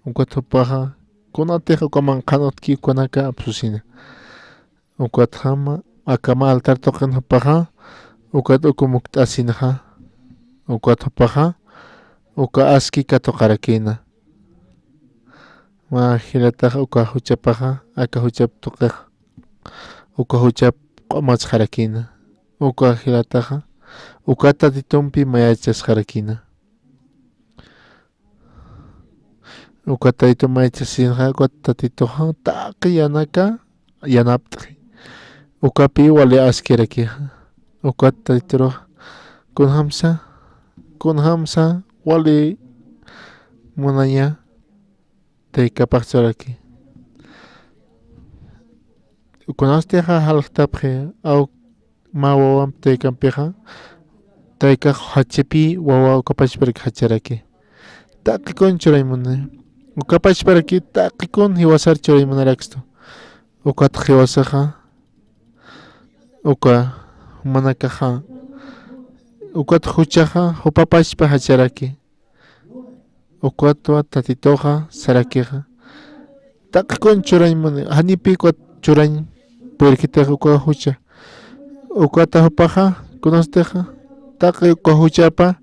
Ukat jupaxa kunatix uka manqhan utki ukanaka apsusina. Ukatjama akama altar tuqin jupaxa. Ukat uka mukt'asinxa. Ukat jupaxa uka aski katuqarakïna. Mä jilatax uka juchapaxa aka juchap tuqix uka juchap q'umatsxarakïna. Uka jilataxa uka tatitumpi mayachasxarakïna. Uka tatitu mayachasinxa uka tatituxa taqi yanaka yanapt'xi. Ukapi wali askirakixa. Ukat tatiturux kunjamsa kunjamsa wali munaña taykapax churaki. Kunastixa jaljtapxi aw mä wawamp taykampixa taykax jachipï wawa ukapachparak jacharaki. Taqi kun churañ muni. Ukapachparaki taqi kun jiwasar churañ munarakistu. Ukat jiwasaxa uka jumanakaxa ukat juchaxa jupapachpa jacharaki. Ukatwa tatituxa sarakixa taqi kun churañ muni janipï ukat churañ puyrkitix uka jucha. Ukata jupaxa kunastixa taqi uka juchapa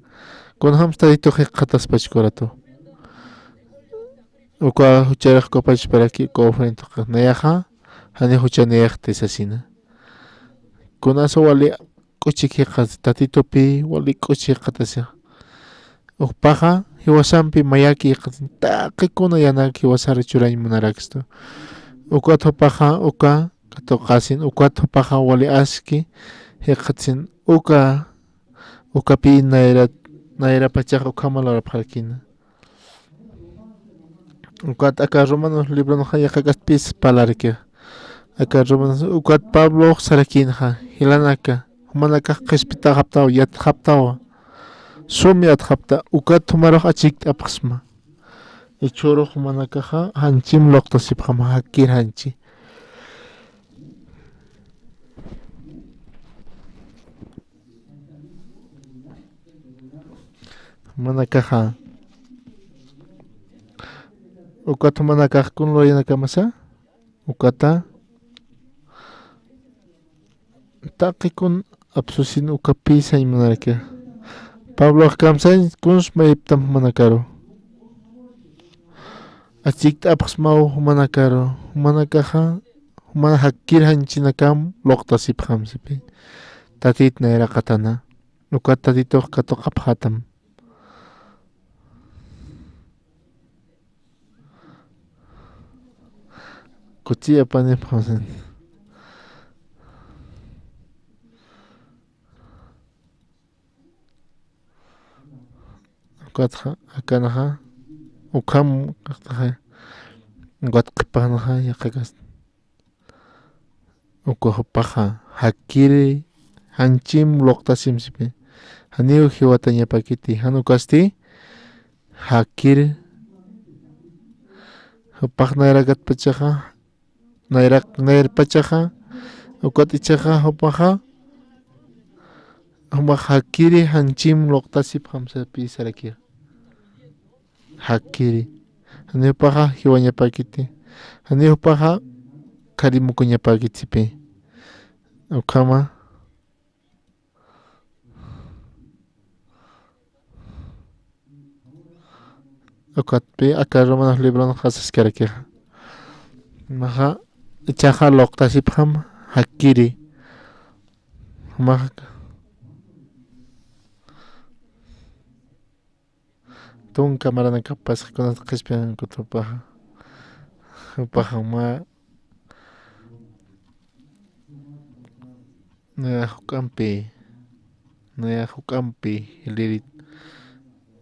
kunjams tatitux jikxataspach kuratu. Uka jucharix ukapachparaki uka ofrenda tuqix nayaxa jani jucha nayaxti sasina. Kunasa wali k'uchik jikxatasi tatitupï wali k'uchik jikxatasi. Ukpaxa jiwasampi mayaki jikxatasi taqi kuna yanak jiwasar churañ munarakistu. Ukat jupaxa uka katuqasin ukat jupaxa wali aski jikxatsin uka ukapï nayra nayrapachax ukhama lurapxarakïna. Ukat aka Romanos libronxa yaqha k'astpis parlarki. Aka Romanos ukat Pablox sarakïnxa jilanaka jumanakax qhispitxaptawa yatxaptawa. Sum yatxapta ukat jumarux achikt'apxsma. Jichhürux jumanakaxa janchim luqtasipxam jakkir janchi. Jumanakaxa ukat jumanakax kun lurayanakamasa ukata taqi kun apsusin ukapï sañ munaraki. Pablox kamsañ kuns mayiptam jumanakaru. Achikt'apxsmaw jumanakaru jumanakaxa juman jakkir janchinakam luqtasipxam sipï. Tatit nayraqatana ukat tatitux katuqapxätam. Kuchi apanipxam sasa. Ukatxa akanaxa ukham kaqtaxa ukat qhipanxa yaqhakas. Uka jupaxa jakkiri janchim luqtasim sipï. Janiw jiwatañapakiti, jan ukasti, jakir, jupax nayrakatpachaxa, nayrak, nayrpachaxa, ukat ichaxa, jupaxa, jumax jakiri, janchim luqtasipxam sapï sarakix. Jakiri. Janiw jupaxa jiwañapakiti. Janiw jupaxa kharimukuñapakiti sapï. Ukhama. Ukatpï aka Romanos libronxa saskarakixa. Jumaxa, ichaxa luqtasipxam jakiri. Jumaxa. Tunka maranakapasxa kunat qhispiyan ukat jupaxa. Jupaxa mä, naya juk'ampi, naya juk'ampi, lirit,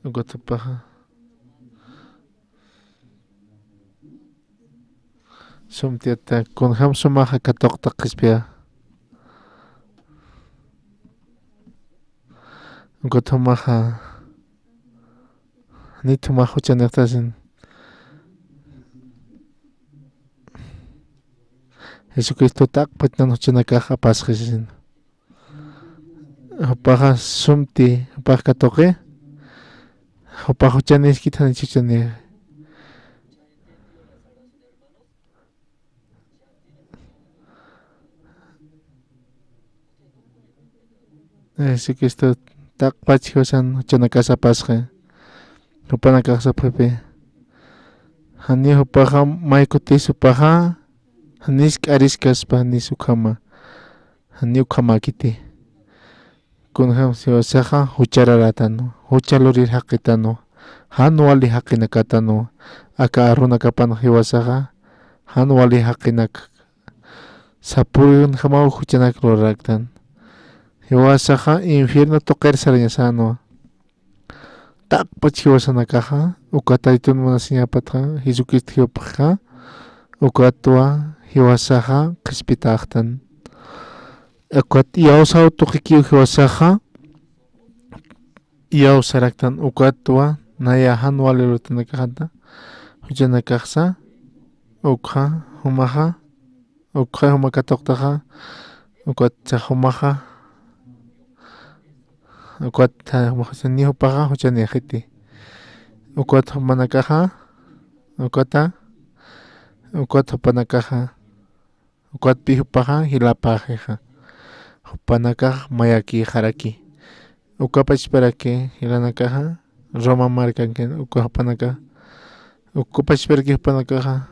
ukat jupaxa. Sum tiyata, kunjam sumaxa katuqta qhispiya. Ukat jumaxa, nit jumax juchanïxtasin. Jesucristo taqpach nan juchanakax apasxisin. Jupaxa sumti, jupax katuqi, jupax juchanïskit, janich juchanïxi. Jesucristo taqpach jiwasan juchanakas apasxi. Jupanakax sapxipi. Janiw jupaxa, may kutis jupaxa, janis k'ariskaspa, janis ukhama. Janiw ukhamäkiti. Kunjam jiwasaxa juchararätanwa, jucha lurir jaqitanwa, jan wali jaqinakatanwa, aka arunakapan jiwasaxa, jan wali jaqinak sapürïnjamaw juchanak luraraktan. Jiwasaxa infierno tuqir sarañasänwa. Taqpach jiwasanakaxa, uka Taytun munasiñapatxa, Jesucristo jiwapxxa, ukatwa jiwasaxa qhispitäxtan. Ukat iyawsaw tuqikiw jiwasaxa, iyawsaraktan ukatwa, naya jan wali lutanakaxata, juchanakaxsa, ukxa, jumaxa, ukxa juma katuqtaxa, ukat jumaxa, ukat jumaxa, janiw jupaxa juchanïxiti. Ukat jumanakaxa, ukata, ukat jupanakaxa. Ukatpï jupaxa jilapäxixa. Jupanakax mayakïxaraki. Uka pachparaki jilanakaxa, Roma markankin uka jupanakax. Uka pachparaki jupanakaxa.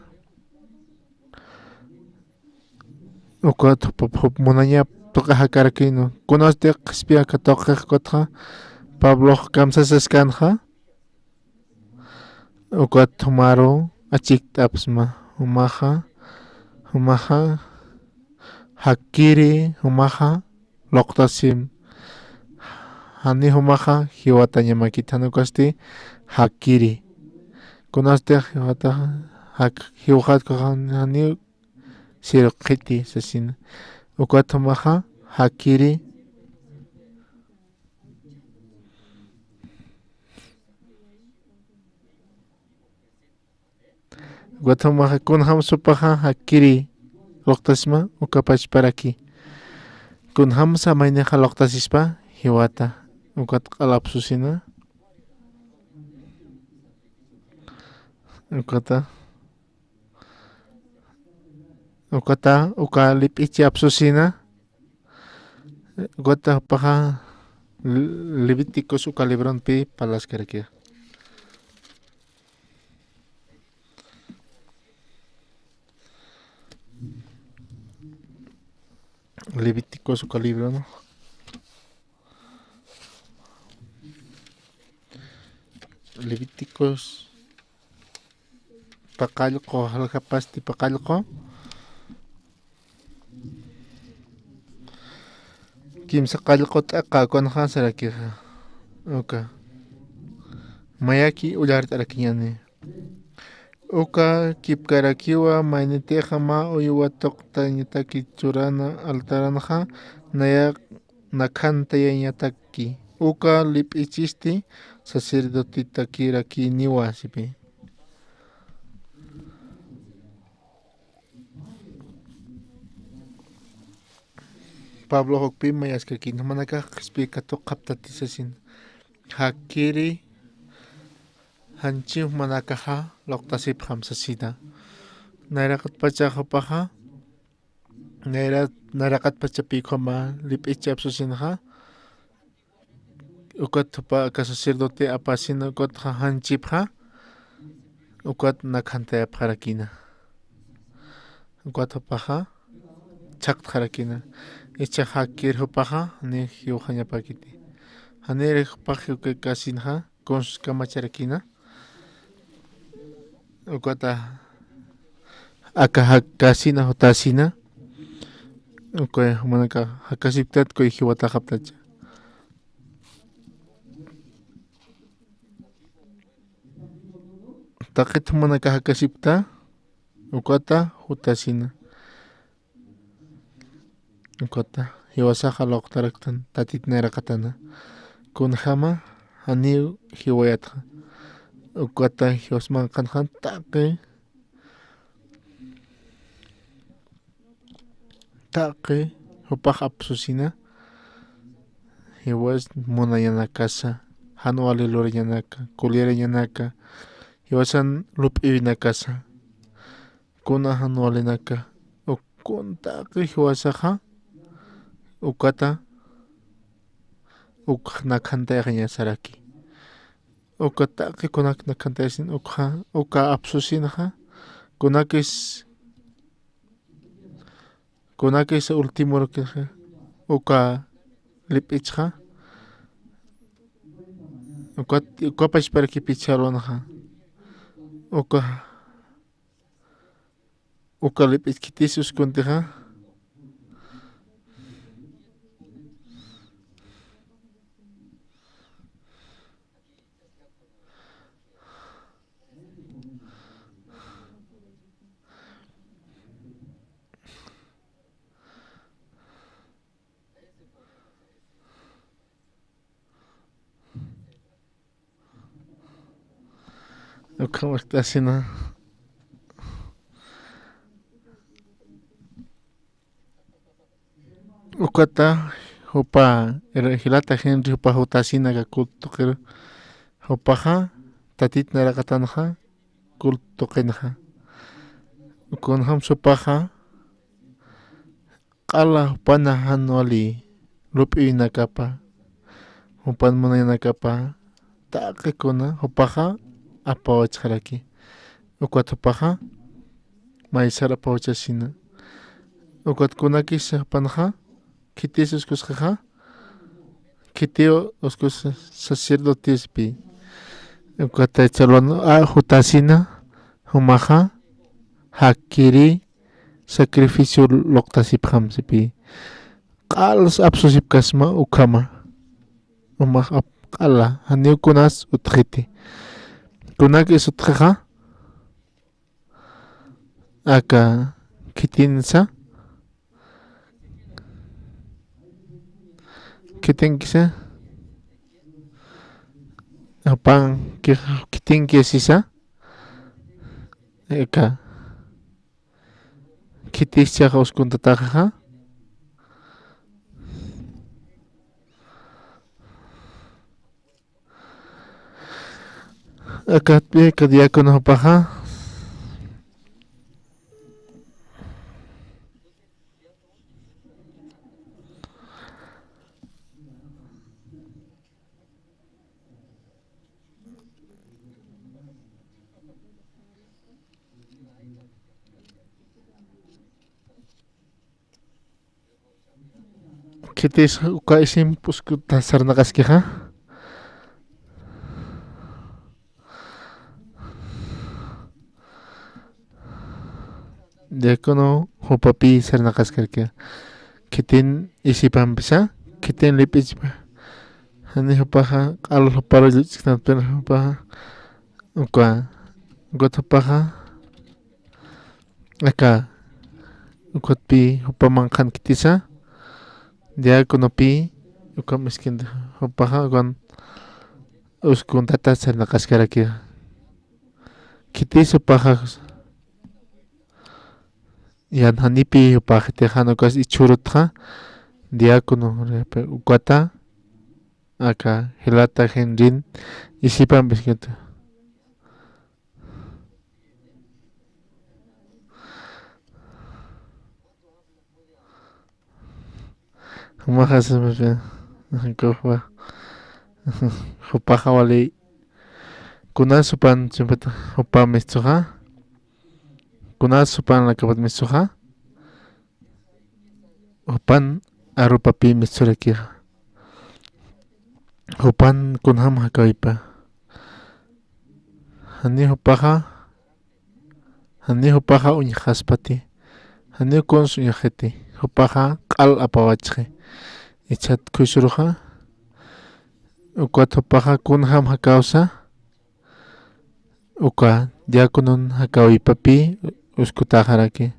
Ukat jup, jup munañap tuqi jakarakïnwa. Kunasti qhispiya katuqix ukatxa, Pablox kamsasaskänxa. Ukat jumaru achikt'apxsma, jumaxa, jumaxa, jakiri, jumaxa, luqtasim. Janiw jumaxa, jiwatañamäkit, jan ukasti, jakiri. Kunasti jiwataxa, jak, jiwxatkuxa, janiw sirqiti, sasina. Ukat jumaxa, jakiri. Ukat jumaxa kunjamsa jupaxa jakiri luqtasma, uka pachparaki. Kunjamsa maynixa luqtasispa jiwata, ukat q'ala apsusina. Ukata, ukata, uka lip'ichi apsusina. Ukata jupaxa Levíticos uka libronpi parlaskarakixa. Levíticos uka libro, ¿no? Levíticos paqallqu, jaljapasti paqallqu. Kimsa qallqu t'aqa ukanxa sarakixa. Uka. Mayaki ullart'arakiñäni. Uka kipkarakiwa maynitixa mä uywa tuqtañataki churana altaranxa naya nakhantayañataki. uka lip'ichisti sacerdotetakiraki niwa sipi. Pablo jukpi mayaskakin, jumanakax qhispiyat katuqaptati sasin. Jakiri janchi jumanakaxa luqtasipxam sasita. Nayraqatpacha jupaxa, nayra-, nayraqatpachapi ukhama lip'ichi apsusinxa, ukat jupa aka sacerdote apasina, ukatxa janchipxa, ukat nakhantayapxarakina. Ukat jupaxa chhaqtxarakina. Icha jakir jupaxa, ni jiwxañapakiti. Janir jupax jiwkakasinxa, kuns kamacharakina. Ukata aka jakasina, jutasina. Uka jumanaka jakasipktat, kuy jiwataxaptacha. Taqit jumanaka jakasipkta, ukata jutasina. Ukata jiwasaxa luqtaraktan Tatit nayraqatana. Kunjama janiw jiwayatxa. Ukata jiwas manqhanxa taqi, taqi jupax apsusina. Jiwas munañanakasa, jan wali lurañanaka, kullirañanaka, jiwasan lup'iwinakasa. Kuna jan walinaka, uk-, kun taqi jiwasaxa, ukata, uk nakhantayxañasaraki. Uka taqi kunak nakhantayasin, ukxa, uka apsusinxa, kunakis, kunakis ultimorkixa, uka lip'ichxa, ukat, uka pachparakipi chharuwanxa, uka Uka lip'ich khitis uskuntixa. Ukhamarktasina. Ukata jupa, er-, jilata Henry jupa jutasina aka culto tuqiru. Jupaxa, Tatit nayraqatanxa, culto tuqinxa. Kunjam jupaxa, q'ala jupana jan wali lup'iwinakapa, jupan munañanakapa, taqi kuna jupaxa apawachxaraki. Ukat jupaxa maysar apawachasina. Ukat kunakis jupanxa, khitis uskusxixa, khitiw uskus sacerdotespi. Ukat chharuwan a jutasina, jumaxa, jakiri, sacrificio luqtasipxam sipi. Q'als apsusipkasma ukhama. Umax ap-, q'ala, janiw kunas utjiti. Kunakis utjixa, aka khitinsa, khitinkisa, jupan ki-, khitinkisisa, aka. Khitis chhaxa uskuntataxixa. Akatpi, aka diácono jupaxa. Khitis uka isim p'uskuta sarnaqaskixa. Diácono jupapi sarnaqaskarki. Khitin isipampisa, khitin lip'ichipa. Jani jupaxa, q'al juparu lluch'iskinatpin jupaxa, uka, ukat jupaxa, aka, ukatpi jupa manqhan khitisa, diáconopi, uka miskin Jupaxa ukan uskuntata sarnaqaskarakixa. Khitis jupaxa yan janipi jupaxitix jan ukas ichhürutxa diácono ukata aka jilata Henrin isipan phiskutu. Jumaxa sasipxi, jupaxa wali, kunas jupan chimpata, jupa mistuxa, kunas jupan lakapat mistuxa, jupan arupapï misturakixa, jupan kunjam jakawipa. Jani jupaxa, jani jupaxa uñjaspati, jani kuns uñjiti, jupaxa q'al apawachxi. Ichhat khuysuruxa, ukat jupaxa kunjam jakawsa, uka diáconon jakawipapï uskutaxaraki.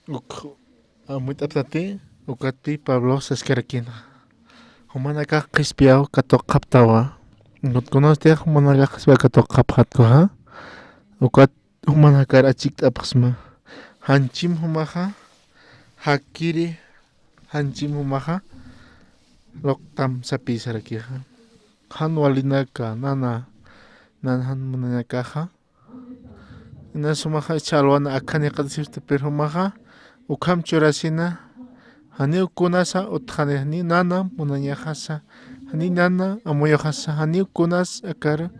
Uk, amuyt'aptati, ukatpï Pablo saskarakïna. Jumanakax qhispiyaw katuqapxtawa. Kunatix jumanakax qhispiyaw katuqapxatkuxa. Ukat jumanakar achikt'apxsma. Janchim jumaxa, jakkiri janchim jumaxa, luqtam sapïsarakixa. Jan walinaka, nana, nana jan munañakaxa. Inas jumaxa jichha alwana akhaniqatasisti, pero jumaxa, ukham churasina, janiw kunasa utjani, janiw nana munañaxasa, janiw nana amuyuxasa, janiw kunas akar,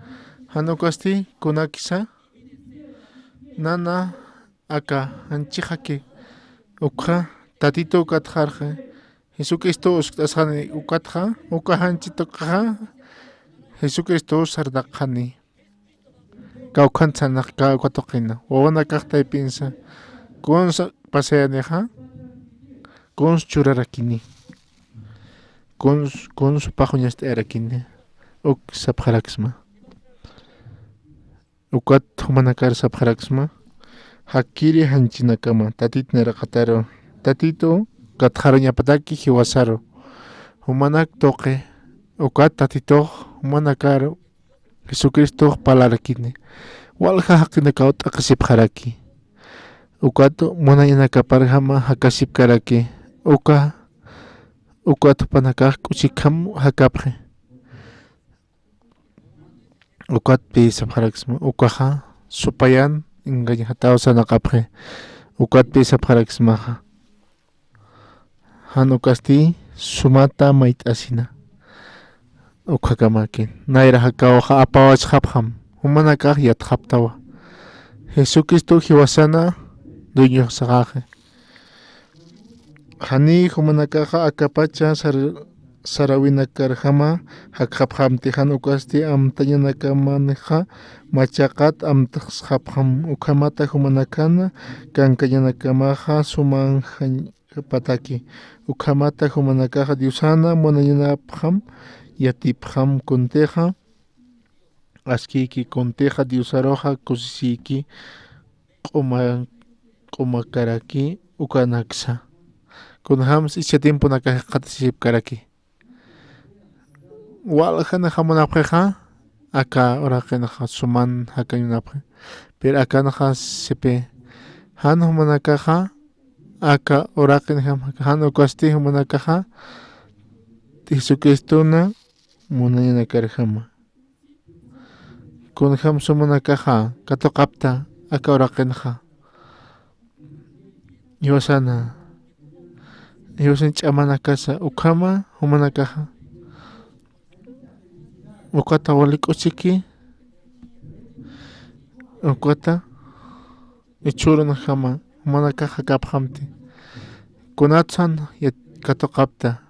jan ukasti kunakisa, nana aka janchixaki, ukxa Tatitu ukatxarxi, Jesucristo uskt'asxani ukatxa, uka janchi tuqixa, Jesucristo sarnaqxani. Kawkhan sarnaq, kawkha tuqina. Wawanakax taypinsa, kuns pasayanixa, kuns churarakini. Kuns, kuns jupax uñast'ayarakini. Uk sapxaraksma. Ukat jumanakar sapxaraksma, jakkiri janchinakama, Tatit nayraqataru, Tatitu katxaruñapataki jiwasaru. Jumanak tuqi, ukat Tatitux jumanakar Jesucristox parlarakini. Walja jaqinakaw t'aqhisipxaraki. Ukat munañanakaparjama jakasipkaraki. Uka, ukat jupanakax k'uchikham jakapxi. Ukatpï sapxaraksma, ukaxa supayan engañjataw sarnaqapxi. Ukatpï sapxaraksmaxa. Jan ukasti sumata mayt'asina. Ukhakamaki. Nayra jakawxa apawachxapxam. Jumanakax yatxapxtawa. Jesucristo jiwasana dueñoxsaxaxi. Jani jumanakaxa akapacha sar-, sarawinakarjama jakxapxamti, jan ukasti amtañanakamanixa machaqat amtxapxam, ukhamata jumanakana kankañanakamaxa sumanxapataki, ukhamata jumanakaxa Diosana munañanapxam yatipxam kuntixa askïki, kuntixa Diosaruxa kusisïki q'uma-, q'umakaraki ukanaksa. Kunjams ichha tiemponakax jikxatasipkaraki. Waljanxa munapxixa, aka uraqinxa suman jakañanapxi. Pero akanxa sipi, jan jumanakaxa, aka uraqinjam, jan ukasti jumanakaxa, Jesucristona munañanakarjama. Kunjam sumanakaxa katuqapta aka uraqinxa. Jiwasana, jiwasan ch'amanakasa ukhama jumanakaxa. Ukata wali k'uchiki, ukata ichhürunjama, jumanakax jakapxamti. Kunatsan yat-, katuqapta.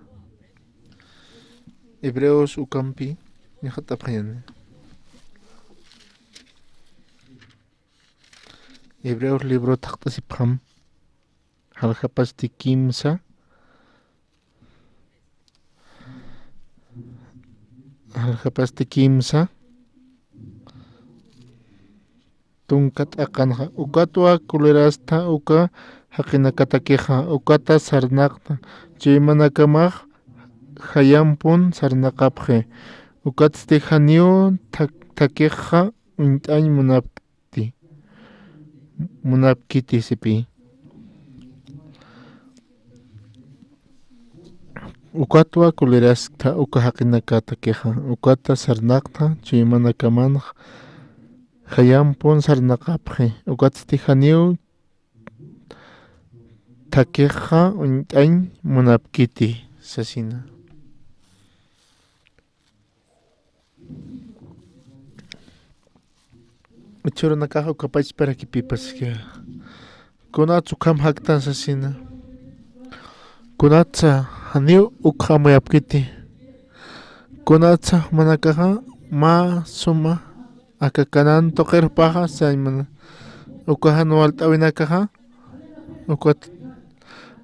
Hebreos ukampi ñaxat'apxañani. Hebreos libro thaqt'asipxam. Jaljapasti kimsa, jaljapasti kimsa tunka t'aqanxa, ukatwa kulerasta uka jaqinakatakixa, ukata sarnaqta, chuymanakamax jayampun sarnaqapxi, ukatsti janiw thak-, thakixa uñt'añ munapkti, munapkiti sipi. Ukatwa kuleraskta uka jaqinakatakixa, ukata sarnaqta, chuymanakamanx jayampun sarnaqapxi, ukatsti janiw thakixa uñt'añ munapkiti sasina. Jichhürunakax uka pachparakipï pasakixa. Kunats ukham jaktan sasina. Kunatsa janiw ukxa amuyapkiti. Kunatsa jumanakaxa mä suma aka Canaán tuqir jupaxa sañ mana. Uka jan walt'äwinakaxa, ukat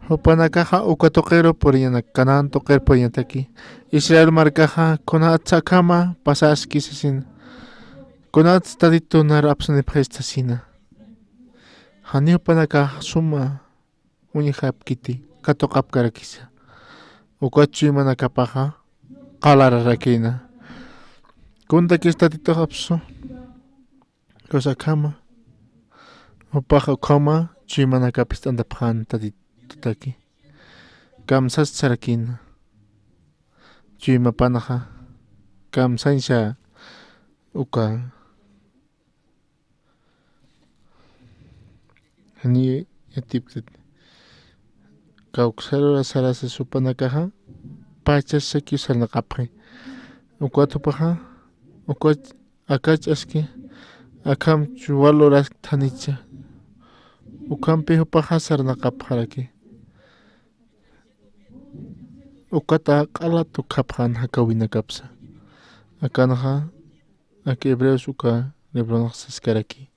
jupanakaxa uka tuqiru puriñanak, Canaán tuqir puriñataki. Israel markaxa kunatsa akhama pasaski sasina. Kunats Tatitunar apsunipxista sasina. Janiw jupanakax suma uñjapkiti, katuqapkarakisa. Ukat chuymanakapaxa qalararakïna. Kuntakis Tatitux apsu. Ukas akhama, jupax ukhama, chuymanakapis t'antapxän Tatitutaki. Kamsas sarakïna. Chuymapanxa, kamsañsa uka. Jani yatipkit. Kawksarura sarasa jupanakaxa, pachas sakiw sarnaqapxi. Ukat jupaxa, ukat akach aski, akham chuwalurask thanicha. Ukhampi jupaxa sarnaqapxaraki. Ukata q'alat ukhapxän jakäwinakapsa. Akanxa, aka Hebreos uka libronax saskaraki.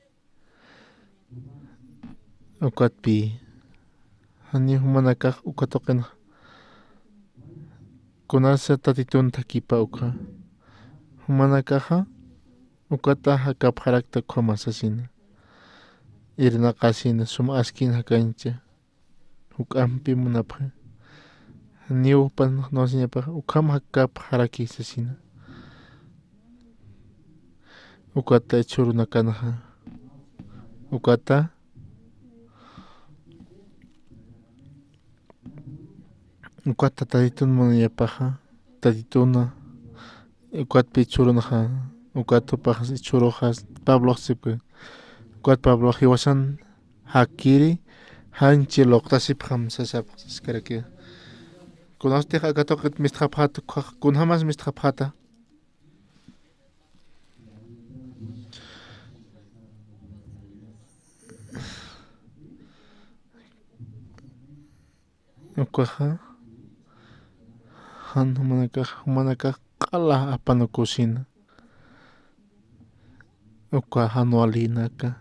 Ukatpï, jani jumanakax uka tuqinxa. Kunasa Tatitun thakipa ukxa. Jumanakaxa, ukata jakapxarakta ukhama sasina. Irnaqasina, sum askin jakañcha. Juk'ampi munapxi. Janiw jupan no siñapax, ukham jakapxaraki sasina. Ukata jichhürunakanxa. Ukata. Ukata Tatitun munayapaxa. Tatituna. Ukatpï jichhürunxa. Ukat jupax jichhüruxa. Pablox sipki. Ukat Pablox jiwasan jakiri, janchi luqtasipxam sasap, saskaraki. Kunastix aka tuqit mistxapxäta, kunjamas mistxapxäta. Ukaxa, jan jumanakax, jumanakax q'ala apanukusina. Uka jan walinaka,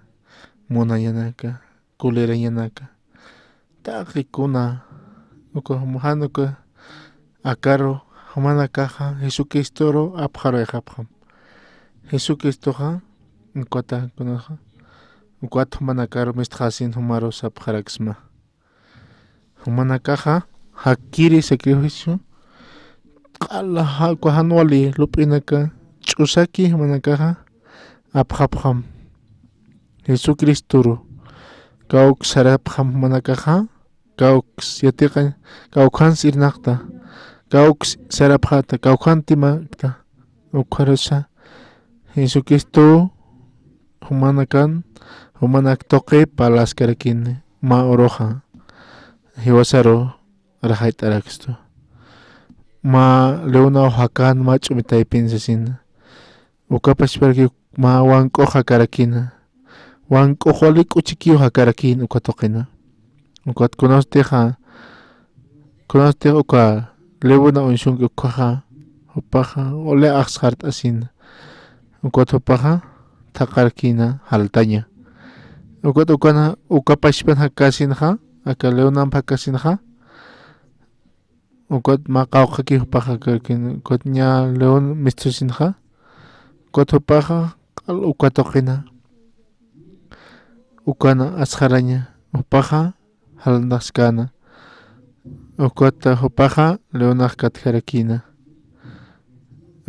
munayanaka, kulirañanaka. Taqi kuna, uka jum-, jan uka akaru, jumanakaxa, Jesucristoru apxaruyxapxam. Jesucristoxa, ukata kunaxa, ukat jumanakaru mistxasin jumaru sapxaraksma. Jumanakaxa, jakiri sacrificio, q'ala ja-, uka jan wali lup'inaka, ch'usaki jumanakaxa, apxapxam. Jesucristoru, kawk sarapxam jumanakaxa, kawk yatiqañ, kawkhans irnaqta, kawk sarapxäta, kawkhanti makta, ukharusa, Jesucristo, jumanakan, jumanak tuqi parlaskarakini, mä uruxa, jiwasaru, raxayt'arakstu. Mä lewnaw jakan mä ch'umi taypin sasina. Uka pachparaki mä wank'ux jakarakina. Wank'ux wali k'uchikiw jakarakïn uka tuqina. Ukat kunawstixa, kunawstix uka lewna uñsunk'i ukhaxa, jupaxa, ule axsxart'asina. Ukat jupaxa, thaqharkïna, jaltaña. Ukat ukana, uka pachpan jakasinxa, aka leonamp jakasinxa, ukat mä qawqhaki jupaxa karakina, ukat ña león mistsusinxa, ukat jupaxa q'al uka tuqina, ukana asxaraña, jupaxa jalnaskäna, ukat jupaxa leonax katjarakïna,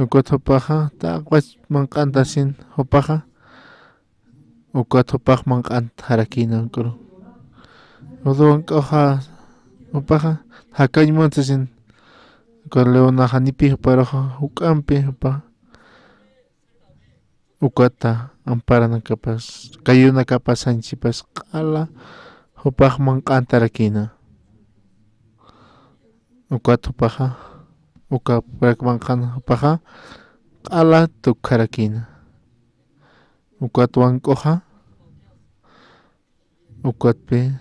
ukat jupaxa taqpach manq'antasin jupaxa, ukat jupax manq'antxarakïna wank'uru. Udu wank'uxa jupaxa jakañ munsasin, ukat leonax janipï juparuxa, juk'ampi jupaxa, ukata amparanakapas, kayunakapas, janchipas q'ala jupax manq'antarakïna. Ukat jupaxa, uka purak manq'an jupaxa q'ala tukjarakïna. Ukat wank'uxa, ukatpï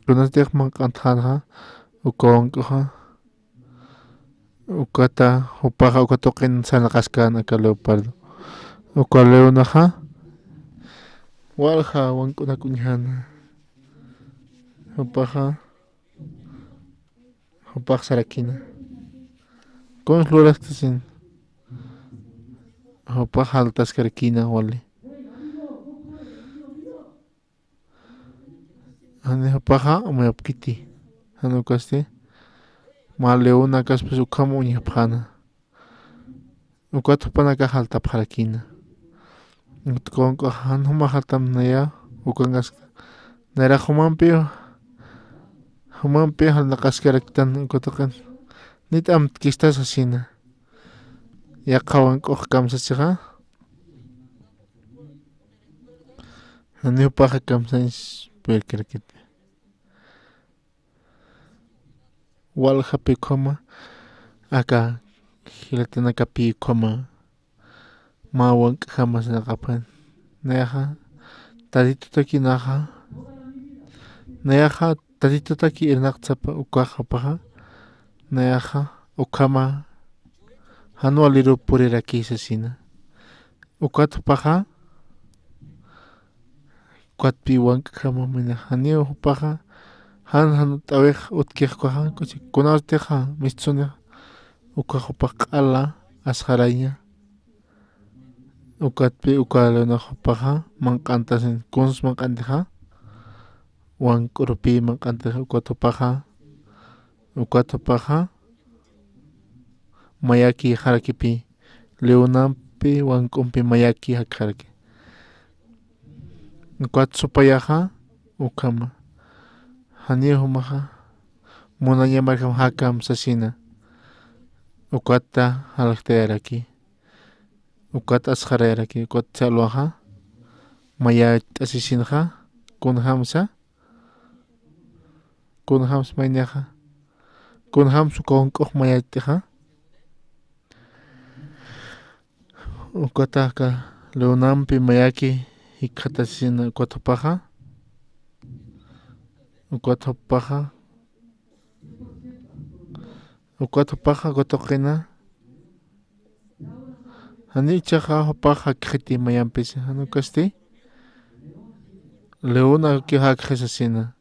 kunatix manq'antxänxa, uka wank'uxa, ukata jupaxa uka tuqin sarnaqaskäna aka leopardo. Uka leonaxa walja wank'unak uñjäna. Jupaxa, jupax sarakïna. Kuns lurastasin. Jupax jaltaskarakïna wali. Jani jupaxa amuyapkiti. Jan ukasti mä leonakaspas ukham uñjapxäna. Ukat jupanakax jaltapxarakïna. Ukat wank'uxa, jan jumax jaltam naya, ukankaskta. Nayrax jumampi, jumampi jalnaqaskaraktan uka tuqin. Nit amtkista sasina. Yaqha wank'ux kamsasixa. Jani jupaxa kamsañs puyirkarakiti. Waljapï ukhama, aka jilatanakapï ukhama, mä wank'jama sarnaqapxän. Nayaxa, Tatitutaki naxa, nayaxa, Tatitutaki irnaqt'sapa ukax jupaxa, nayaxa, ukhama, jan waliruw puriraki sasina. Ukat jupaxa, ukatpï wank'jama maynax, janiw jupaxa, jan jan utt'awix utkix ukaxa, kuchi kunawstixa mistsunixa, ukax jupax q'ala asxaraña. Ukatpï uka leonax jupaxa manq'antasin, kuns manq'antixa, wank'urupï manq'antixa, ukat jupaxa, ukat jupaxa, mayakïxarakipï, leonampi wank'umpi mayakï jakxaraki. Ukat supayaxa ukhama, janiw jumaxa, munaña marjam jakam sasina. Ukata jaljtayaraki, ukat asxarayaraki, ukat challwaxa, mayacht'asisinxa, kunjamsa, kunjams maynixa, kunjams uka wank'ux mayacht'ixa. Ukatax aka leonampi mayakï jikxatasisina ukat jupaxa, ukat jupaxa, ukat jupaxa uka tuqina, jani jichhaxa jupax jakxiti mayampis, jan ukasti, leonakiw jakxi sasina.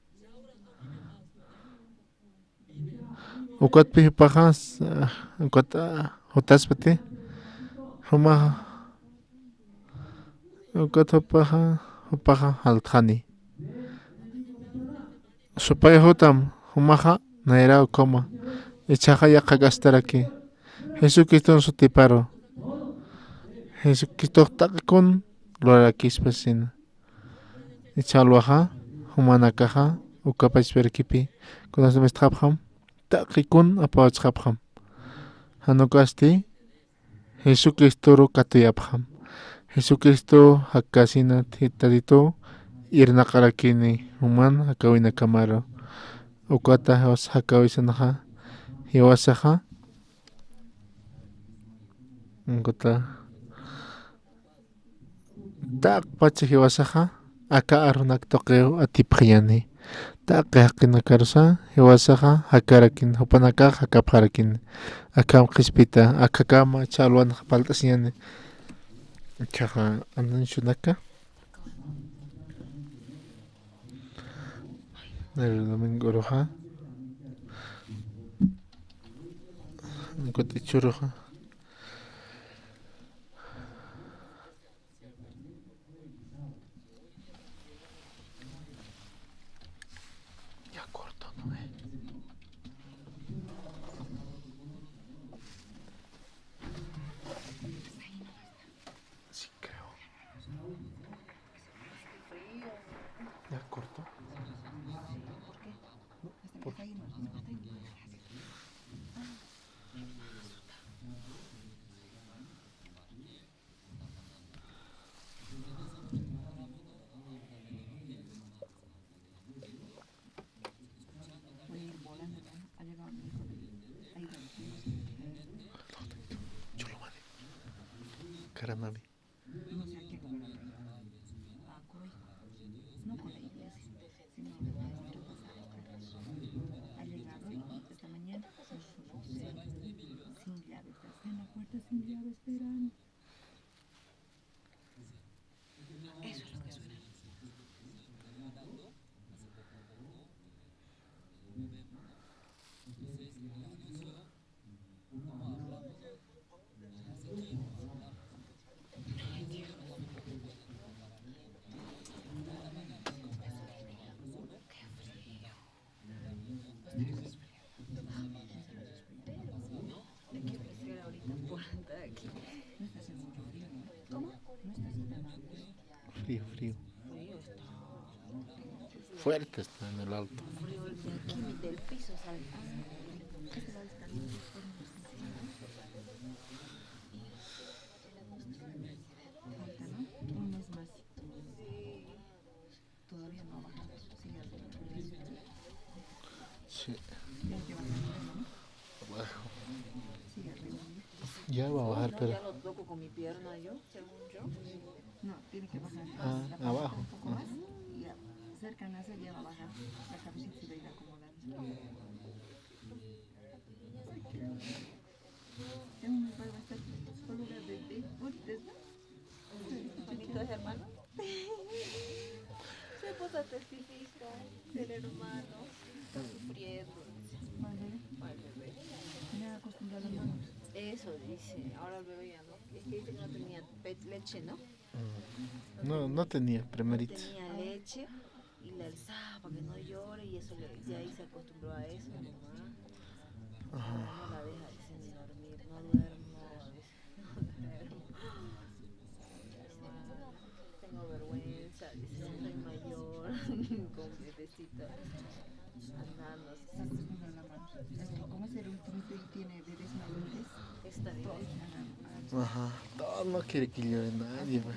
Ukatpï jupaxa, ukat, a, jutaspati, juma, ukat jupaxa, jupaxa jaltxani. Supay jutam, jumaxa nayra ukhama, jichhaxa yaqhakastaraki, Jesucriston sutiparu. Jesucristox taqi kun lurarakispa sasina. Jichha challwaxa, jumanakaxa, uka pachparakipï, kunas mistxapxam, taqi kun apawachxapxam. Jan ukasti, Jesucristoru katuyapxam. Jesucristo jakasina, Tatituw irnaqarakini, juman jakawinakamaru. Ukata jiwas jakawisanxa, jiwasaxa, ukat taqpach jiwasaxa, aka arunak tuqiw atipxañäni. Taqi jaqinakarusa, jiwasaxa, jakarakin, jupanakax jakapxarakin. Akham qhispita, akhakama challwanxa parlt'asiñäni. Jichhaxa, anuncio naka. El domingo roja. Kutichuruja. Ya corto, ¿no? Eh. Sí, creo. Ya corto. ¿Por qué? Por- Voy a ir volando, ¿no? Ha llegado mi hijo de, ha ido al club. Yo lo manejo. Caramami. No sé a qué lugar ha llegado. A Coy. No con la iglesia, sino de la otra casa. Ha llegado y esta mañana nos dejó sin llave. Está en la puerta sin llave esperando. Eso es lo que suena. Hay que buscar ahorita puerta aquí. ¿Cómo? Frío, frío. Frío está. Fuerte está en el alto. Frío de aquí, del piso salta. Falta, ¿no? Un mes más. Todavía no ha bajado, sigue arriba. Sí. Tiene que bajar, ¿no? Abajo. Sigue arriba. Ya va a bajar, no, pero ya lo toco con mi pierna yo, según yo. No, tiene que bajar. Ah, la abajo. Un poco más y ya, cerca a nacer ya va a bajar. La cabecita se va a ir acomodando. Ay, qué Tengo mi padre, está solo de bebé, ahorita está. ¿Bonitos hermanos? Su esposa testifica, el hermano está sufriendo. Mal bebé. Mal bebé. Me ha acostumbrado a las manos. Eso dice, ahora el bebé ya no. Es que dice que no tenía pe- leche, ¿no? Mm. No, no tenía, primerito. No tenía leche y le alzaba para que no llore y eso le, ya ahí se acostumbró a eso, mamá. Ajá. No la deja sin dormir, no duermo, dice, no duermo. Tengo vergüenza, dice, soy mayor, con bebecito. Andando. ¿Cómo es el último que tiene bebés mayores? Está bien. Ajá. No, no quiere que llore nadie, ma.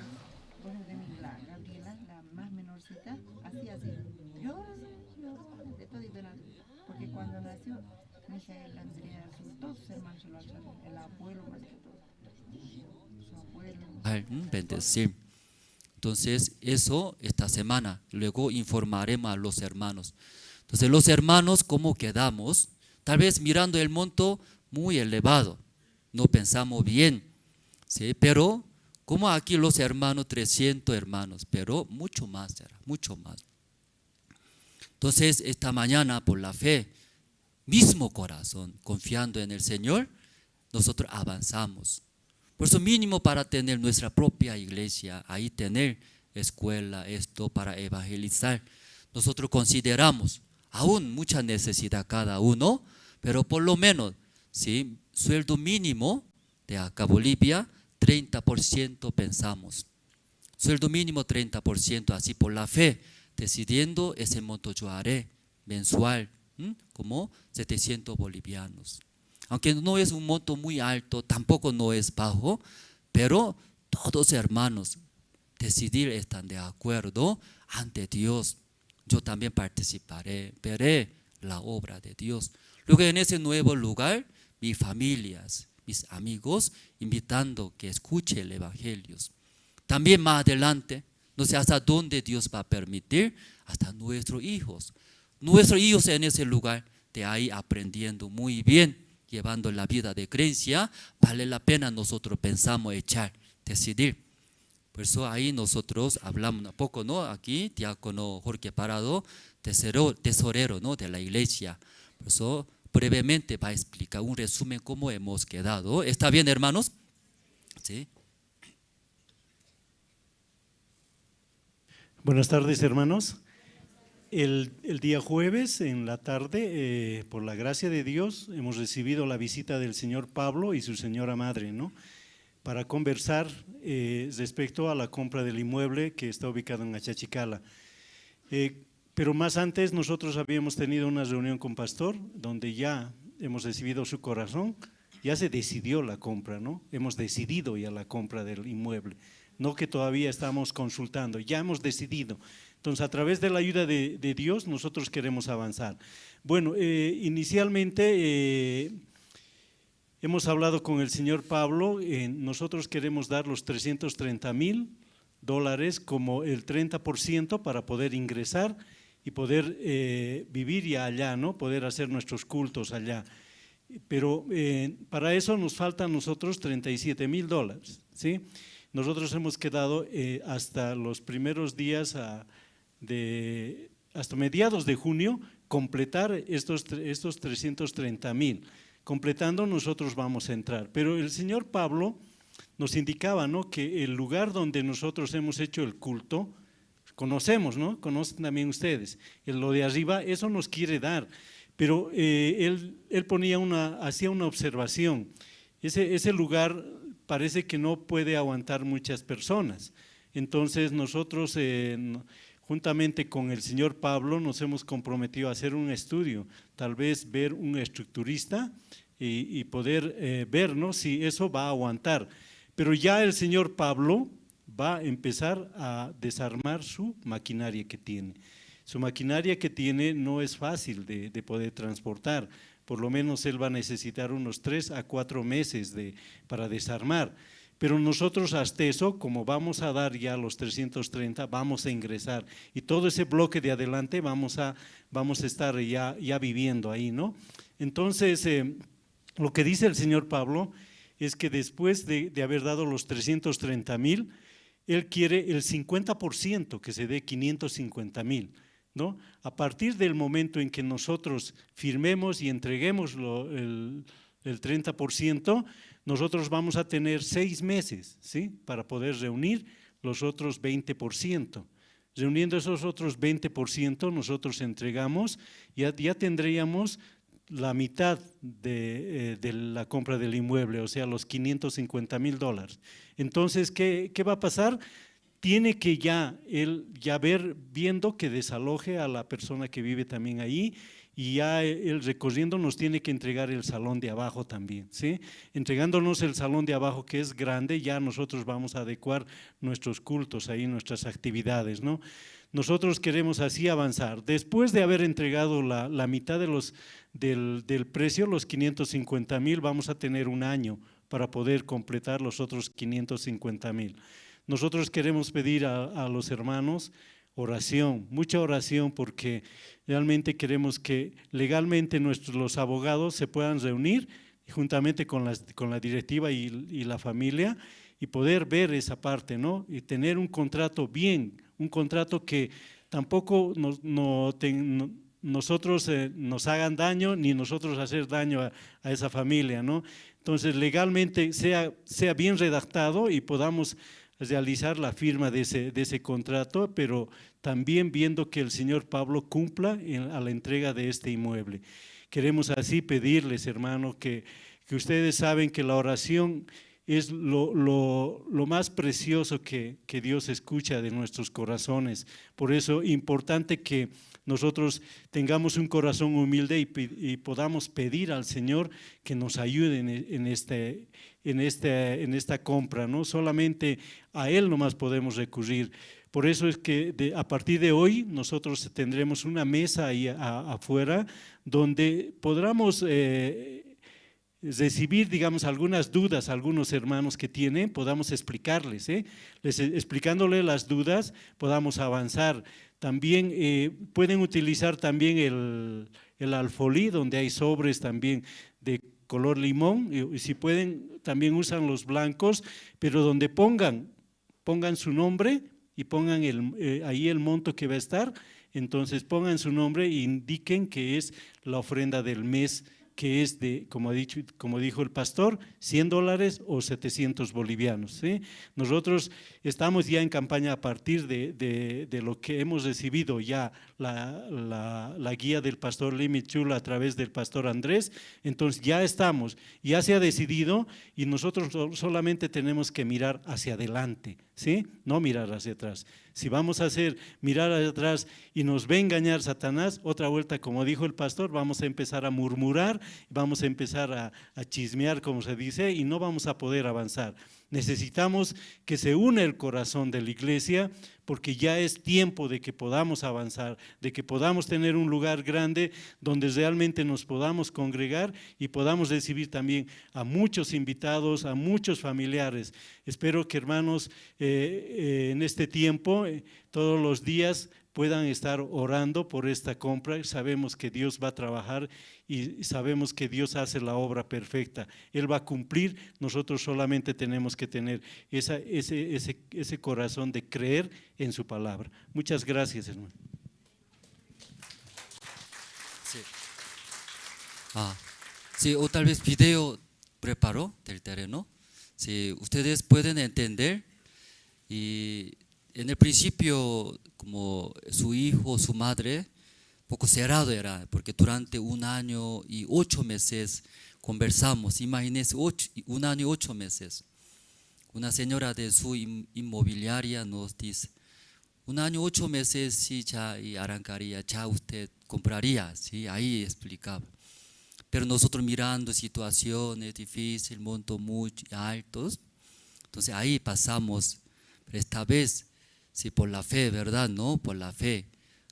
Bueno, de mi, la Gabriela, la más menorcita, así, así. Llora, llora, de todo y de nada. Porque cuando nació, Mijael, Andrea, su- todos sus hermanos se lo alzaron. El abuelo, más que todo. Su abuelo. Ay, mm, bendecir. Entonces, eso esta semana. Luego informaremos a los hermanos. Entonces, los hermanos, ¿cómo quedamos? Tal vez mirando el monto muy elevado, no pensamos bien, ¿sí? Pero, como aquí los hermanos, trescientos hermanos, pero mucho más será, mucho más. Entonces, esta mañana, por la fe, mismo corazón, confiando en el Señor, nosotros avanzamos. Por eso mínimo para tener nuestra propia iglesia, ahí tener escuela, esto para evangelizar. Nosotros consideramos aún mucha necesidad cada uno, pero por lo menos, ¿sí? Sueldo mínimo de acá Bolivia, treinta por ciento pensamos. Sueldo mínimo treinta por ciento, así por la fe, decidiendo ese monto yo haré mensual, ¿m? Como setecientos bolivianos. Aunque no es un monto muy alto, tampoco no es bajo, pero todos hermanos decidir están de acuerdo ante Dios. Yo también participaré, veré la obra de Dios. Luego en ese nuevo lugar, mis familias, mis amigos, invitando que escuche el evangelio. También más adelante, no sé hasta dónde Dios va a permitir, hasta nuestros hijos. Nuestros hijos en ese lugar, de ahí aprendiendo muy bien, llevando la vida de creencia, vale la pena nosotros pensamos echar, decidir. Por eso ahí nosotros hablamos un poco, ¿no? Aquí, diácono Jorge Parado, tesoro- tesorero, ¿no? De la iglesia. Por eso brevemente va a explicar un resumen cómo hemos quedado. ¿Está bien, hermanos? Sí. Buenas tardes, hermanos. El, el día jueves en la tarde, eh, por la gracia de Dios, hemos recibido la visita del señor Pablo y su señora madre, ¿no? Para conversar, eh, respecto a la compra del inmueble que está ubicado en Achachicala. Eh, pero más antes nosotros habíamos tenido una reunión con pastor, donde ya hemos recibido su corazón, ya se decidió la compra, ¿no? Hemos decidido ya la compra del inmueble, no que todavía estamos consultando, ya hemos decidido. Entonces, a través de la ayuda de, de Dios, nosotros queremos avanzar. Bueno, eh, inicialmente, eh, hemos hablado con el señor Pablo, eh, nosotros queremos dar los trescientos treinta mil dólares como el treinta por ciento para poder ingresar y poder, eh, vivir ya allá, ¿no? Poder hacer nuestros cultos allá. Pero, eh, para eso nos faltan nosotros treinta y siete mil dólares, ¿sí? Nosotros hemos quedado, eh, hasta los primeros días, ah, de, hasta mediados de junio, completar estos, tre- estos trescientos treinta mil. Completando, nosotros vamos a entrar. Pero el señor Pablo nos indicaba, ¿no? Que el lugar donde nosotros hemos hecho el culto, conocemos, ¿no? Conocen también ustedes. El, lo de arriba, eso nos quiere dar. Pero, eh, él, él ponía una, hacía una observación. Ese, ese lugar parece que no puede aguantar muchas personas. Entonces nosotros, eh, n- juntamente con el señor Pablo, nos hemos comprometido a hacer un estudio, tal vez ver un estructurista y, y poder, eh, ver, ¿no? Si eso va a aguantar. Pero ya el señor Pablo va a empezar a desarmar su maquinaria que tiene. Su maquinaria que tiene no es fácil de, de poder transportar. Por lo menos él va a necesitar unos tres a cuatro meses de, para desarmar. Pero nosotros hasta eso, como vamos a dar ya los trescientos treinta, vamos a ingresar. Y todo ese bloque de adelante vamos a, vamos a estar ya, ya viviendo ahí, ¿no? Entonces, eh, lo que dice el señor Pablo es que después de, de haber dado los trescientos treinta mil, él quiere el cincuenta por ciento, que se dé quinientos cincuenta mil, ¿no? A partir del momento en que nosotros firmemos y entreguemos lo- el, el treinta por ciento, nosotros vamos a tener seis meses, ¿sí? Para poder reunir los otros veinte por ciento. Reuniendo esos otros veinte por ciento, nosotros entregamos, ya, ya tendríamos la mitad de, eh, de la compra del inmueble, o sea, los quinientos cincuenta mil dólares. Entonces, ¿qué, qué va a pasar? Tiene que ya él ya ver, viendo que desaloje a la persona que vive también ahí, y ya él recorriendo nos tiene que entregar el salón de abajo también, ¿sí? Entregándonos el salón de abajo, que es grande, ya nosotros vamos a adecuar nuestros cultos ahí, nuestras actividades, ¿no? Nosotros queremos así avanzar. Después de haber entregado la, la mitad de los, del, del precio, los quinientos cincuenta mil, vamos a tener un año para poder completar los otros quinientos cincuenta mil. Nosotros queremos pedir a, a los hermanos oración, mucha oración, porque realmente queremos que legalmente nuestros, los abogados se puedan reunir juntamente con las, con la directiva y, y la familia, y poder ver esa parte, ¿no? Y tener un contrato bien, un contrato que tampoco nos, no ten- no- nosotros, eh, nos hagan daño, ni nosotros hacer daño a, a esa familia, ¿no? Entonces, legalmente sea, sea bien redactado y podamos realizar la firma de ese, de ese contrato, pero también viendo que el señor Pablo cumpla en- a la entrega de este inmueble. Queremos así pedirles, hermano, que, que ustedes saben que la oración es lo, lo- lo más precioso que, que Dios escucha de nuestros corazones. Por eso, importante que nosotros tengamos un corazón humilde y, pi- y podamos pedir al Señor que nos ayude en, e- en este, en, este, en esta compra, ¿no? Solamente a Él nomás podemos recurrir. Por eso es que de- a partir de hoy nosotros tendremos una mesa ahí a- afuera donde podremos, eh, recibir, digamos, algunas dudas a algunos hermanos que tienen, podamos explicarles, ¿eh? Les, explicándole las dudas, podamos avanzar. También, eh, pueden utilizar también el, el alfolí, donde hay sobres también de color limón, y, y si pueden, también usan los blancos, pero donde pongan pongan su nombre y pongan el, eh, ahí el monto que va a estar. Entonces pongan su nombre e indiquen que es la ofrenda del mes, que es de, como ha dicho, como dijo el pastor, cien dólares o setecientos bolivianos, ¿sí? Nosotros estamos ya en campaña a partir de, de, de lo que hemos recibido ya la, la, la guía del pastor Limichul a través del pastor Andrés. Entonces ya estamos, ya se ha decidido y nosotros so-, solamente tenemos que mirar hacia adelante, ¿sí? No mirar hacia atrás. Si vamos a hacer mirar hacia atrás y nos va a engañar Satanás, otra vuelta, como dijo el pastor, vamos a empezar a murmurar, vamos a empezar a, a chismear, como se dice, y no vamos a poder avanzar. Necesitamos que se une el corazón de la iglesia, porque ya es tiempo de que podamos avanzar, de que podamos tener un lugar grande donde realmente nos podamos congregar y podamos recibir también a muchos invitados, a muchos familiares. Espero que, hermanos, eh, eh, en este tiempo, eh, todos los días puedan estar orando por esta compra. Sabemos que Dios va a trabajar y sabemos que Dios hace la obra perfecta. Él va a cumplir, nosotros solamente tenemos que tener esa, ese, ese, ese corazón de creer en su palabra. Muchas gracias, hermano. Sí. Ah, sí, o tal vez video preparó del terreno. Sí, ustedes pueden entender y en el principio, como su hijo, su madre, poco cerrado era, porque durante un año y ocho meses conversamos, imagínense, ocho, un año y ocho meses. Una señora de su in-, inmobiliaria nos dice, un año, ocho meses, sí, ya y arrancaría, ya usted compraría, sí, ahí explicaba. Pero nosotros mirando situaciones difíciles, montos muy altos, entonces ahí pasamos. Pero esta vez, sí, por la fe, ¿verdad? ¿No? Por la fe.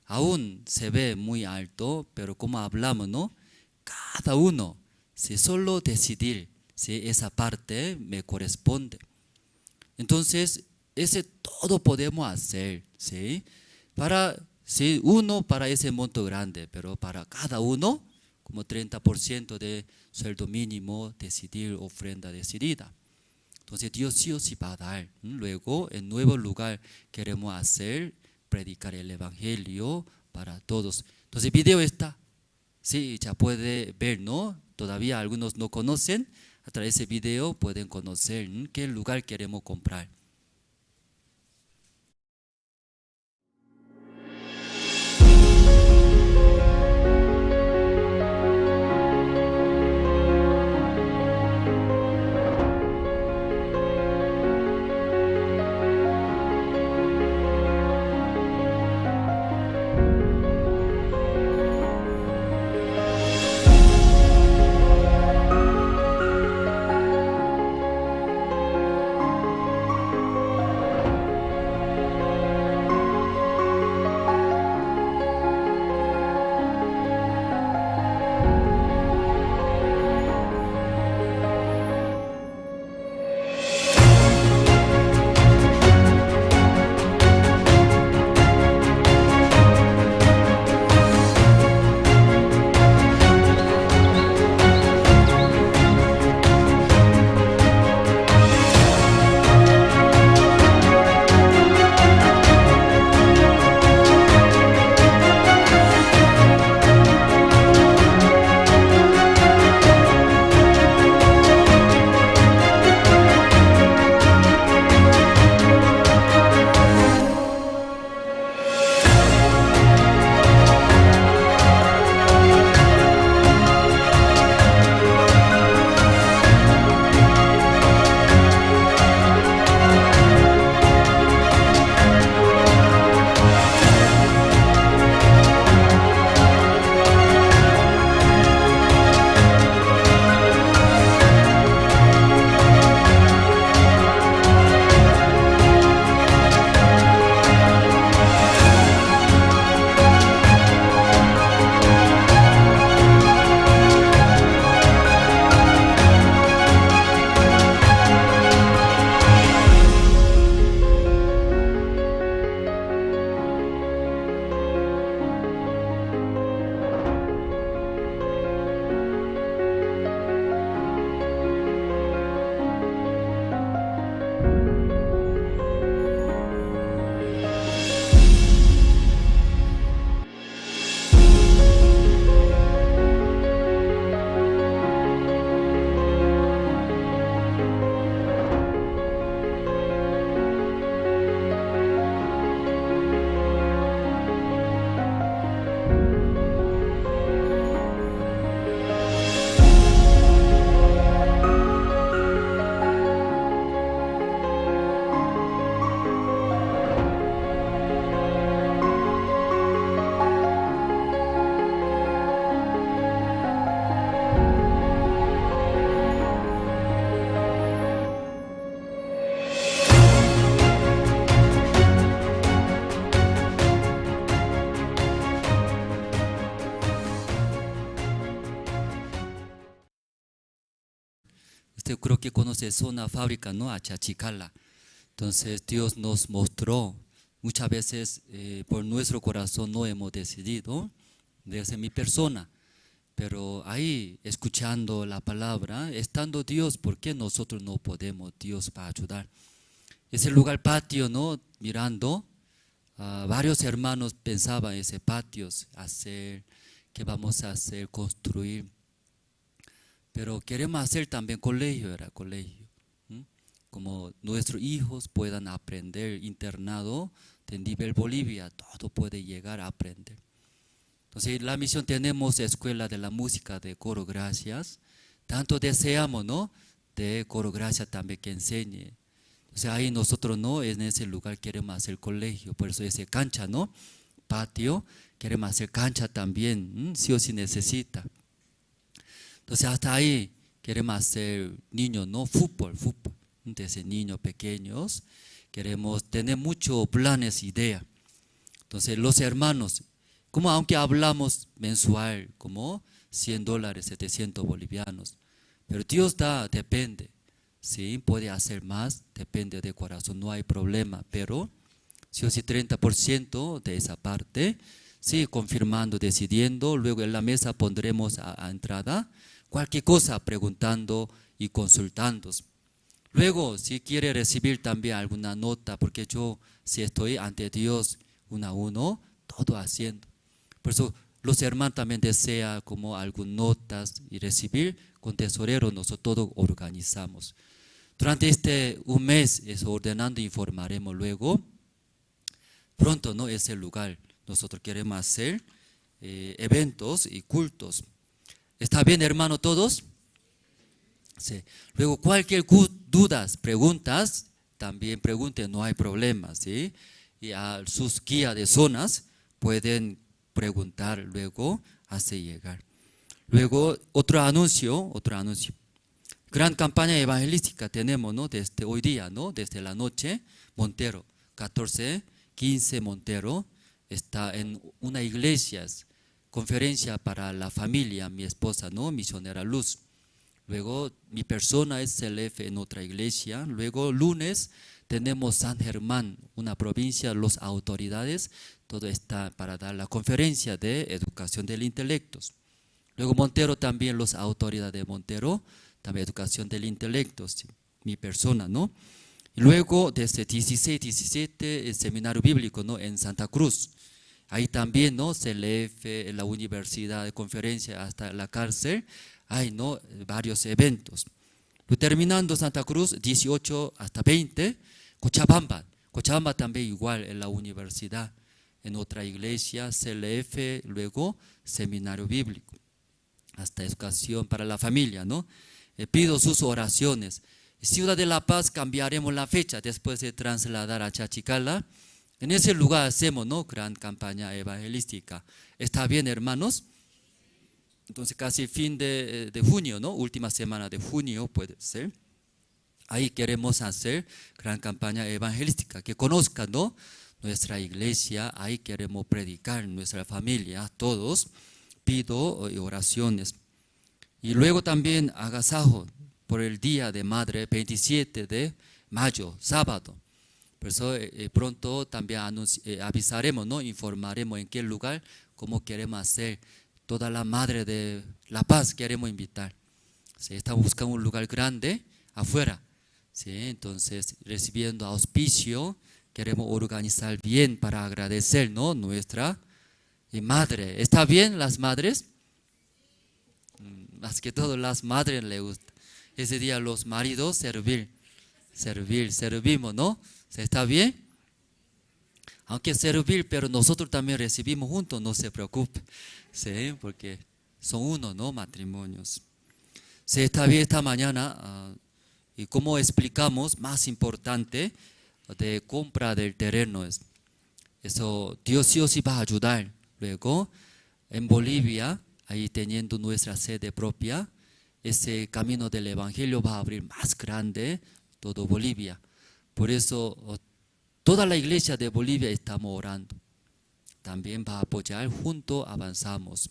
Aún se ve muy alto, pero como hablamos, ¿no? Cada uno, sí, solo decidir, sí, esa parte me corresponde. Entonces, ese todo podemos hacer, ¿sí? Para, sí, uno para ese monto grande, pero para cada uno, como treinta por ciento de sueldo mínimo, decidir ofrenda decidida. Entonces, Dios sí o sí va a dar. ¿M? Luego, el nuevo lugar queremos hacer, predicar el evangelio para todos. Entonces, video está. Sí, ya puede ver, ¿no? Todavía algunos no conocen. A través de ese video pueden conocer, ¿m? Qué lugar queremos comprar. parte, creo que conoce, es una fábrica, ¿no? Achachikala. Entonces, Dios nos mostró. Muchas veces, eh, por nuestro corazón no hemos decidido, desde mi persona. Pero ahí, escuchando la palabra, estando Dios, ¿por qué nosotros no podemos? Dios va a ayudar. Ese lugar patio, ¿no? Mirando, ah, varios hermanos pensaban ese patio, hacer, ¿qué vamos a hacer? Construir. Pero queremos hacer también colegio, era colegio. ¿M? Como nuestros hijos puedan aprender internado de nivel Bolivia, todo puede llegar a aprender. Entonces, la misión tenemos escuela de la música de Coro Gracias. Tanto deseamos, ¿no? De Coro Gracias también que enseñe. Entonces, ahí nosotros, ¿no? En ese lugar queremos hacer colegio. Por eso ese cancha, ¿no? Patio, queremos hacer cancha también. ¿M? Sí o sí necesita. Entonces, hasta ahí queremos hacer niños, ¿no? Fútbol, fútbol. Desde niños pequeños queremos tener muchos planes, idea. Entonces, los hermanos, como aunque hablamos mensual, como cien dólares, setecientos bolivianos, pero Dios da, depende. Sí, puede hacer más, depende de corazón, no hay problema, pero sí o sí treinta por ciento de esa parte, sí, confirmando, decidiendo, luego en la mesa pondremos a, a entrada cualquier cosa, preguntando y consultando. Luego, si quiere recibir también alguna nota, porque yo, si estoy ante Dios uno a uno, todo haciendo. Por eso, los hermanos también desea como algún notas y recibir con tesorero, nosotros todo organizamos. Durante este un mes, es ordenando, informaremos luego. Pronto, ¿no? Ese lugar, nosotros queremos hacer, eh, eventos y cultos. ¿Está bien, hermano, todos? Sí. Luego, cualquier cu-, dudas, preguntas, también pregunten, no hay problema, ¿sí? Y a sus guías de zonas pueden preguntar luego, hace llegar. Luego, otro anuncio, otro anuncio. Gran campaña evangelística tenemos, ¿no? Desde hoy día, ¿no? Desde la noche, Montero, catorce quince Montero, está en una iglesia, conferencia para la familia, mi esposa, ¿no? Misionera Luz. Luego, mi persona es C L F en otra iglesia. Luego, lunes, tenemos San Germán, una provincia, los autoridades, todo está para dar la conferencia de educación del intelecto. Luego, Montero también, los autoridades de Montero, también educación del intelecto, sí, mi persona, ¿no? Y luego, desde dieciséis, diecisiete, el seminario bíblico, ¿no? En Santa Cruz. Ahí también, ¿no? C L F, la universidad, de conferencia, hasta la cárcel. Hay, ¿no? Varios eventos. Luego, terminando Santa Cruz, dieciocho hasta veinte, Cochabamba. Cochabamba también igual en la universidad, en otra iglesia, C L F, luego seminario bíblico. Hasta educación para la familia, ¿no? Eh, pido sus oraciones. Ciudad de La Paz, cambiaremos la fecha después de trasladar a Chachicala. En ese lugar hacemos, ¿no? Gran campaña evangelística. ¿Está bien, hermanos? Entonces, casi fin de, eh, de junio, ¿no? Última semana de junio puede ser. Ahí queremos hacer gran campaña evangelística, que conozcan, ¿no? Nuestra iglesia, ahí queremos predicar, nuestra familia, todos. Pido, eh, oraciones. Y luego también agasajo por el Día de Madre, veintisiete de mayo, sábado. Por eso, eh, eh, pronto también anunci-, eh, avisaremos, ¿no? Informaremos en qué lugar, cómo queremos hacer. Toda la madre de La Paz queremos invitar. Sí, estamos buscando un lugar grande afuera. Sí, entonces, recibiendo auspicio, queremos organizar bien para agradecer, ¿no? Nuestra, eh, madre. ¿Está bien las madres? Mm, más que todo las madres le gusta. Ese día los maridos servir, servir, servimos, ¿no? ¿Sí, está bien? Aunque servir, pero nosotros también recibimos juntos, no se preocupe. Sí, porque son uno, ¿no? Matrimonios. Sí, está bien, esta mañana, ah, y como explicamos, más importante de compra del terreno es, eso Dios sí o sí va a ayudar. Luego, en Bolivia, ahí teniendo nuestra sede propia, ese camino del evangelio va a abrir más grande todo Bolivia. Por eso, o-, toda la iglesia de Bolivia estamos orando. También va a apoyar, junto avanzamos.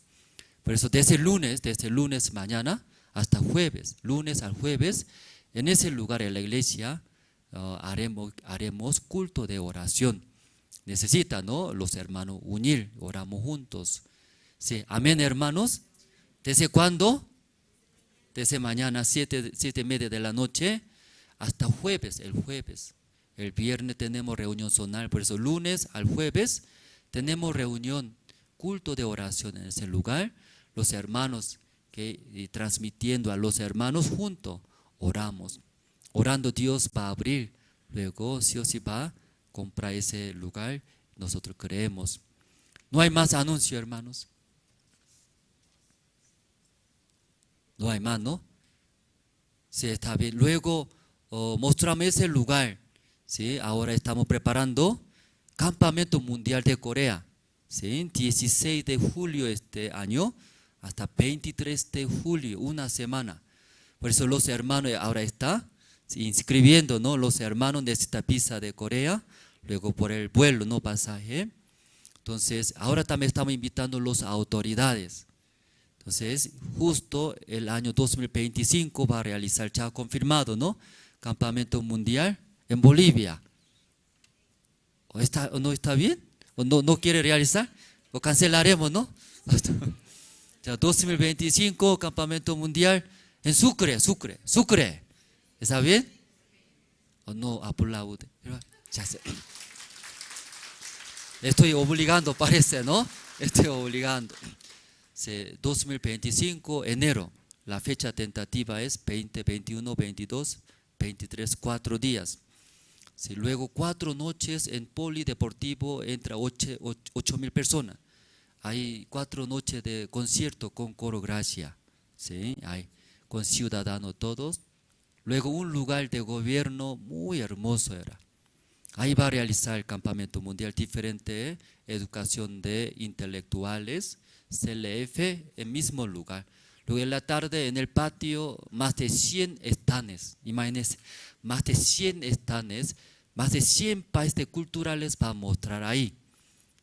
Por eso, desde el lunes, desde el lunes mañana, hasta jueves, lunes al jueves, en ese lugar, en la iglesia, ah, haremos, haremos culto de oración. Necesita, ¿no? Los hermanos unir, oramos juntos. Sí, amén, hermanos. ¿Desde cuándo? Desde mañana, siete, siete y media de la noche, hasta jueves, el jueves. El viernes tenemos reunión zonal, por eso lunes al jueves tenemos reunión, culto de oración en ese lugar. Los hermanos que, eh, transmitiendo a los hermanos junto, oramos. Orando Dios va a abrir, luego sí o sí va a comprar ese lugar, nosotros creemos. No hay más anuncio, hermanos. No hay más, ¿no? Sí, está bien. Luego, oh, mostramos ese lugar, ¿sí? Ahora estamos preparando Campamento Mundial de Corea, ¿sí? Dieciséis de julio este año hasta veintitrés de julio, una semana. Por eso los hermanos ahora está, ¿sí?, inscribiendo, ¿no? Los hermanos necesitan visa de Corea, luego por el vuelo, ¿no? Pasaje. Entonces, ahora también estamos invitando las autoridades. Entonces, justo el año dos mil veinticinco va a realizar, ya confirmado, ¿no? Campamento mundial en Bolivia. ¿O está, o no está bien? ¿O no, no quiere realizar? ¿O cancelaremos, no? Ya, dos mil veinticinco, campamento mundial en Sucre, Sucre, Sucre. ¿Está bien? ¿O no aplaude? Ya sé. Estoy obligando, parece, ¿no? Estoy obligando. Sí, dos mil veinticinco, enero. La fecha tentativa es veinte, veintiuno, veintidós, veintitrés, cuatro días. Sí, luego cuatro noches en polideportivo, entra ocho, och-, ocho mil personas. Hay cuatro noches de concierto con Coro Gracia. Sí, hay con ciudadano todos. Luego un lugar de gobierno muy hermoso era. Ahí va a realizar el campamento mundial diferente, educación de intelectuales, C L F, el mismo lugar. Luego en la tarde en el patio más de cien stands, imagínense, más de cien stands, más de cien países culturales va a mostrar ahí.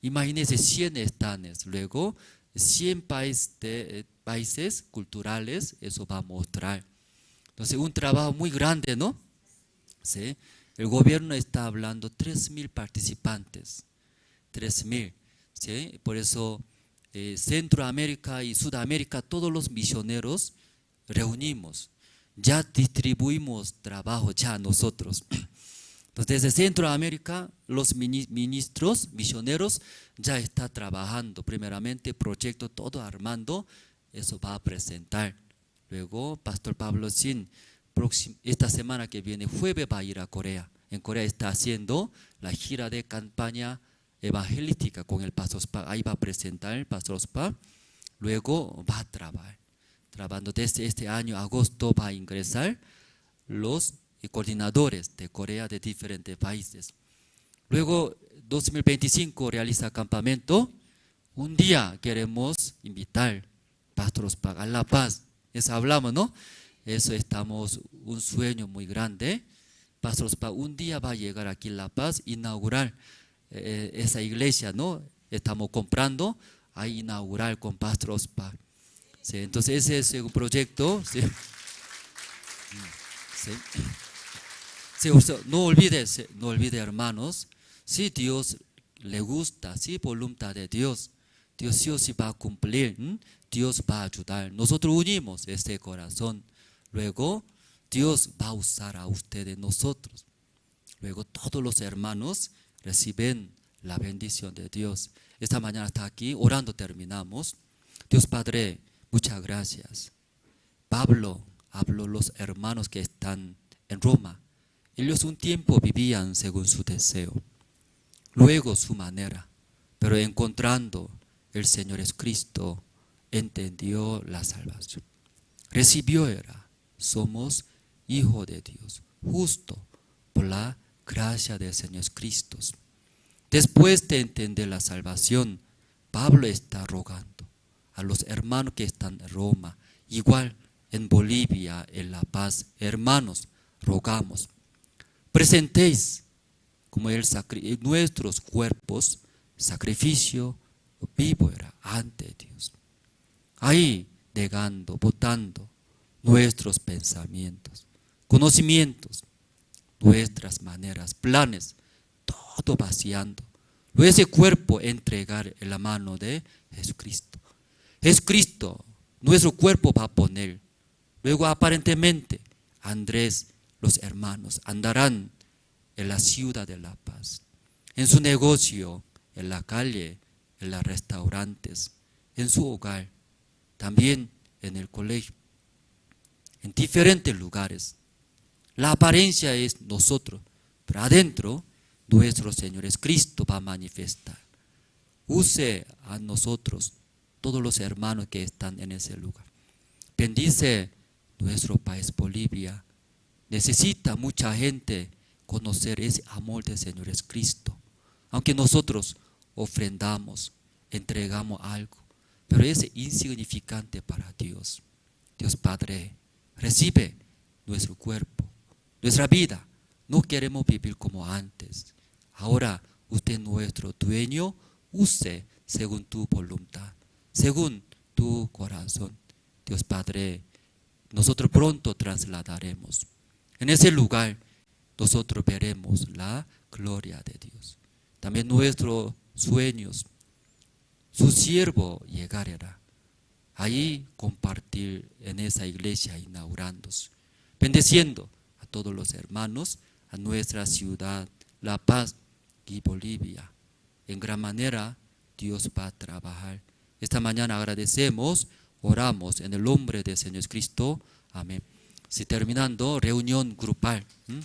Imagínense cien stands, luego cien país de, eh, países culturales, eso va a mostrar. Entonces, un trabajo muy grande, ¿no? Sí. El gobierno está hablando tres mil participantes, tres mil, ¿sí? Por eso, eh, Centroamérica y Sudamérica, todos los misioneros reunimos, ya distribuimos trabajo ya nosotros. Entonces, desde Centroamérica, los mini-, ministros, misioneros, ya está trabajando. Primeramente, proyecto todo armando, eso va a presentar. Luego, Pastor Pablo Sin, próxim-, esta semana que viene, jueves, va a ir a Corea. En Corea está haciendo la gira de campaña evangelística con el Pastor Spa. Ahí va a presentar el Pastor Spa. Luego va a trabajar. Trabajando desde este año, agosto, va a ingresar los, eh, coordinadores de Corea de diferentes países. Luego, dos mil veinticinco realiza campamento. Un día queremos invitar Pastor Spa a La Paz. Eso hablamos, ¿no? Eso estamos, un sueño muy grande. Pastor Spa un día va a llegar aquí a La Paz, inaugurar, eh, esa iglesia, ¿no? Estamos comprando, a inaugurar con Pastor Spa. Sí, entonces ese es un proyecto, sí. Sí. Sí, usted no olvide, sí, no olvide, hermanos, si Dios le gusta, si voluntad de Dios, Dios sí o sí va a cumplir, ¿m? Dios va a ayudar. Nosotros unimos este corazón. Luego, Dios va a usar a ustedes, nosotros. Luego, todos los hermanos reciben la bendición de Dios. Esta mañana está aquí, orando terminamos. Dios Padre, muchas gracias. Pablo habló los hermanos que están en Roma. Ellos un tiempo vivían según su deseo, luego su manera, pero encontrando el Señor Jesucristo, entendió la salvación. Recibió era, somos hijo de Dios, justo por la gracia del Señor Jesucristo. Después de entender la salvación, Pablo está rogando a los hermanos que están en Roma, igual en Bolivia, en La Paz, hermanos, rogamos, presentéis como el sacri-, nuestros cuerpos, sacrificio vivo era ante Dios. Ahí, negando, votando, nuestros pensamientos, conocimientos, nuestras maneras, planes, todo vaciando. Luego ese cuerpo entregar en la mano de Jesucristo. Jesucristo, nuestro cuerpo va a poner. Luego aparentemente, Andrés, los hermanos andarán en la ciudad de La Paz, en su negocio, en la calle, en los restaurantes, en su hogar, también en el colegio, en diferentes lugares. La apariencia es nosotros, pero adentro nuestro Señor es Cristo va a manifestar. Use a nosotros, todos los hermanos que están en ese lugar. Bendice nuestro país Bolivia. Necesita mucha gente conocer ese amor del Señor Jesucristo. Aunque nosotros ofrendamos, entregamos algo, pero es insignificante para Dios. Dios Padre, recibe nuestro cuerpo, nuestra vida. No queremos vivir como antes. Ahora usted nuestro dueño, use según tu voluntad, según tu corazón. Dios Padre, nosotros pronto trasladaremos. En ese lugar nosotros veremos la gloria de Dios. También nuestros sueños, su siervo llegará. Ahí compartir en esa iglesia inaugurándose, bendeciendo a todos los hermanos, a nuestra ciudad, La Paz y Bolivia. En gran manera Dios va a trabajar. Esta mañana agradecemos, oramos en el nombre de Señor Cristo. Amén. Si terminando, reunión grupal. ¿M?